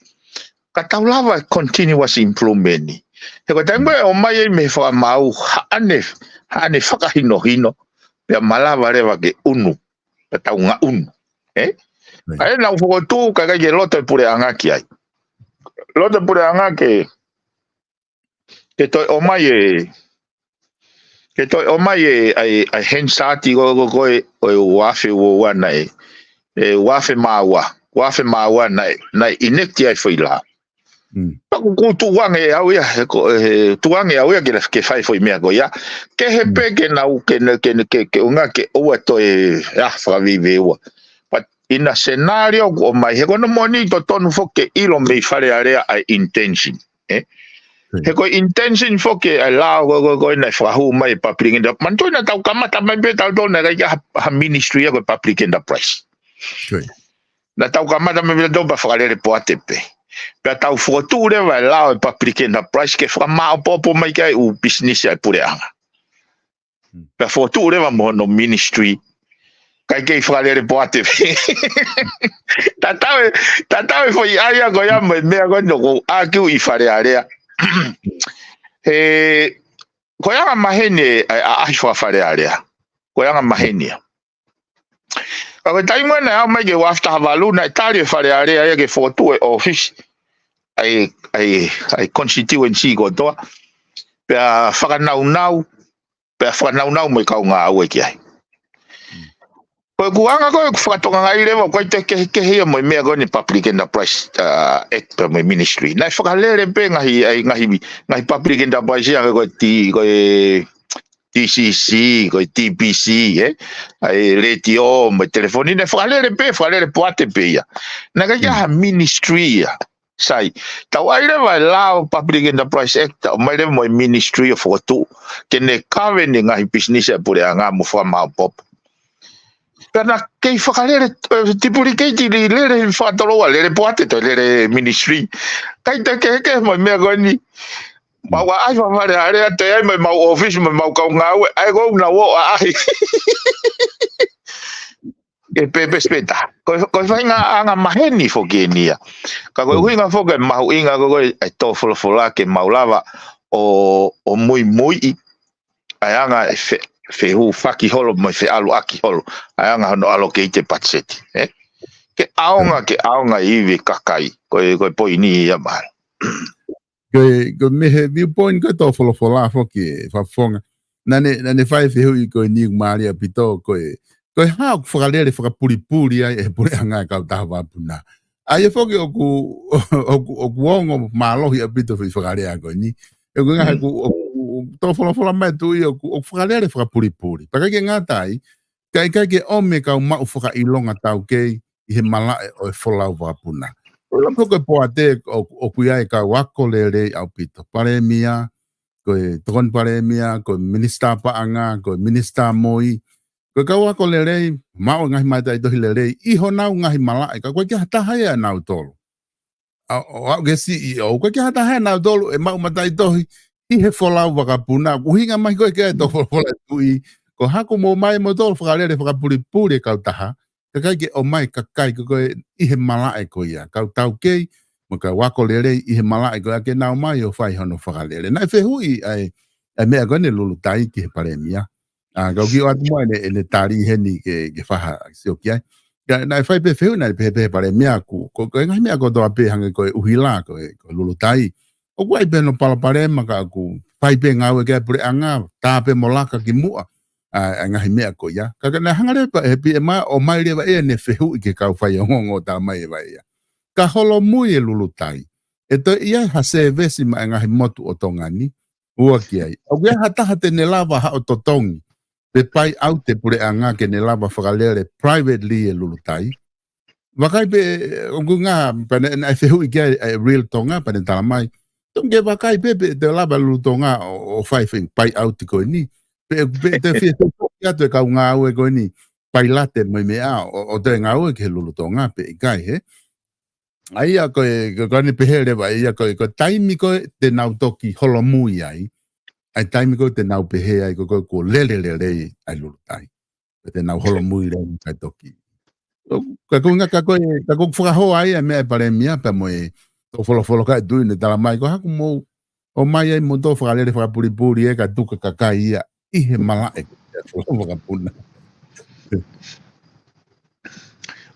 ka tau lava e continuous improvement. He ko e taimi Mm. ʻe ʻomai ai mei he fakamaau haʻane, haʻane fakahinohino, pea malava leva ke ʻunu, pea tau ngaʻunu. Ē? Right. ʻA ia naʻa ku fokotuʻu ka ʻikai ke loto e puleʻanga ki ai. Loto e puleʻanga ke, ke toe ʻomai e, ke toe ʻomai e, ʻa e, ʻa e Hansard ko, ko, ko e, ʻo e uaafe uaua naʻe, e uaafe mā ua, uaafe mā ua naʻe, naʻe enact ai e foʻi lao. Mm. Pea ʻoku ou tukuange au ia, he ko, he tukuange au ia ke, ke fai e foʻi meʻa ko ia. Kehe Mm. pē ke nau, ke, ke, ke, ke, ke ʻuhinga ke ʻoua toe, ʻa, fakaveiveua. But ʻi he scenario ʻoku ʻomai, he ko hono moʻoni totonu foki ke ʻilo mei Fale Alea ʻa e intention. Ē? Right. He ko e intention foki ʻa e lao ko, ko, ko ē naʻe fakahū mai e public enter-, manatuʻi naʻa tau kamata mai pē tautolu naʻe ʻikai ha, ha ministry ia ko e public enterprise. Right. Naʻa tau kamata mai pē tautolu pea fakalele poate pē. Pea tau fokotuʻu leva e lao e public enterprise ke fakamāʻopoʻopo mai ki ai e ʻū pisinisi ʻa e puleʻanga. Mm. Pea fokotuʻu leva mo hono ministry. ʻIkai ke fakalele poate pē. Tatau e, tatau e foʻi ʻai ia ko ia mo e meʻa ko ē naʻa ku ʻākiu ʻi Fale Alea. He, ko e anga maheni ʻa e ʻaʻahi faka-Fale Alea. Ko e anga maheni ia. Ka ko e taimi naʻe aʻu mai ki he uaafe taha valu naʻe tali e Fale Alea ia ke fokotuʻu e ʻōfisi ʻa e, ʻa e, ʻa e constituency kotoa. Pea fakanaunau, pea fakanaunau mo e kau ngāue ki ai. Ko ʻeku anga ko ē ʻeku fakatokangaʻi leva, ʻoku ʻikai toe kehekehe ia mo e meʻa ko eni public enterprise, uh, act pea mo e ministry. Naʻe fakalele pē ngaahi, ʻa e ngaahi, ngaahi public enterprise ia ko e T-, ko e T C C, ko e T B C, ē? ʻA e letiō, mo e telefoni, naʻe fakalele pē, fakalele poate pē ia. Naʻe ʻikai ke Mm. ha ministry ia. Sai, tau ʻai leva e lao Public Enterprise Act, ʻomai leva mo e ministry ʻo fokotuʻu, ke ne kave ʻene ngaahi pisinisi ʻa e puleʻanga mo fakamāʻopoʻopo. Pea naʻe kei fakalele, eh, duplicate, lele fakatoloua, lele poate, toe lele ministry. ʻIkai toe kehekehe mo e meʻa ko eni. Mau ʻaʻahi faka-Fale Alea, toe ʻai mo ʻemau ʻōfisi, mo ʻemau kau ngāue, ʻa ē ko ē naʻa nau ō ʻo ʻaʻahi. ʻE pēpesi pē taha. Ko, ko e faʻahinga anga maheni foki eni ia. Ka ko e Mm. ʻuhinga foki e mahuʻinga ko, ko e tō folofola ke mau lava ʻo, ʻo muimuiʻi ʻa e anga e fe-, fehūfaki holo mo e feʻaluʻaki holo. ʻA e anga hono allocate e patiseti, ē? Ke ʻaonga, Mm. ke ʻaonga e ivi kakai. Ko e, ko e poini ia mahalo. Ko e, ko e mei he viewpoint ko e tō folofola foki e Fakafofonga. Naʻa ne, naʻa ne fai e fehuʻi ko eni ʻoku mālie ʻaupito ko e, ko e hā ʻoku fakalele fakapulipuli ai e puleʻanga e kautaha vakapuna. ʻA ia foki ʻoku, ʻoku, ʻoku ongo mālohi ʻaupito foʻi fakalea ko eni. ʻE ko e ngaahi Mm. ʻoku, ʻoku, ʻoku tō folofola mai e Tuʻi ʻoku, ʻoku fakalele fakapulipuli. Pea ʻikai ke ngata ai, ka ʻikai ke ʻomi e kau maʻu fakaʻilonga taukei ʻi he malaʻe ʻo e folau vakapuna. Ko e poate ʻo, ʻoku ʻi ai e kau ako lelei ʻaupito. Palēmia, ko e tokoni palēmia, ko e minisitā paʻanga, ko e minisitā moi. Ko e kau ako lelei, maʻu e ngaahi mataʻitohi lelei, ʻi honau ngaahi malaʻe, ka ʻoku ʻikai ke ha taha ia ʻia nautolu. ʻA, ʻo aʻu ki he C E O, ʻoku ʻikai ke ha taha ia ʻia nautolu ʻe maʻu mataʻitohi ʻi he folau vakapuna, ʻuhinga mai ko ē ki he tō folofola e Tuʻi, ko e hā ʻoku mou ʻomai moutolu fakalele fakapulipuli e kautaha, ka ʻikai ke ʻomai e kakai ko ē ʻi he malaʻe ko ia, kau taukei, mo e kau ako lelei ʻi he malaʻe ko ia ke nau ōmai ʻo fai hono fakalele. Naʻe fehuʻi ʻa e, ʻa e meʻa ko eni Lulutai ki he palēmia. ʻA, kau kiʻi ʻoatu muʻa ʻene, ʻene tali heni ke, ke fai ha sio ki ai. Ka naʻe fai pē fehuʻi naʻe pehē pē palēmia ʻoku, ko, ko e ngaahi meʻa kotoa pē hangē ko e ʻuhila, ko e, ko e lulutai. ʻOku ʻi ai pē hono palopalema ka ʻoku fai pē ngāue ki ai puleʻanga, tā pē mo laka ki muʻa, ʻa, ʻa e ngaahi meʻa ko ia. Ka, ka naʻe hanga leva ʻe he P M ʻo ʻomai leva ia ʻene fehuʻi ki he kau faiongoongo ʻo talamai ʻe ia. Ka holomui e lulutai. ʻE toe ʻi ai ha sēvesi maʻa e ngaahi motu ʻo Tonga ni, ua ki ai. ʻOku ʻi ai ha taha te ne lava haʻo totongi. Pe pay out e puleʻanga ke ne lava fakalele privately e lulutai. Vakai pē, ʻoku ngā, pea naʻe, naʻe fehuʻi ki ai, ʻe Real Tonga, pea ne talamai. Tonu ke vakai pē, pe te lava Lulu Tonga ʻo, ʻo fai feng pay out ko eni. Pe, pe te fie te toki atu e kau ngāue ko eni. Pailate mai meʻa, ʻo, ʻo te ngāue ki he Lulu Tonga, pe ʻikai he. ʻA ia ko e, ko, ko ʻene pehē leva, ʻa ia ko e, ko e taimi ko ē te nau toki holomui ai. ʻA e taimi ko ē te nau pehē ai, ko, ko, ko lele lelei ʻa e lulutai. Pe te nau holomui lelei kai toki. Ka ko e ʻuhinga ka ko e, ka ko e fakahoa ai ʻa e meʻa ʻa e palēmia pea mo e, tō folofola ka e tui ne talamai ko haku mou, ʻomai ai mo tō fakalele fakapulipuli ē ka tuku e kakai ia ʻi he malaʻe. Folofola vakapuna.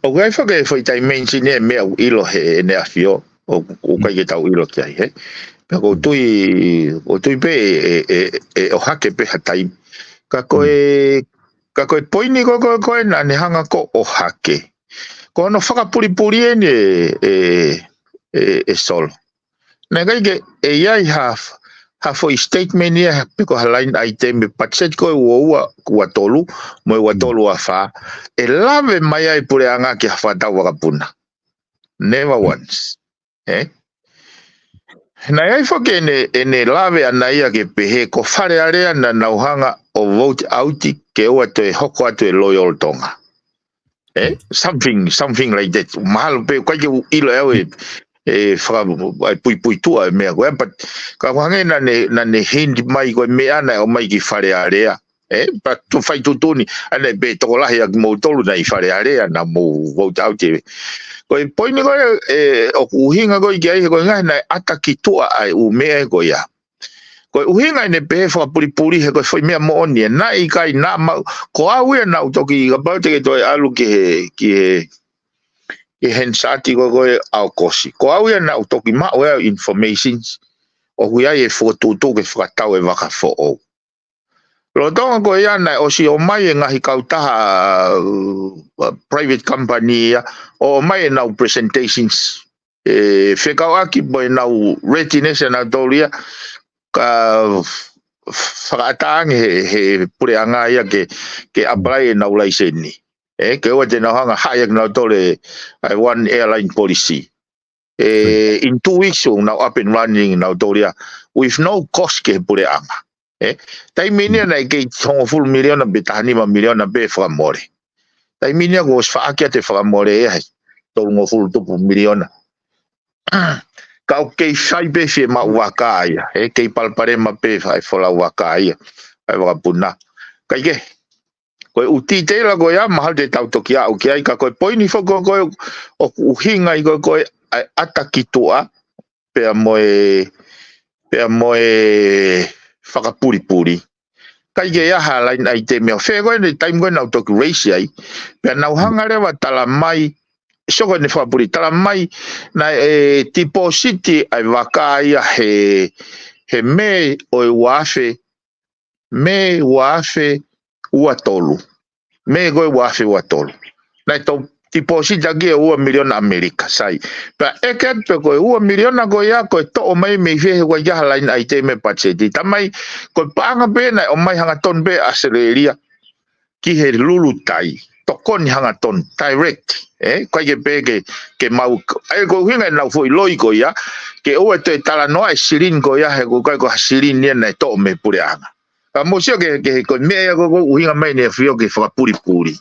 ʻOku ʻi ai foki e foʻi dimension ʻe meʻa ʻoku ʻilo he ʻEne ʻAfio, ʻoku, ʻoku ʻikai ke tau ʻilo ki ai, he. Pea ʻoku ou tui, ʻoku ou tui pē ʻe, ʻe, ʻe, ʻe ʻohake pē ha taimi. Ka ko e, ka ko e poini ko, ko, ko ē naʻa ne hanga ʻo ʻohake. Ko hono fakapulipuli eni ʻe, ʻe, ʻe, ʻe Solo. Naʻe ʻikai ke, ʻe ʻi ai ha, ha foʻi statement ia, pe ko ha line item ʻi he patiseti ko ē ua ua, ua tolu, mo e ua tolu ua fā. ʻE lave mai ai puleʻanga ki ha fakatau vakapuna. Never once. Eh? Naʻe ʻi ai foki ʻene, ʻene lave ʻana ia ke pehē ko Fale Alea naʻa nau hanga ʻo vote out ke ʻoua toe hoko atu e Loyal Tonga. Eh? Something, something like that. Mahalo pē, ʻikai ke u ʻilo ʻe au e, e faka-, e puipuituʻa e meʻa ko ē, but ka ʻoku hangē naʻa ne, naʻa ne hint mai ko e meʻa naʻe ʻomai ki Fale Alea. Eh? Pea tu fai tuʻutuʻuni, ʻa ē pē tokolahi ʻa kimoutolu naʻe ʻi Fale Alea naʻa mou vote out e. Ko e poini ko ē, e, ʻoku ʻuhinga ko ē ki ai, he ko e ngaahi naʻe ʻata ki tuʻa ʻa e ʻū meʻa ko ia. Ko e ʻuhinga ʻene pehē fakapulipuli he ko e foʻi meʻa moʻoni ē, naʻe ʻikai naʻa mau, ko au ia naʻa ku toki kapau te ke toe ʻalu ki he, ki he, ki he Hansard ko ē ko ē ʻAokosi. Ko au ia naʻa ku toki maʻu e informations, ʻoku ʻi ai e fokotuʻutuʻu ke fakatau e vaka foʻou. Lolotonga ko ia naʻe ʻosi ʻomai e ngaahi kautaha, uh, private company ia, ʻo ʻomai ʻenau presentations. E fekauʻaki mo ʻenau readiness ʻanautolu ia, ka fakaʻatā ange he, he puleʻanga ia ke, ke apply ʻenau laiseni. E, ke ʻoua te nau hanga haʻi ʻa kinautolu e, ʻa e one airline policy. E, in two weeks, ʻoku nau up and running nautolu ia, with no cost ki he puleʻanga. E, taimi ni ia naʻe kei hongofulu miliona pe taha nima miliona pē fakamole. Taimi ni ia kuo ʻosi faʻaki atu e fakamole ia he tolungofulu tupu miliona. Ka ʻoku kei fai pē fiemaʻu vaka ia, e kei palopalema pē fai folau vaka ia, ʻa e vakapuna. Kae kehe, ko e ʻū titela ko ia, mahalo te tau toki aʻu ki ai, ka ko e poini foki ko ē, ʻoku ʻuhinga ia ko ē, ko e ʻa e ʻata ki tuʻa, pea mo e, pea mo e fakapulipuli. ʻIkai ke ʻi ai ha line item ia ʻo fē ko ē ʻene taimi ko ē naʻa ku toki raise ai. Pea naʻa ku hanga leva ʻo talamai, sio ko ʻene fakapuli, talamai naʻe, e, deposit ʻa e vaka ia he, he Mē ʻo e ua afe, Mē ua afe ua tolu. Mē ko ē ua afe ua tolu. Naʻe tau deposit ʻaki e ua miliona ʻAmelika, sai. Pea ʻeke atu pe ko e ua miliona ko ia, ko e toʻo mai mei fē he ʻoku ʻikai ha line item he patiseti. Talamai, ko e paʻanga pē naʻe ʻomai hangatonu pē ʻAositelēlia ki he Lulutai. Tokoni hangatonu, direct. E, ʻikai ke pē ke, ke mau, ʻa ia ko e ʻuhinga ʻenau foʻi loi ko ia, ke ʻoua toe talanoa e silini ko ia, he ʻoku ʻikai ko ha silini ia naʻe toʻo mei he puleʻanga. Ka mou sio ki he, ki he, ko e meʻa ia ko ē ʻoku ʻuhinga mai ʻEne ʻAfio ki he fakapulipuli.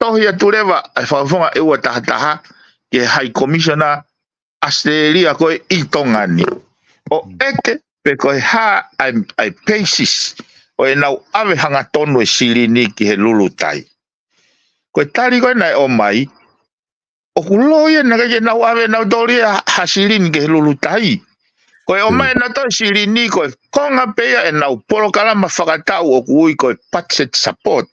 Tohi atu leva ʻa e Fakafofonga ʻe ua taha taha ki he High Commissioner ʻAositelēlia ko ē ʻi Tonga ni. ʻO ʻeke pe ko e hā ʻa e, ʻa e basis ʻo ʻenau ʻave hangatonu e silini ki he Lulutai. Ko e tali ko ē naʻe ʻomai, ʻoku loi ia naʻe ʻikai ke nau ʻave ʻe nautolu ia ha silini ki he Lulutai. Ko e ʻomai ʻe nautolu e silini ko e konga pē ia ʻenau polokalama fakatau ʻoku ui ko e budget support.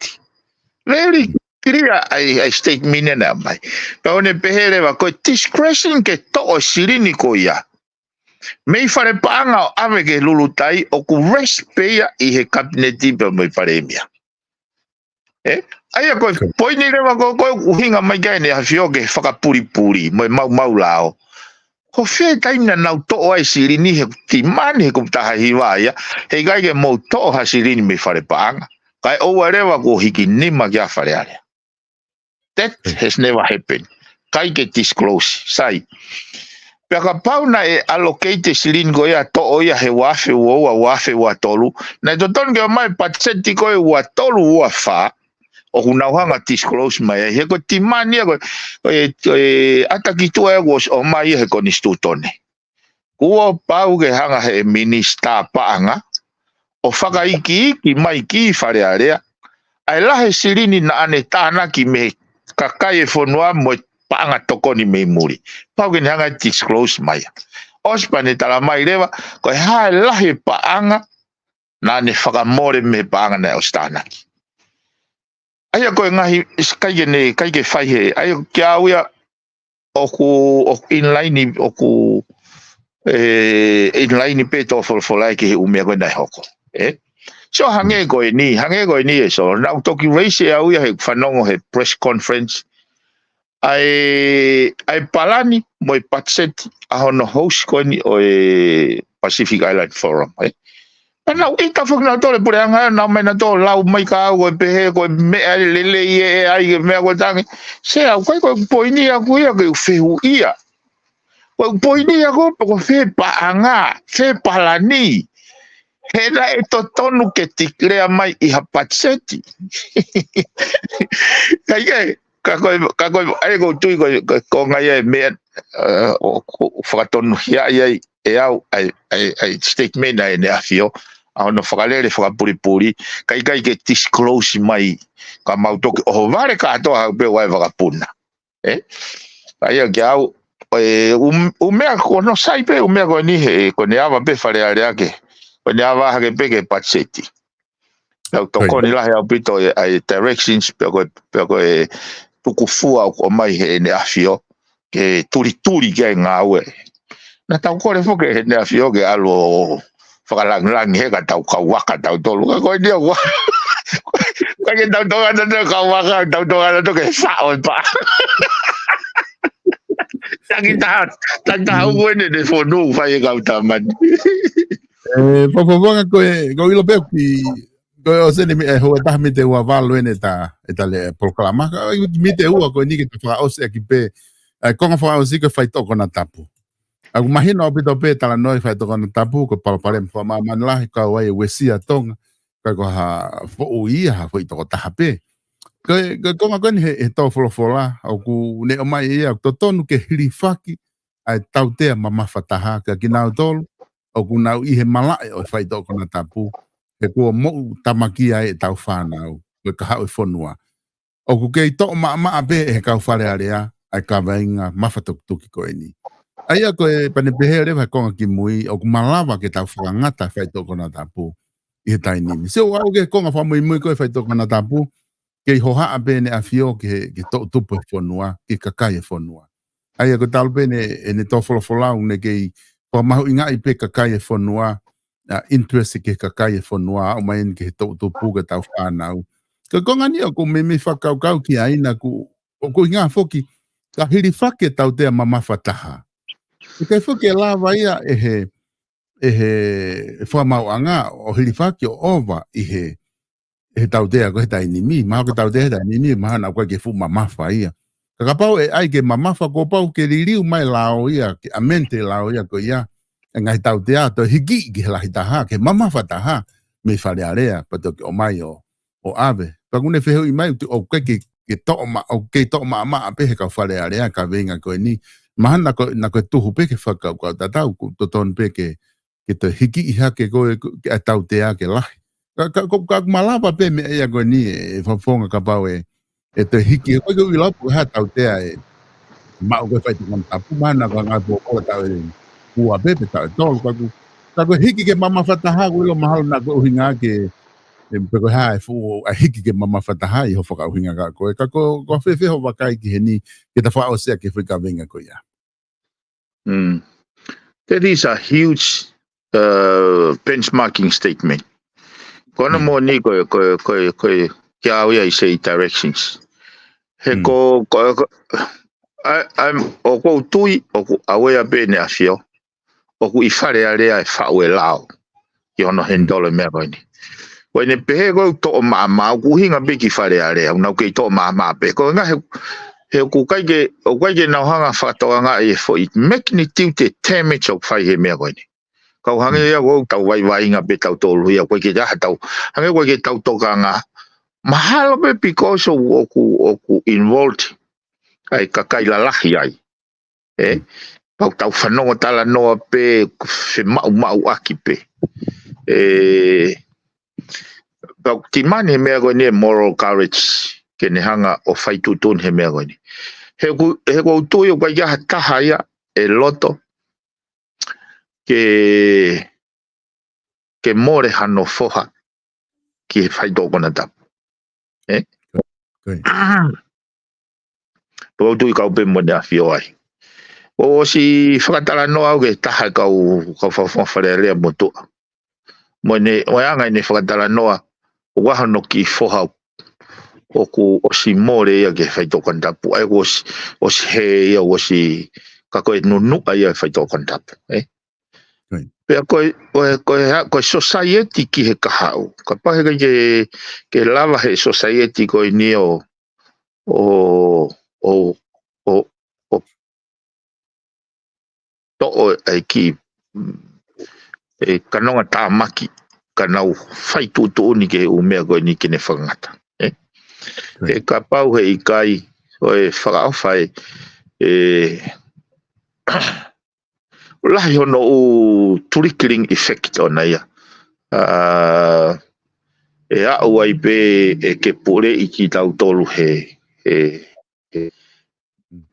Very clear ʻa e, ʻa e statement ʻena mai. Pea ʻoku ne pehē leva ko e discretion ke toʻo e silini ko ia mei fale paʻanga ʻo ʻave ki he Lulutai ʻoku rest pē ia ʻi he kapineti pea mo e palēmia. ʻE? ʻA ia ko e poini leva ko, ko e ʻuhinga mai ki ai ʻEne ʻAfio ke fakapulipuli mo e maumau lao. Ko fē taimi naʻa nau toʻo ai silini he timani he kupu taha hiva ia, he ʻikai ke mou toʻo ha silini mei fale paʻanga. Kae ʻoua leva kuo hiki nima ki ai Fale Alea. That has never happened. ʻIkai ke disclose, sai. Pea kapau naʻe allocate e silini ko ia toʻo ia he ua afe ua ua, ua afe ua tolu, naʻe totonu ke ʻomai patiseti ko e ua tolu ua fā, ʻoku nau hanga disclose mai ai. He ko e timani ia ko e, ko e, ko e ʻata ki tuʻa ia kuo ʻosi ʻomai ia he konisitūtone. Kuo pau ke hanga he minisitā paʻanga ʻo fakaikiiki mai ki Fale Alea ʻa e lahi e silini naʻa ne tānaki mei he kakai e fonua mo e paʻanga tokoni mei muli. Pau ke ne hanga disclose mai. ʻOsi pea ne tala mai leva, ko e hā e lahi e paʻanga naʻa ne fakamole mei he paʻanga naʻe ʻosi tānaki. ʻA ia ko e ngaahi, ʻikai ke ne, ʻikai ke fai he, ʻa ia kia au ia, ʻoku, ʻoku in line, ʻoku, ʻe, in line pē tō folofola ki he ʻū meʻa ko ē naʻe hoko. ʻE? So hangē ko eni, hangē ko eni ē, so, naʻa ku toki raise ʻe au ia he fanongo he press conference. ʻA e, ʻa e palani mo e patiseti ʻa hono host ko eni ʻo e Pacific Island Forum, ʻe? Pea naʻa ku ʻita foki naʻa tole puleʻanga, naʻa mai naʻa tole lau mai kia au ko e pehē, ko e meʻa lelei ē, ʻe ʻai ke meʻa ko e tangi. Sai au, ʻikai ko e poini ʻaku ia ke u fehuʻia. Ko e poini ʻaku pe ko fē paʻanga, fē palani. He naʻe totonu ke declare mai ʻi ha patiseti. ʻIkai ke, ka ko e, ka ko e, ʻa ia ʻoku ou tui ko e, ko e, ko e ngaahi meʻa, ʻe, ʻoku, ʻoku fakatonuhia ai ʻe au, ʻa e, ʻa e, ʻa e statement ʻa ʻEne ʻAfio, ʻa hono fakalele fakapulipuli, ʻikai, ʻikai ke disclose mai, ka mau toki ʻohovale kātoa hau pē ʻo ʻai vakapuna. ʻE? ʻA ia kia au, ʻe, ʻū, ʻū meʻa ko hono sai pē, ʻū meʻa ko eni he, ko ʻene ava pē Fale Alea ke, ko ʻene ava hake pē ki he patiseti. Naʻa ku tokoni lahi ʻaupito ʻi he, ʻa e directions, pea ko e, pea ko e tukufua ʻoku ʻomai he ʻEne ʻAfio, ke tulituli ki ai ngāue. Naʻa tau kole foki ʻEne ʻAfio ke ʻalu ʻo fakalangilangi he ka tau kau vaka tautolu. Ka ko e nia ua. Ka ke tau tonga naʻa tau kau vaka, tau tonga naʻa tau ke faʻo e pā. Taki taha, taki taha ʻū ʻene ne fonu fai e kau tamani. ʻE, fakafofonga ko e, ko e ʻilo pē ki, ko e ʻosi eni mi-, ʻe, hoa taha mita ua valu ʻene ta, ʻe ta le, ʻe, polokalama. Ka, ʻe, mita ua ko eni ke ta fakaʻosi ʻaki pē, ʻe, konga fakaʻosi ko e faitoʻo konatapu. ʻOku mahino ʻaupito pē talanoa e faitoʻo konatapu, ko e palopalema fakamāmani lahi, kau ai e uesia Tonga, ka ko ha foʻui ia, ha foʻi tokotaha pē. Ko e, ko e konga ko eni he, he tō folofola, ʻoku ne ʻomai ia, ʻoku totonu ke hilifaki, ʻa e tautea mamafa taha, kia kinautolu, ʻoku nau ʻi he malaʻe ʻo e faitoʻo konatapu, he kuo moʻu tamakia ai ʻetau fānau, ko e kahaʻu e fonua. ʻOku kei toʻo maʻamaʻa pē ʻe he kau Fale Alea, ʻa e kaveinga mafatukituki ko eni. ʻA ia ko e pea ne pehē leva he konga ki mui, ʻoku malava ke tau fakangata e faitoʻo konatapu, ʻi he taimi ni. Sio au ki he konga fakamuimui ko e faitoʻo konatapu, kei hohaʻa pē ʻEne ʻAfio ki he, ki he toʻutupu e fonua, ki he kakai e fonua. ʻA ia ko e talu pē ʻene, ʻene tō folofola ʻoku ne kei fakamahuʻingaʻi pē kakai e fonua, ʻa interest ki he kakai e fonua, aʻu mai eni ki he toʻutupu ki heʻetau fānau. Ko e konga ni ʻoku ou meimei fakakaukau ki ai naʻa ku, ʻoku ʻuhinga foki, ka hilifaki e tautea mamafa taha. ʻIkai foki ke lava ia ʻe he, ʻe he fakamaauʻanga ʻo hilifaki ʻo ʻova ʻi he, he tautea ko e he taimi ni, mahalo ko e tautea he taimi ni, mahalo naʻa ʻoku ʻikai ke fuʻu mamafa ia. Ka kapau ʻe ʻai ke mamafa kuo pau ke liliu mai lao ia, ke amend e lao ia ko ia, ʻa e ngaahi tautea, toe hiki ki he lahi taha, ki he mamafa taha, mei Fale Alea, pea toki ʻomai ʻo, ʻo ʻave. Pea ʻoku ne fehuʻi mai, ʻoku, ʻoku ʻikai ke, ke toʻo ma-, ʻoku kei toʻo maʻamaʻa pē he kau Fale Alea, kaveinga ko eni. Mahalo naʻa ko, naʻa ko e tuhu pē ke fakakaukau tatau, ʻoku totonu pē ke, ke toe hikiʻi hake ko e, ko e, ʻa e tautea ke lahi. Ka, ka, ko, ka malava pē meʻa ia ko eni ʻe, ʻe fakafofonga kapau ʻe, ʻe toe hiki, ko e ke ui lau pē ha tautea ʻe maʻu ko e faitoʻo konatapu, mahalo naʻa ko e ngaahi pōpola taʻu ʻe ua pē pe taʻu ʻe tolu, ka ko, ka ko e hiki ke mamafa taha ʻoku ʻilo mahalo naʻa ko e ʻuhinga ke, Pe ko e hā e fuʻu ʻa e hiki ke mamafa taha ai ho fakaʻuhinga ka ko e, ka ko, ko fēfē hoʻo vakai ki heni, ke ta fakaʻosi ʻaki e foʻi kaveinga ko ia. Mm. That is a huge uh, benchmarking statement. Ko hono moʻoni ko, ko, ko, ko, kia au ia i sei directions. He ko, ko, ko I, I'm, ʻoku ou tui, ʻoku ʻauea pē ʻEne ʻAfio, ʻoku ʻi Fale Alea e faʻu e lao ki hono handle e meʻa ko eni. Ko ʻene pehē ko e toʻo maʻamaʻa, ʻoku ʻuhinga pē ki Fale Alea, ʻoku nau kei toʻo maʻamaʻa pē. Ko e ngaahi, he ʻoku ʻikai ke, ʻoku ʻikai ke nau hanga fakatokangaʻi e foʻi magnitude e damage ʻoku fai he meʻa ko eni. Kau hangē ia ʻoku tau vaivaiʻanga pē tautolu ia, ʻoku ʻikai ke ʻi ai ha tau, hangē ʻoku ʻikai ke tau tokanga. Mahalo pē because ʻoku, ʻoku involved ʻa e kakai lalahi ai. ʻE, pau tau fanongo talanoa pē, femaʻumaʻuʻaki pē. ʻE, pau timani he meʻa ko eni e moral courage, ke ne hanga ʻo fai tuʻutuʻuni he meʻa ko eni. He ʻoku, he ʻoku ou tui ʻoku ʻikai ke ʻi ai ha taha ia ʻe loto ke, ke mole hano foha ki he faitoʻo konatapu. ʻE? Pau tui kau pē mo ʻEne ʻAfio ai. ʻOsi fakatalanoa au ki he taha kau, kau fakafofonga Fale Alea motuʻa. Mo ʻene, ʻo e anga ʻene fakatalanoa, ʻoku ʻi ai hono kiʻi foha ʻoku ʻosi mole ia ki he faitoʻo konatapu. ʻA ia ʻoku ʻosi, ʻosi hē ia ʻosi ka ko e nunuʻa ia he faitoʻo konatapu. ʻE? Pea ko e, ko e, ko e, ko e society ki he kahaʻu. Kapau he ʻikai ke, ke lava he society ko eni ʻo, ʻo, ʻo, ʻo, ʻo toʻo e kiʻi, e kanonga tāmaki, ka nau fai tuʻutuʻuni ki he ʻū meʻa ko eni ke ne fakangata. ʻE? He kapau he ʻikai, ʻo e fakaʻofa e, e, lahi hono ʻū trickling effect ʻona ia. ʻE aʻu ai pē ʻe ke puleʻi kitautolu he, he, he.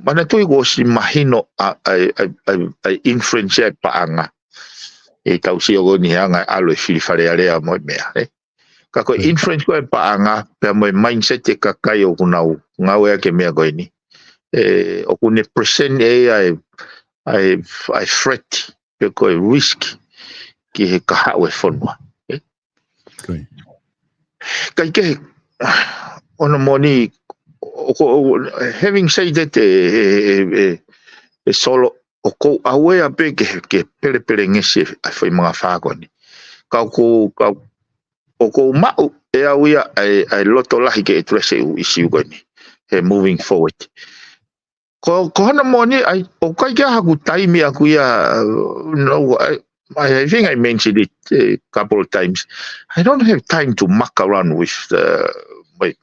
Manatuʻi kuo ʻosi mahino ʻa, ʻa, ʻa, ʻa, ʻa influence ʻa e paʻanga. ʻE tau sio ko eni he anga ʻalu e fili Fale Alea mo e meʻa, ʻe. Ka ko e influence ko e paʻanga, pea mo e mindset e kakai ʻoku nau ngāueʻaki e meʻa ko eni. ʻE, ʻoku ne present ʻe ia ʻa e, ʻa e, ʻa e threat, pe ko e risk, ki he kahaʻu e fonua. ʻE? ʻIkai ke, ʻoku moʻoni, ʻoku, ʻoku, having said that, ʻe, ʻe, ʻe, ʻe, ʻe Solo, ʻoku ou ʻauea pē ke, ke pelepelengesi ʻa e foʻi mangafā ko eni. Ka ʻoku, ka ʻoku ou maʻu ʻe au ia ʻa e, ʻa e loto lahi ke address e ʻū issue ko eni. He moving forward. Ko, ko hono moʻoni, ʻai, ʻoku ʻikai ke ʻi ai haku taimi ʻaʻaku ia, uh, no, I, I think I mentioned it a couple of times. I don't have time to muck around with the, my,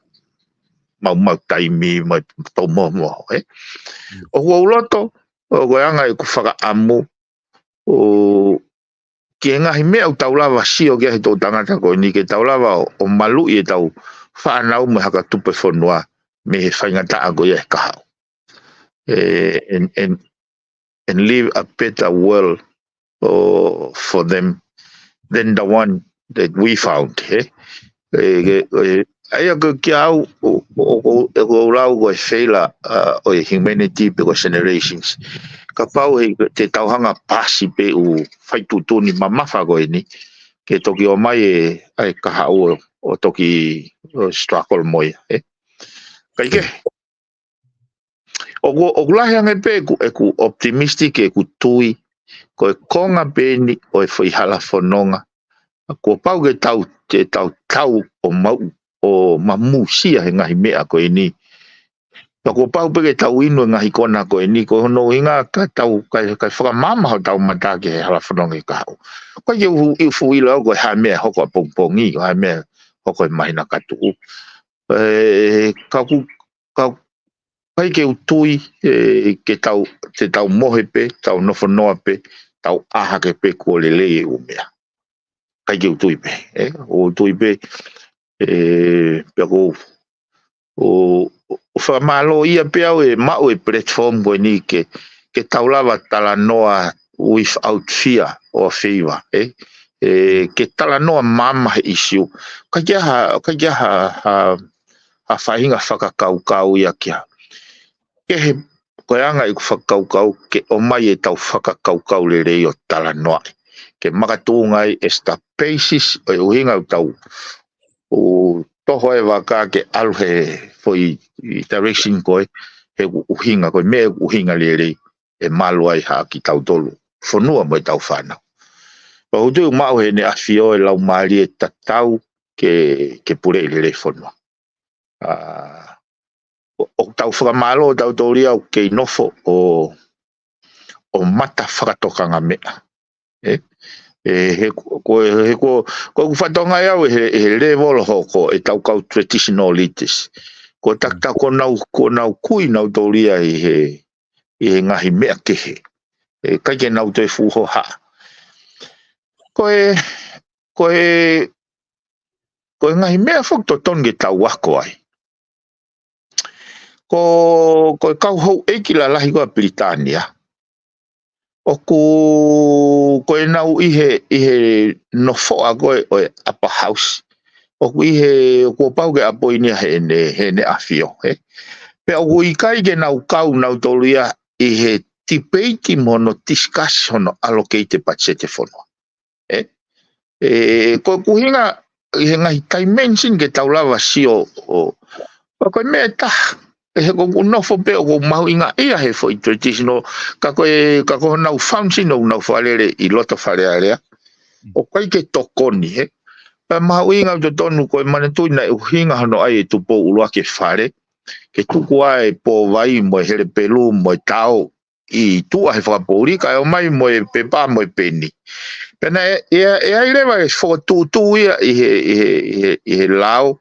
mau, mau taimi, my tōmomo, ʻe? ʻOku ou loto, ʻoku ʻi ai ʻeku fakaʻamu, ʻo, ki he ngaahi meʻa ʻoku tau lava sio ki ai he toʻutangata ko eni ke tau lava ʻo, ʻo maluʻi ʻetau fānau mo e haka tupu e fonua mei he faingataʻa ko ia he kahaʻu. ʻE, and, and, and leave a better world, ʻo, for them than the one that we found, he? ʻE, ke, ʻe, ʻa ia ko kia au, ʻo, ʻo, ʻo, ʻe ko lau ko e feila, uh, ʻo e humanity pe ko e generations. Kapau he te tau hanga pasi pē ʻū fai tuʻutuʻuni mamafa ko eni, ke toki ʻomai e, ʻa e kahaʻu ʻo, ʻo toki, ʻo struggle mo ia, ʻe? ʻIkai ke? ʻOku, ʻoku lahi ange pē ʻeku, ʻeku optimistic ʻeku tui, ko e konga pē eni ʻo e foʻi hala fononga. Kuo pau ke tau, te tau tau ʻo mau, ʻo mamusia he ngaahi meʻa ko eni. Pea kuo pau pē ke tau inu e ngaahi kona ko eni, ko hono ʻuhinga ka tau, kai, kai fakamama hotau mata ki he hala fononga ki he kahaʻu. ʻIkai ke u, u fuʻu ʻilo au ko e hā e meʻa hoko ʻapongipongi, ko e hā e meʻa hoko he māhina ka tuʻu. ʻE, ka ʻoku, ka ʻoku ʻikai ke u tui, ʻe, ke tau, te tau mohe pē, tau nofo noa pē, tau ʻā hake pē kuo lelei e ʻū meʻa. ʻIkai ke u tui pē, ʻe, ʻoku ou tui pē, ʻe, pea ʻoku ou, ʻo, ʻo fakamālō ia pē au ʻe maʻu e platform ko eni ke, ke tau lava talanoa without fear or favor, ʻe? ē, ke talanoa maama he ʻīsiu. ʻIkai ke ʻi ai ha, ʻikai ke ʻi ai ha, ha, ha faʻahinga fakakaukau ia ki ai. Ke he, ko e anga ʻeku fakakaukau, ke ʻomai ʻetau fakakaukau lelei ʻo talanoaʻi. Ke makatuʻunga ai e start basis, ʻo e ʻuhinga ʻoku tau, ʻo toho e vaka ke ʻalu he foʻi direction ko ē, he ʻoku ʻuhinga, ko e meʻa ʻoku ʻuhinga lelei, ʻe malu ai ha kitautolu fonua mo ʻetau fānau. Pea ʻoku ou tui ʻoku maʻu ʻe Heʻene ʻAfio e laumālie tatau ke, ke puleʻi lelei fonua. ʻA, ʻo, ʻoku tau fakamālō tautolu ia ʻoku kei nofo ʻo, ʻo mata fakatokanga meʻa. Ē? Ē, he ko, ko, he ko, ko ʻeku fakatokangaʻi au he, he level hoko ʻetau kau traditional leaders. Ko e taku, taku ko ʻenau, ko ʻenau kui nautolu ia ʻi he, ʻi he ngaahi meʻa kehe. ʻE, ʻikai ke nau toe fuʻu hohaʻa. Ko e, ko e, ko e ngaahi meʻa foki totonu ke tau ako ai. Ko, ko e kau houʻeiki lalahi ko ē ʻa Pilitānia. ʻOku, ko ʻenau ʻi he, ʻi he nofoʻa ko ē ʻo e upper house. ʻOku ʻi he, kuo pau ke appoint ia ʻe Heʻene, Heʻene ʻAfio, ē. Pea ʻoku ʻikai ke nau kau nautolu ia ʻi he debate mo hono discuss hono allocate e patiseti e fonua. Ē? Ē, ko ʻeku ʻuhinga ʻi he ngaahi dimension ke tau lava sio ʻo, ʻo, ko e meʻa ʻe taha, ē, he ʻoku ou nofo pē ʻoku ou mahuʻingaʻia he foʻi traditional, ka ko e, ka ko honau function ʻoku nau fakalele ʻi loto Fale Alea. ʻOku ʻikai ke tokoni, ē. Pea mahuʻinga ʻaupito tonu ko e manatuʻi naʻe ʻuhinga hono ʻai e tupou ʻuluaki e fale, ke tuku ai e pōvai mo e helepelu mo e tao ʻi tuʻa he fakapoʻuli, kae ʻomai mo e pepa mo e peni. Pea naʻe, ʻe, ʻe ʻi ai leva e fokotuʻutuʻu ia ʻi he, ʻi he, ʻi he, ʻi he lao,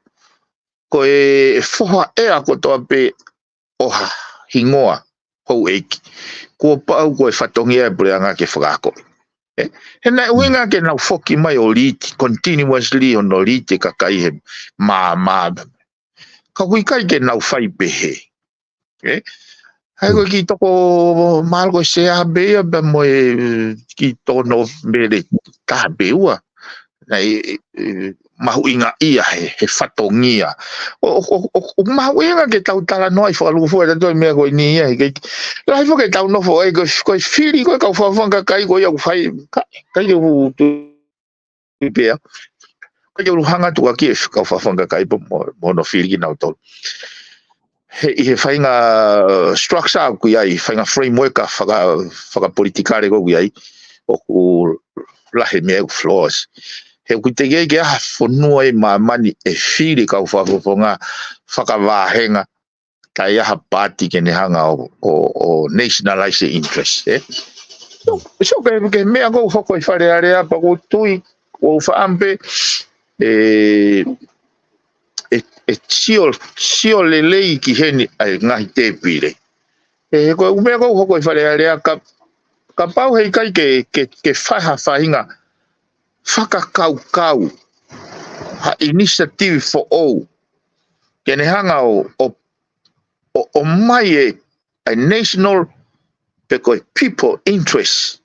ko e foha ʻea kotoa pē ʻo ha hingoa houʻeiki, kuo pau ko e fatongia e puleʻanga ke fakaakoʻi. Ē? He naʻe ʻuhinga ke nau foki mai ʻo lead continuously hono lead e kakai he māmā. Ka ʻoku ʻikai ke nau fai pehē. Ē? Hai ko e kiʻi toko mālō ko e sea pē ia pea mo e kiʻi tono mele taha pē ua. Naʻe, ē, mahuʻingaʻia he, he fatongia. ʻO, ʻo, ʻo, ʻo, ʻo mahuʻinga ke tau talanoaʻi fakalūkufua ʻe tautolu e meʻa ko eni ia, he ʻikai, lahi foki ke tau nofo ai, ko, ko e fili ko e kau fakafofonga kakai ko ia ʻoku fai, ka, ʻikai ke u tu, pea. ʻIkai ke u hanga tuʻu ʻaki e kau fakafofonga kakai pea mo, mo hono fili kinautolu. He, ʻi he faʻahinga, uh, structure ʻoku ʻi ai, faʻahinga framework ʻa faka-, fakapolitikale ʻoku ʻi ai, ʻoku lahi e meʻa ʻoku flaws. He ʻoku teʻeki ai ke ʻi ai ha fonua ʻi māmani ʻe fili kau fakafofonga fakavāhenga, kae ʻi ai ha paati ke ne hanga ʻo, ʻo, ʻo nationalize e interest, ē? So, so ke, ke meʻa ʻoku hoko ʻi Fale Alea pea ʻoku ou tui, ʻoku ou faʻa pē, ē, ʻe, ʻe sio, sio lelei ki heni ʻa e ngaahi tēpile. Ē, ko e ʻū meʻa ʻoku hoko ʻi Fale Alea ka, kapau he ʻikai ke, ke, ke fai ha faʻahinga fakakaukau, ha initiative foʻou, ke ne hanga ʻo, ʻo, ʻo, ʻomai e, a national, pe ko e people interest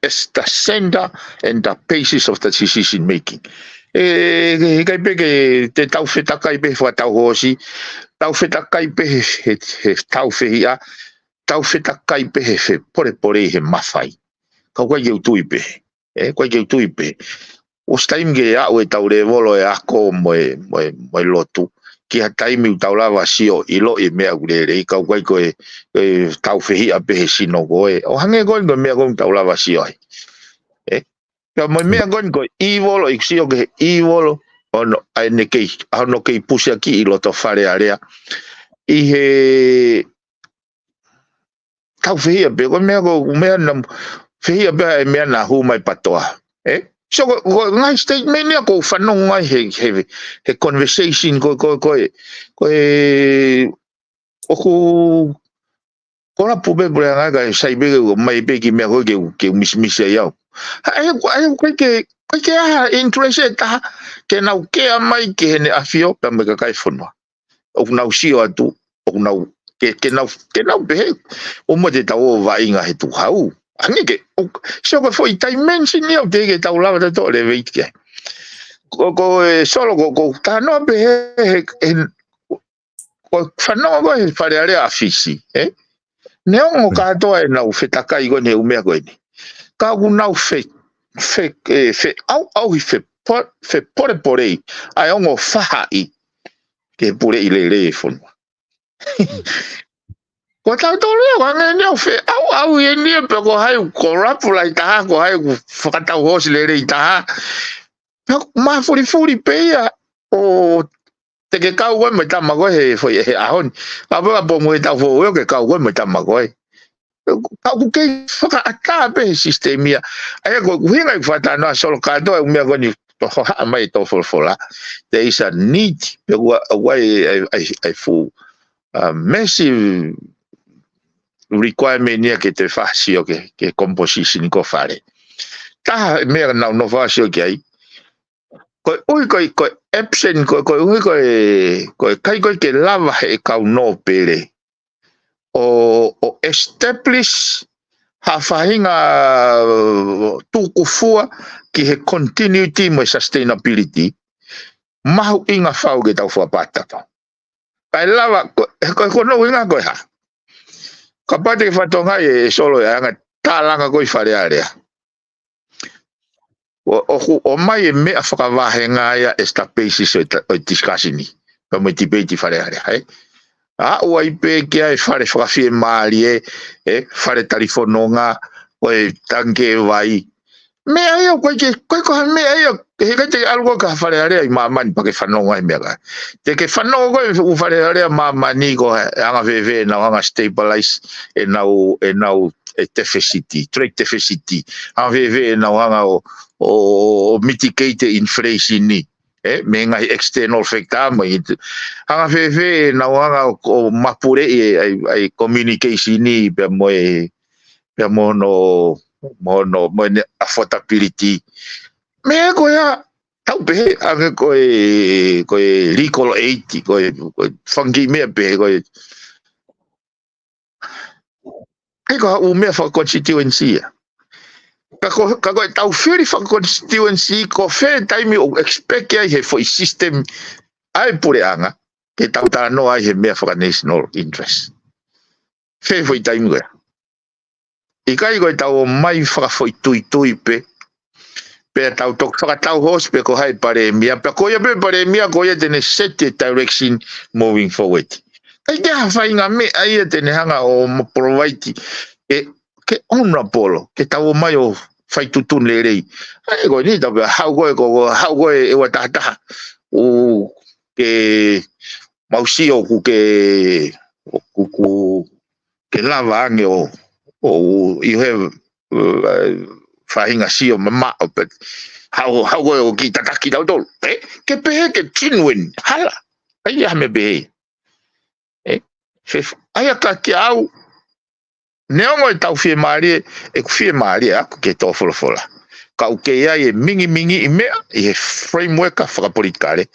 as the center and the basis of the decision making. Ē, ʻikai pē ke te tau fetakai pē he fakatau hoosi, tau fetakai pē he, he, he tau fehiʻa, tau fetakai pē he, he polepole he mafai. Ka ʻoku ʻikai ke u tui pē. Ē, ʻoku ʻikai ke u tui pē. ʻOsi taimi ke aʻu ʻetau lēvolo e ako mo e, mo e, mo e lotu ki ha taimi ʻoku tau lava sio ʻiloʻi e meʻa ʻoku lelei, ka ʻoku ʻikai ko e, e tau fehiʻa pē he sino ko ē. ʻO hangē ko eni ko e meʻa ko eni ʻoku tau lava sio ai. Ē? Ka mo e meʻa ko eni ko e ʻīvolo, ʻi sio ki he ʻīvolo, ʻa hono, ʻa ʻene kei, ʻa hono kei pusiaki ʻi loto Fale Alea. ʻI he tau fehiʻa pē, ko e meʻa ko, meʻa na, fehiʻa pē e meʻa naʻa hū mai patoa. Ē? So, ko, ko e ngaahi statement ia ʻoku ou fanongo ai he, he, he conversation, ko, ko, ko e, ko e, ʻoku, kolapu pē puleʻanga kae sai pē ke u ʻomai pē kiʻi meʻa ko ē ke u, ke u misimisi ai au. ʻA ia, ʻa ia, ʻikai ke, ʻikai ke ʻi ai ha interest ʻe taha, ke nau kea mai ki Heʻene ʻAfio, pea mo e kakai fonua. ʻOku nau sio atu, ʻoku nau, ke, ke nau, ke nau pehē, ʻoua te tau ō vaʻinga he tukuhau. Ange ke, ʻo, sio ko e foʻi dimension ia ʻoku teʻeki ke tau lava tautolu ʻo levei ki ai. Ko, ko e Solo ko, ko e talanoa pē he, he, he, ko e fanongo ko ē he Fale Alea ʻa Fisi, ē? Neongo kātoa ʻenau fetakai ko eni he ʻū meʻa ko eni. Ka ʻoku nau fe, fe, ē, feʻauʻauhi, fe po, fepolepolei ʻa e ongo faʻahi ke puleʻi lelei e fonua. Ko tautolu ia, ko e anga eni ʻoku feʻauʻauhi eni ia pe ko hai ʻoku corrupt lahi taha, ko hai ʻoku fakatau hoosi lelei taha. Pea mafulifuli pē ia ʻo te ke kau koe mo e tama ko ē he foʻi ʻaho ni. Ka pea pongipongi Taʻu Foʻou ia ke kau koe mo e tama ko ē. Ka ʻoku kei fakaʻatā pē he sisitemi ia. ʻA ia ko e ʻuhinga ʻeku fakatalanoa Solo kātoa e ʻū meʻa ko eni ʻoku hohaʻa mai ʻi he tō folofola. There is a need, pe ʻoku ʻi ai, ʻi ai, ʻi ai, ʻi ai e fuʻu, uh, massive requirement ia ke toe faʻa sio ki he, ki he composition ko ē ʻo e Fale. Taha e meʻa naʻa nau nofo ʻo sio ki ai. Ko e ʻuhi ko e, ko e absent, ko e, ko e ʻuhi ko e, ko e ʻikai ko ē ke lava he kau nōpele ʻo, ʻo establish ha faʻahinga, uh, tukufua ki he continuity mo e sustainability. Mahuʻinga fau ke tau fakapatata. Kae lava, ko, ko, ko hono ʻuhinga ko e hā? Kapau te ke fakatokangaʻi ē Solo e anga tālanga ko ē ʻi Fale Alea. ʻO, ʻoku ʻomai e meʻa fakavahenga ia as the basis ʻo e ta, ʻo e discussion ni. Pea mo e debate ʻi Fale Alea, ē? Aʻu ai pē ki ai e fale fakafiemālie, ē, fale talifononga, ʻo e tangikē vai. Meʻa ia, ʻoku ʻikai ke, ʻikai ko ha meʻa ia, he ʻikai te ke ʻalu koe ki ha Fale Alea ʻi māmani pea ke fanongo ai meʻa ka. Te ke fanongo koe ʻū Fale Alea māmani ko e anga fēfē ʻenau hanga ʻo stabilize ʻenau, ʻenau, e deficit, trade deficit. Anga fēfē ʻenau hanga ʻo, ʻo, ʻo mitigate e inflation ni. Ē, mei he ngaahi external factor mo e, anga fēfē ʻenau hanga ʻo, ʻo mapuleʻi e, ai, ai communication ni pea mo e, pea mo hono, mo hono, mo ʻene affordability. Meʻa ko ia, tau pehē, ange ko e, ko e legal aid, ko e, ko e fanga kiʻi meʻa pehē, ko e, ʻikai ko ha ʻū meʻa fakaconstituency ia. Ka ko, ka ko e tau fili fakaconstituency, ko fē taimi ʻoku expect ai he foʻi system ʻa e puleʻanga, ke tau talanoa ai he meʻa faka-national interest. Fē foʻi taimi ko ia. ʻIkai ko e tau ō mai fakafoʻituitui pē, pea tau toki fakatau hoosi pē ko hai e palēmia, pea ko ia pē palēmia, ko ia te ne set e direction moving forward. ʻIkai ke ha faʻahinga meʻa ia te ne hanga ʻo mo provide ke, ke honourable, ke tau ō mai ʻo fai tuʻutuʻuni lelei. ʻA ia ko eni tau pehē, haʻu koe, ko, ko, haʻu koe ʻEua Taha Taha. ʻOku ke mau sio ʻoku ke, ʻoku, ʻoku ke lava ange ʻo, ʻo, you have, uh, faʻahinga sio mamaʻo pē. Haʻu, haʻu koe ʻo kiʻi tataki tautolu. Ē? Ke pehē ke genuine. Hala. ʻIkai ha meʻa pehē. Ē? Fē, ʻa ia ka kiate au, neongo ʻetau fiemālie, ʻeku fiemālie ʻaʻaku ki he tō folofola. Ka ʻoku ʻi ai e mingimingiʻi meʻa ʻi he framework fakapolitikale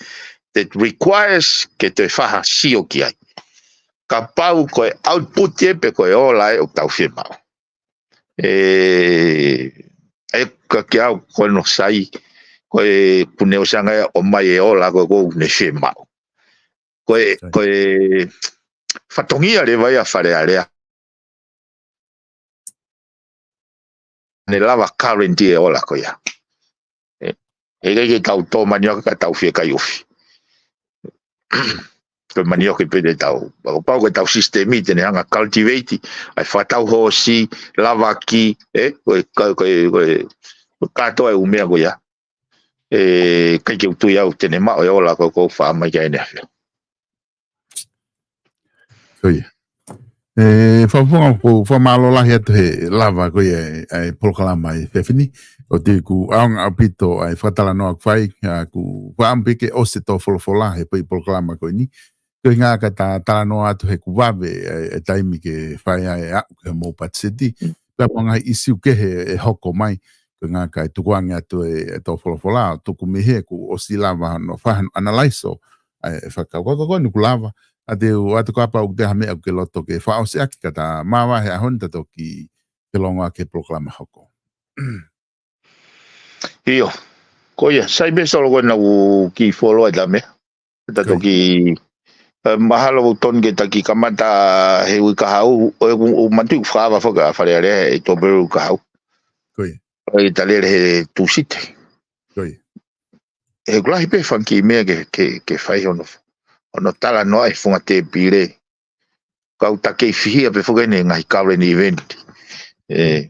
that requires ke toe faʻa sio ki ai. Kapau ko e output ē pe ko e ola ē ʻoku tau fiemaʻu. Ē, ʻa ia ka kiate au ko hono sai, ko e kuneosanga ē ʻomai e ola ko ē ʻoku ne fiemaʻu. Ko e, ko e fatongia leva ia Fale Alea. Ne lava current e ola ko ia. Ē, ʻikai ke tau tō manioke ka tau fiekaiofi. Ko e manioke pē te tau. Pau, pau ko e tau system ʻi te ne hanga cultivate, ʻai fakatau hoosi, lavaki, ē, ko e, ko e, ko e, ko e, ko e kātoa e ʻū meʻa ko ia. Ē, ʻikai ke u tui au te ne maʻu e ola ko ē ʻoku ou fai mai ki ai ʻanefē. Ko ia. Ē, Fakafofonga, ʻoku ou fakamālō lahi atu he lava ko ia ʻa e polokalama ʻi he efiafi ni. ʻOku ou tui ʻoku ʻaonga ʻaupito ʻa e fakatalanoa ʻoku fai, ʻa, ʻoku faʻa ʻamu pē ke ʻosi e tō folofola he foʻi polokalama ko eni. Ko e ʻuhinga ka ta talanoa atu he kuo vave ʻa e, ʻa e taimi ke fai ai ʻa e aʻu ki he mou patiseti. Mm. Pea mo e ngaahi ʻisiū kehe ʻe hoko mai. Ko e ʻuhinga ka e tukuange atu e, e tō folofola, ʻo tuku mei he kuo ʻosi lava hono fai hono analyze ʻo, ʻa e fakakaukau ko eni kuo lava. ʻA ia te u ʻoatu kapau ʻoku ʻi ai ha meʻa ʻoku ke loto ke fakaʻosi ʻaki ka ta māvae he ʻaho ni ta toki ke longoaʻaki e polokalama hoko. ʻIo, ko ia, sai pē Solo ko ena ʻoku kiʻi fuoloa ʻeta meʻa. Ta toki, mahalo ʻoku totonu ke ta kiʻi kamata he uike kahaʻu, ʻoku, ʻoku matu ʻoku fakaava foki ʻa Fale Alea he Tōpelu uike kahaʻu. Ko ia. ʻOku ta lele he Tūsite. Ko ia. He ʻoku lahi pē fanga kiʻi meʻa ke, ke, ke fai hono, hono talanoa he funga tēpile. Kau ta kei fihia pē foki ʻene ngaahi current event. ʻE,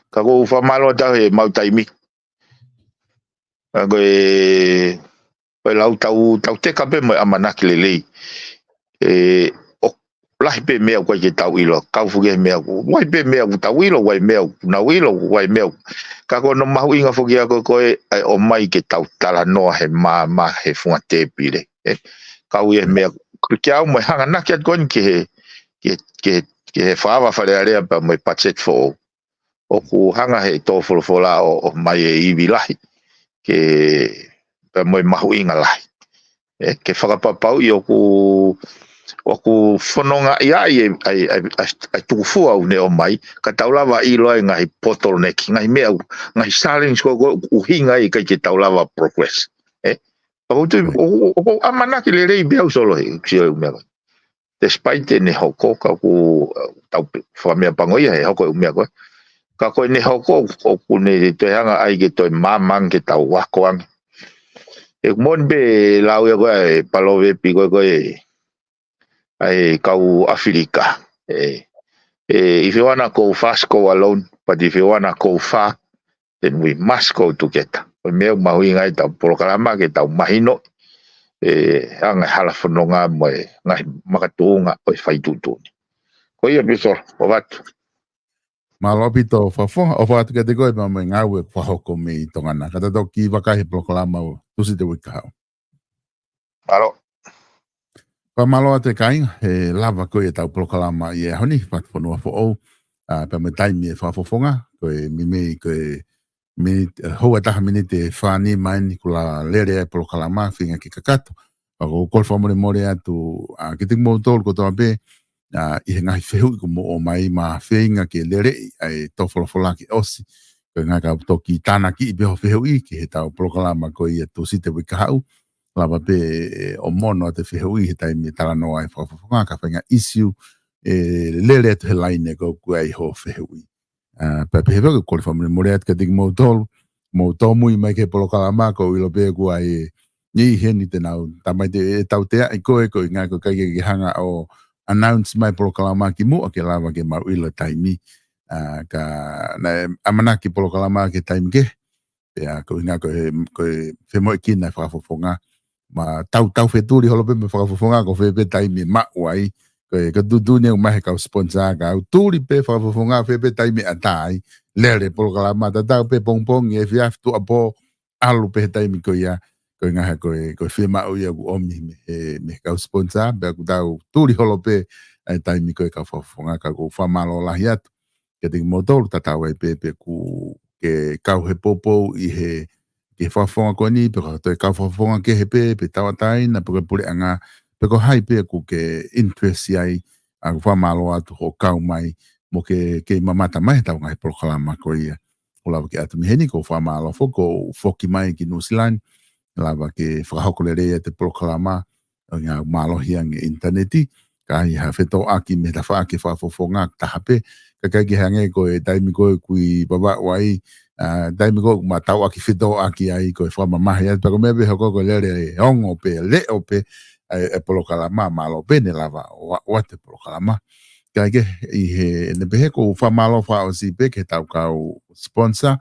ka ʻoku ou fakamālō atu he maʻu taimi. Ka ko e, ko e lau tau, tau teka pē mo e ʻamanaki lelei. ʻE, ʻoku lahi pē meʻa ʻoku ʻikai ke tau ʻilo, kau foki he meʻa ʻoku, ʻoku ʻi ai pē meʻa ʻoku tau ʻilo, ʻoku ʻi ai meʻa ʻoku nau ʻilo, ʻoku ʻi ai meʻa ʻoku. Ka ko hono mahuʻinga foki ʻa ko e, ʻa e ʻomai ke tau talanoa he maama he funga tēpile. ʻE, kau ʻi he meʻa, ko e kiʻi ʻamanaki atu ko eni ki he, ki he, ki he, ki he fakaava Fale Alea pea mo e patiseti foʻou. ʻOku hanga he tō folofola ʻo, ʻomai e ivi lahi. Ke, pea mo e mahuʻinga lahi. ʻE, ke fakapapauʻi ʻoku, ʻoku fononga ia ʻa e, ʻa e, ʻa e, ʻa e, ʻa e tukufua ʻoku ne ʻomai, ka tau lava ʻilo ai ngaahi bottleneck, ngaahi meʻa ʻoku, ngaahi challenge ko, ko, ʻuhinga ʻikai ke tau lava progress. ʻE, ʻoku tui, ʻoku, ʻoku ʻamanaki lelei pē au Solo he, sio e meʻa ko. Despite ʻene hoko, ka ʻoku, tau pe, fakameʻapango ia he hoko e meʻa ko. Ka ko ʻene hoko, ʻoku ne toe hanga ai ke toe māmani ke tau ako ange. ʻE moʻoni pē lau ia ko e palovepi ko e, ko e, ʻa e kau ʻAfilika. ʻE, ʻe, if you wanna go fast, go alone, but if you wanna go far, then we must go together. Ko e meʻa ʻoku mahuʻinga ai ʻetau polokalama ke tau mahino, ʻe, anga e hala fononga mo e ngaahi makatuʻunga ʻo e fai tuʻutuʻuni. Ko ia pē Solo, ʻofa atu. Mālō ʻaupito Fafo, ʻofa atu kiate koe pea mo e ngāue ʻoku fakahoko mei Tonga na. Ka ta toki vakai he polokalama ʻo Tūsite uike kahaʻu. Mālō. Fakamālō atu e kāinga, he lava ko ia ʻetau polokalama ʻi he ʻaho ni, Fatufonua Foʻou, ʻa, pea mo e taimi e fakafofonga, ko e meimei, ko e miniti, ʻe, houa ʻe taha miniti ʻe fā nima eni kuo lava lele ai e polokalama, feinga ke kakato. Ka ʻoku ou kole fakamolemole atu, ʻa, kiate kimoutolu kotoa pē, ʻa, ʻi he ngaahi fehuʻi kuo mou ʻomai, mou feinga ke leleʻi ʻa e tō folofola ke ʻosi. Ko e ʻuhinga ka u toki tānakiʻi pē hoʻo fehuʻi ki heʻetau polokalama ko ia Tūsite uike kahaʻu. Lava pē ʻo mono atu e fehuʻi he taimi e talanoa ai e fakafofonga, ka feinga ʻisiū ʻe lele atu he laine ko ē ʻoku ʻi ai hoʻo fehuʻi. ʻA, pea pehē foki ʻoku ou kole fakamolemole atu kiate kimoutolu, mou tōmui mai ki he polokalama, ʻoku ou ʻilo pē ʻoku ʻi ai e niʻihi heni te nau tamaite ʻe tauteaʻi koe, ko e ʻuhinga ko e ʻikai ke ke hanga ʻo announce mai e polokalama kimuʻa ke lava ke mau ʻilo e taimi. ʻA, ka naʻe ʻamanaki e polokalama ki he taimi kehe, pea ko e ʻuhinga ko e, ko e femoʻuekina e fakafofonga. Mo tau, tau fetuli holo pē mo e fakafofonga ko fē pē taimi ʻe maʻu ai. Ko e, ko e tuʻutuʻuni ʻoku ʻomai he kau sponsor, ka ʻoku tuli pē fakafofonga fē pē taimi ʻe ʻatā ai. Lele e polokalama, tatau pē pongipongi, efiafi, tuʻuapō, ʻalu pē he taimi ko ia. Ko e ʻuhinga he ko e, ko e fiemaʻu ia ʻoku ʻomi mei he, mei he kau sponsor, pea ʻoku tau tuli holo pē ʻa e taimi ko ē e kau fakafofonga, ka ʻoku ou fakamālō lahi atu kiate kimoutolu, tatau ai pē pe ʻoku ke kau he poupou ʻi he, ki he fakafofonga ko eni, pe ko e toe kau fakafofonga kehe pē, pe tauʻatāina, pe ko e puleʻanga, pe ko hai pē ʻoku ke interest ai, ʻa, ʻoku fakamālō atu hoʻo kau mai, mo ke, ke mamata mai heʻetau ngaahi polokalama ko ia. ʻOku lava ke ʻatu mei heni, ʻoku ou fakamālō foki, ʻoku ou foki mai ki Nuʻusila ni, lava ke fakahoko lelei atu e polokalama, ʻo ʻuhinga ʻoku mālohi ange e ʻinitaneti, ka ʻi ai ha fetōʻaki mei he tafaʻaki e fakafofonga taha pē, ka ʻikai ke hangē ko e taimi ko ē ʻoku ʻi Vavaʻu ai, ʻa, taimi ko ē ʻoku ma tauʻaki fetōʻaki ai ko e fakamamahi atu, pea ko e meʻa pē hoko ko e lele ʻe ongo pē, leʻo pē, ʻa e, e polokalama, mālō pē ne lava ʻo, ʻo ʻoatu e polokalama. Ka ʻi he, ʻi heʻene pehē ʻoku ou fakamālō fakaʻosi pē ki heʻetau kau sponsor,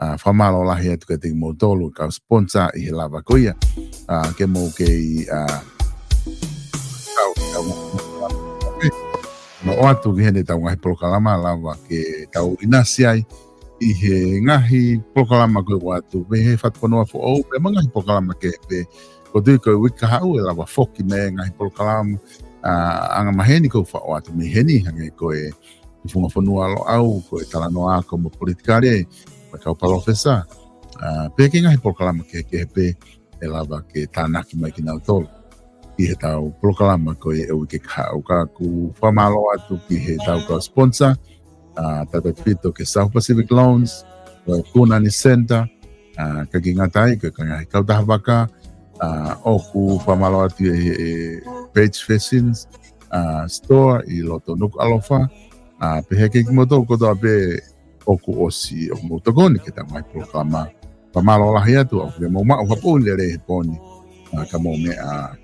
ʻa, fakamālō lahi atu kiate kimoutolu kau sponsor ʻi he lava ko ia. ʻA, ke mou kei, ʻa, kau, kau, mo ʻoatu ki heni ʻetau ngaahi polokalama lava ke tau ʻinasi ai ʻi he ngaahi polokalama ko ē ʻoatu, mei he Fatufonua Foʻou, pea mo e ngaahi polokalama kehe pē. ʻOku ou tui ko e uike kahaʻu ʻe lava foki mai e ngaahi polokalama, ʻa, angamaheni ʻoku ou faʻo atu mei heni, hangē ko e Tufungafonua Loʻau, ko e Talanoa Ako mo e Politikale, mo e kau palōfesa. ʻA, pea ki he ngaahi polokalama kehekehe pē ʻe lava ke tānaki mai kinautolu. ki heʻetau polokalama ko ia e uike kahaʻu. Ka ʻoku fakamālō atu ki heʻetau kau sponsor, ʻa, tautautefito ki he South Pacific Loans, ko e Kunani Center, ʻa, kae ʻikai ngata ai, ko e ngaahi kautaha vaka, ʻa, ʻoku fakamālō atu ʻi he, e Page Fashions, ʻa, Store ʻi loto Nukuʻalofa, ʻa, pehē ki he kimoutolu kotoa pē ʻoku ʻosi, ʻoku mou tokoni ki heʻetau ngaahi polokalama. Fakamālō lahi atu, ʻoku mou maʻu ha pō lelei he pō ni, ʻa, ka mou meʻa.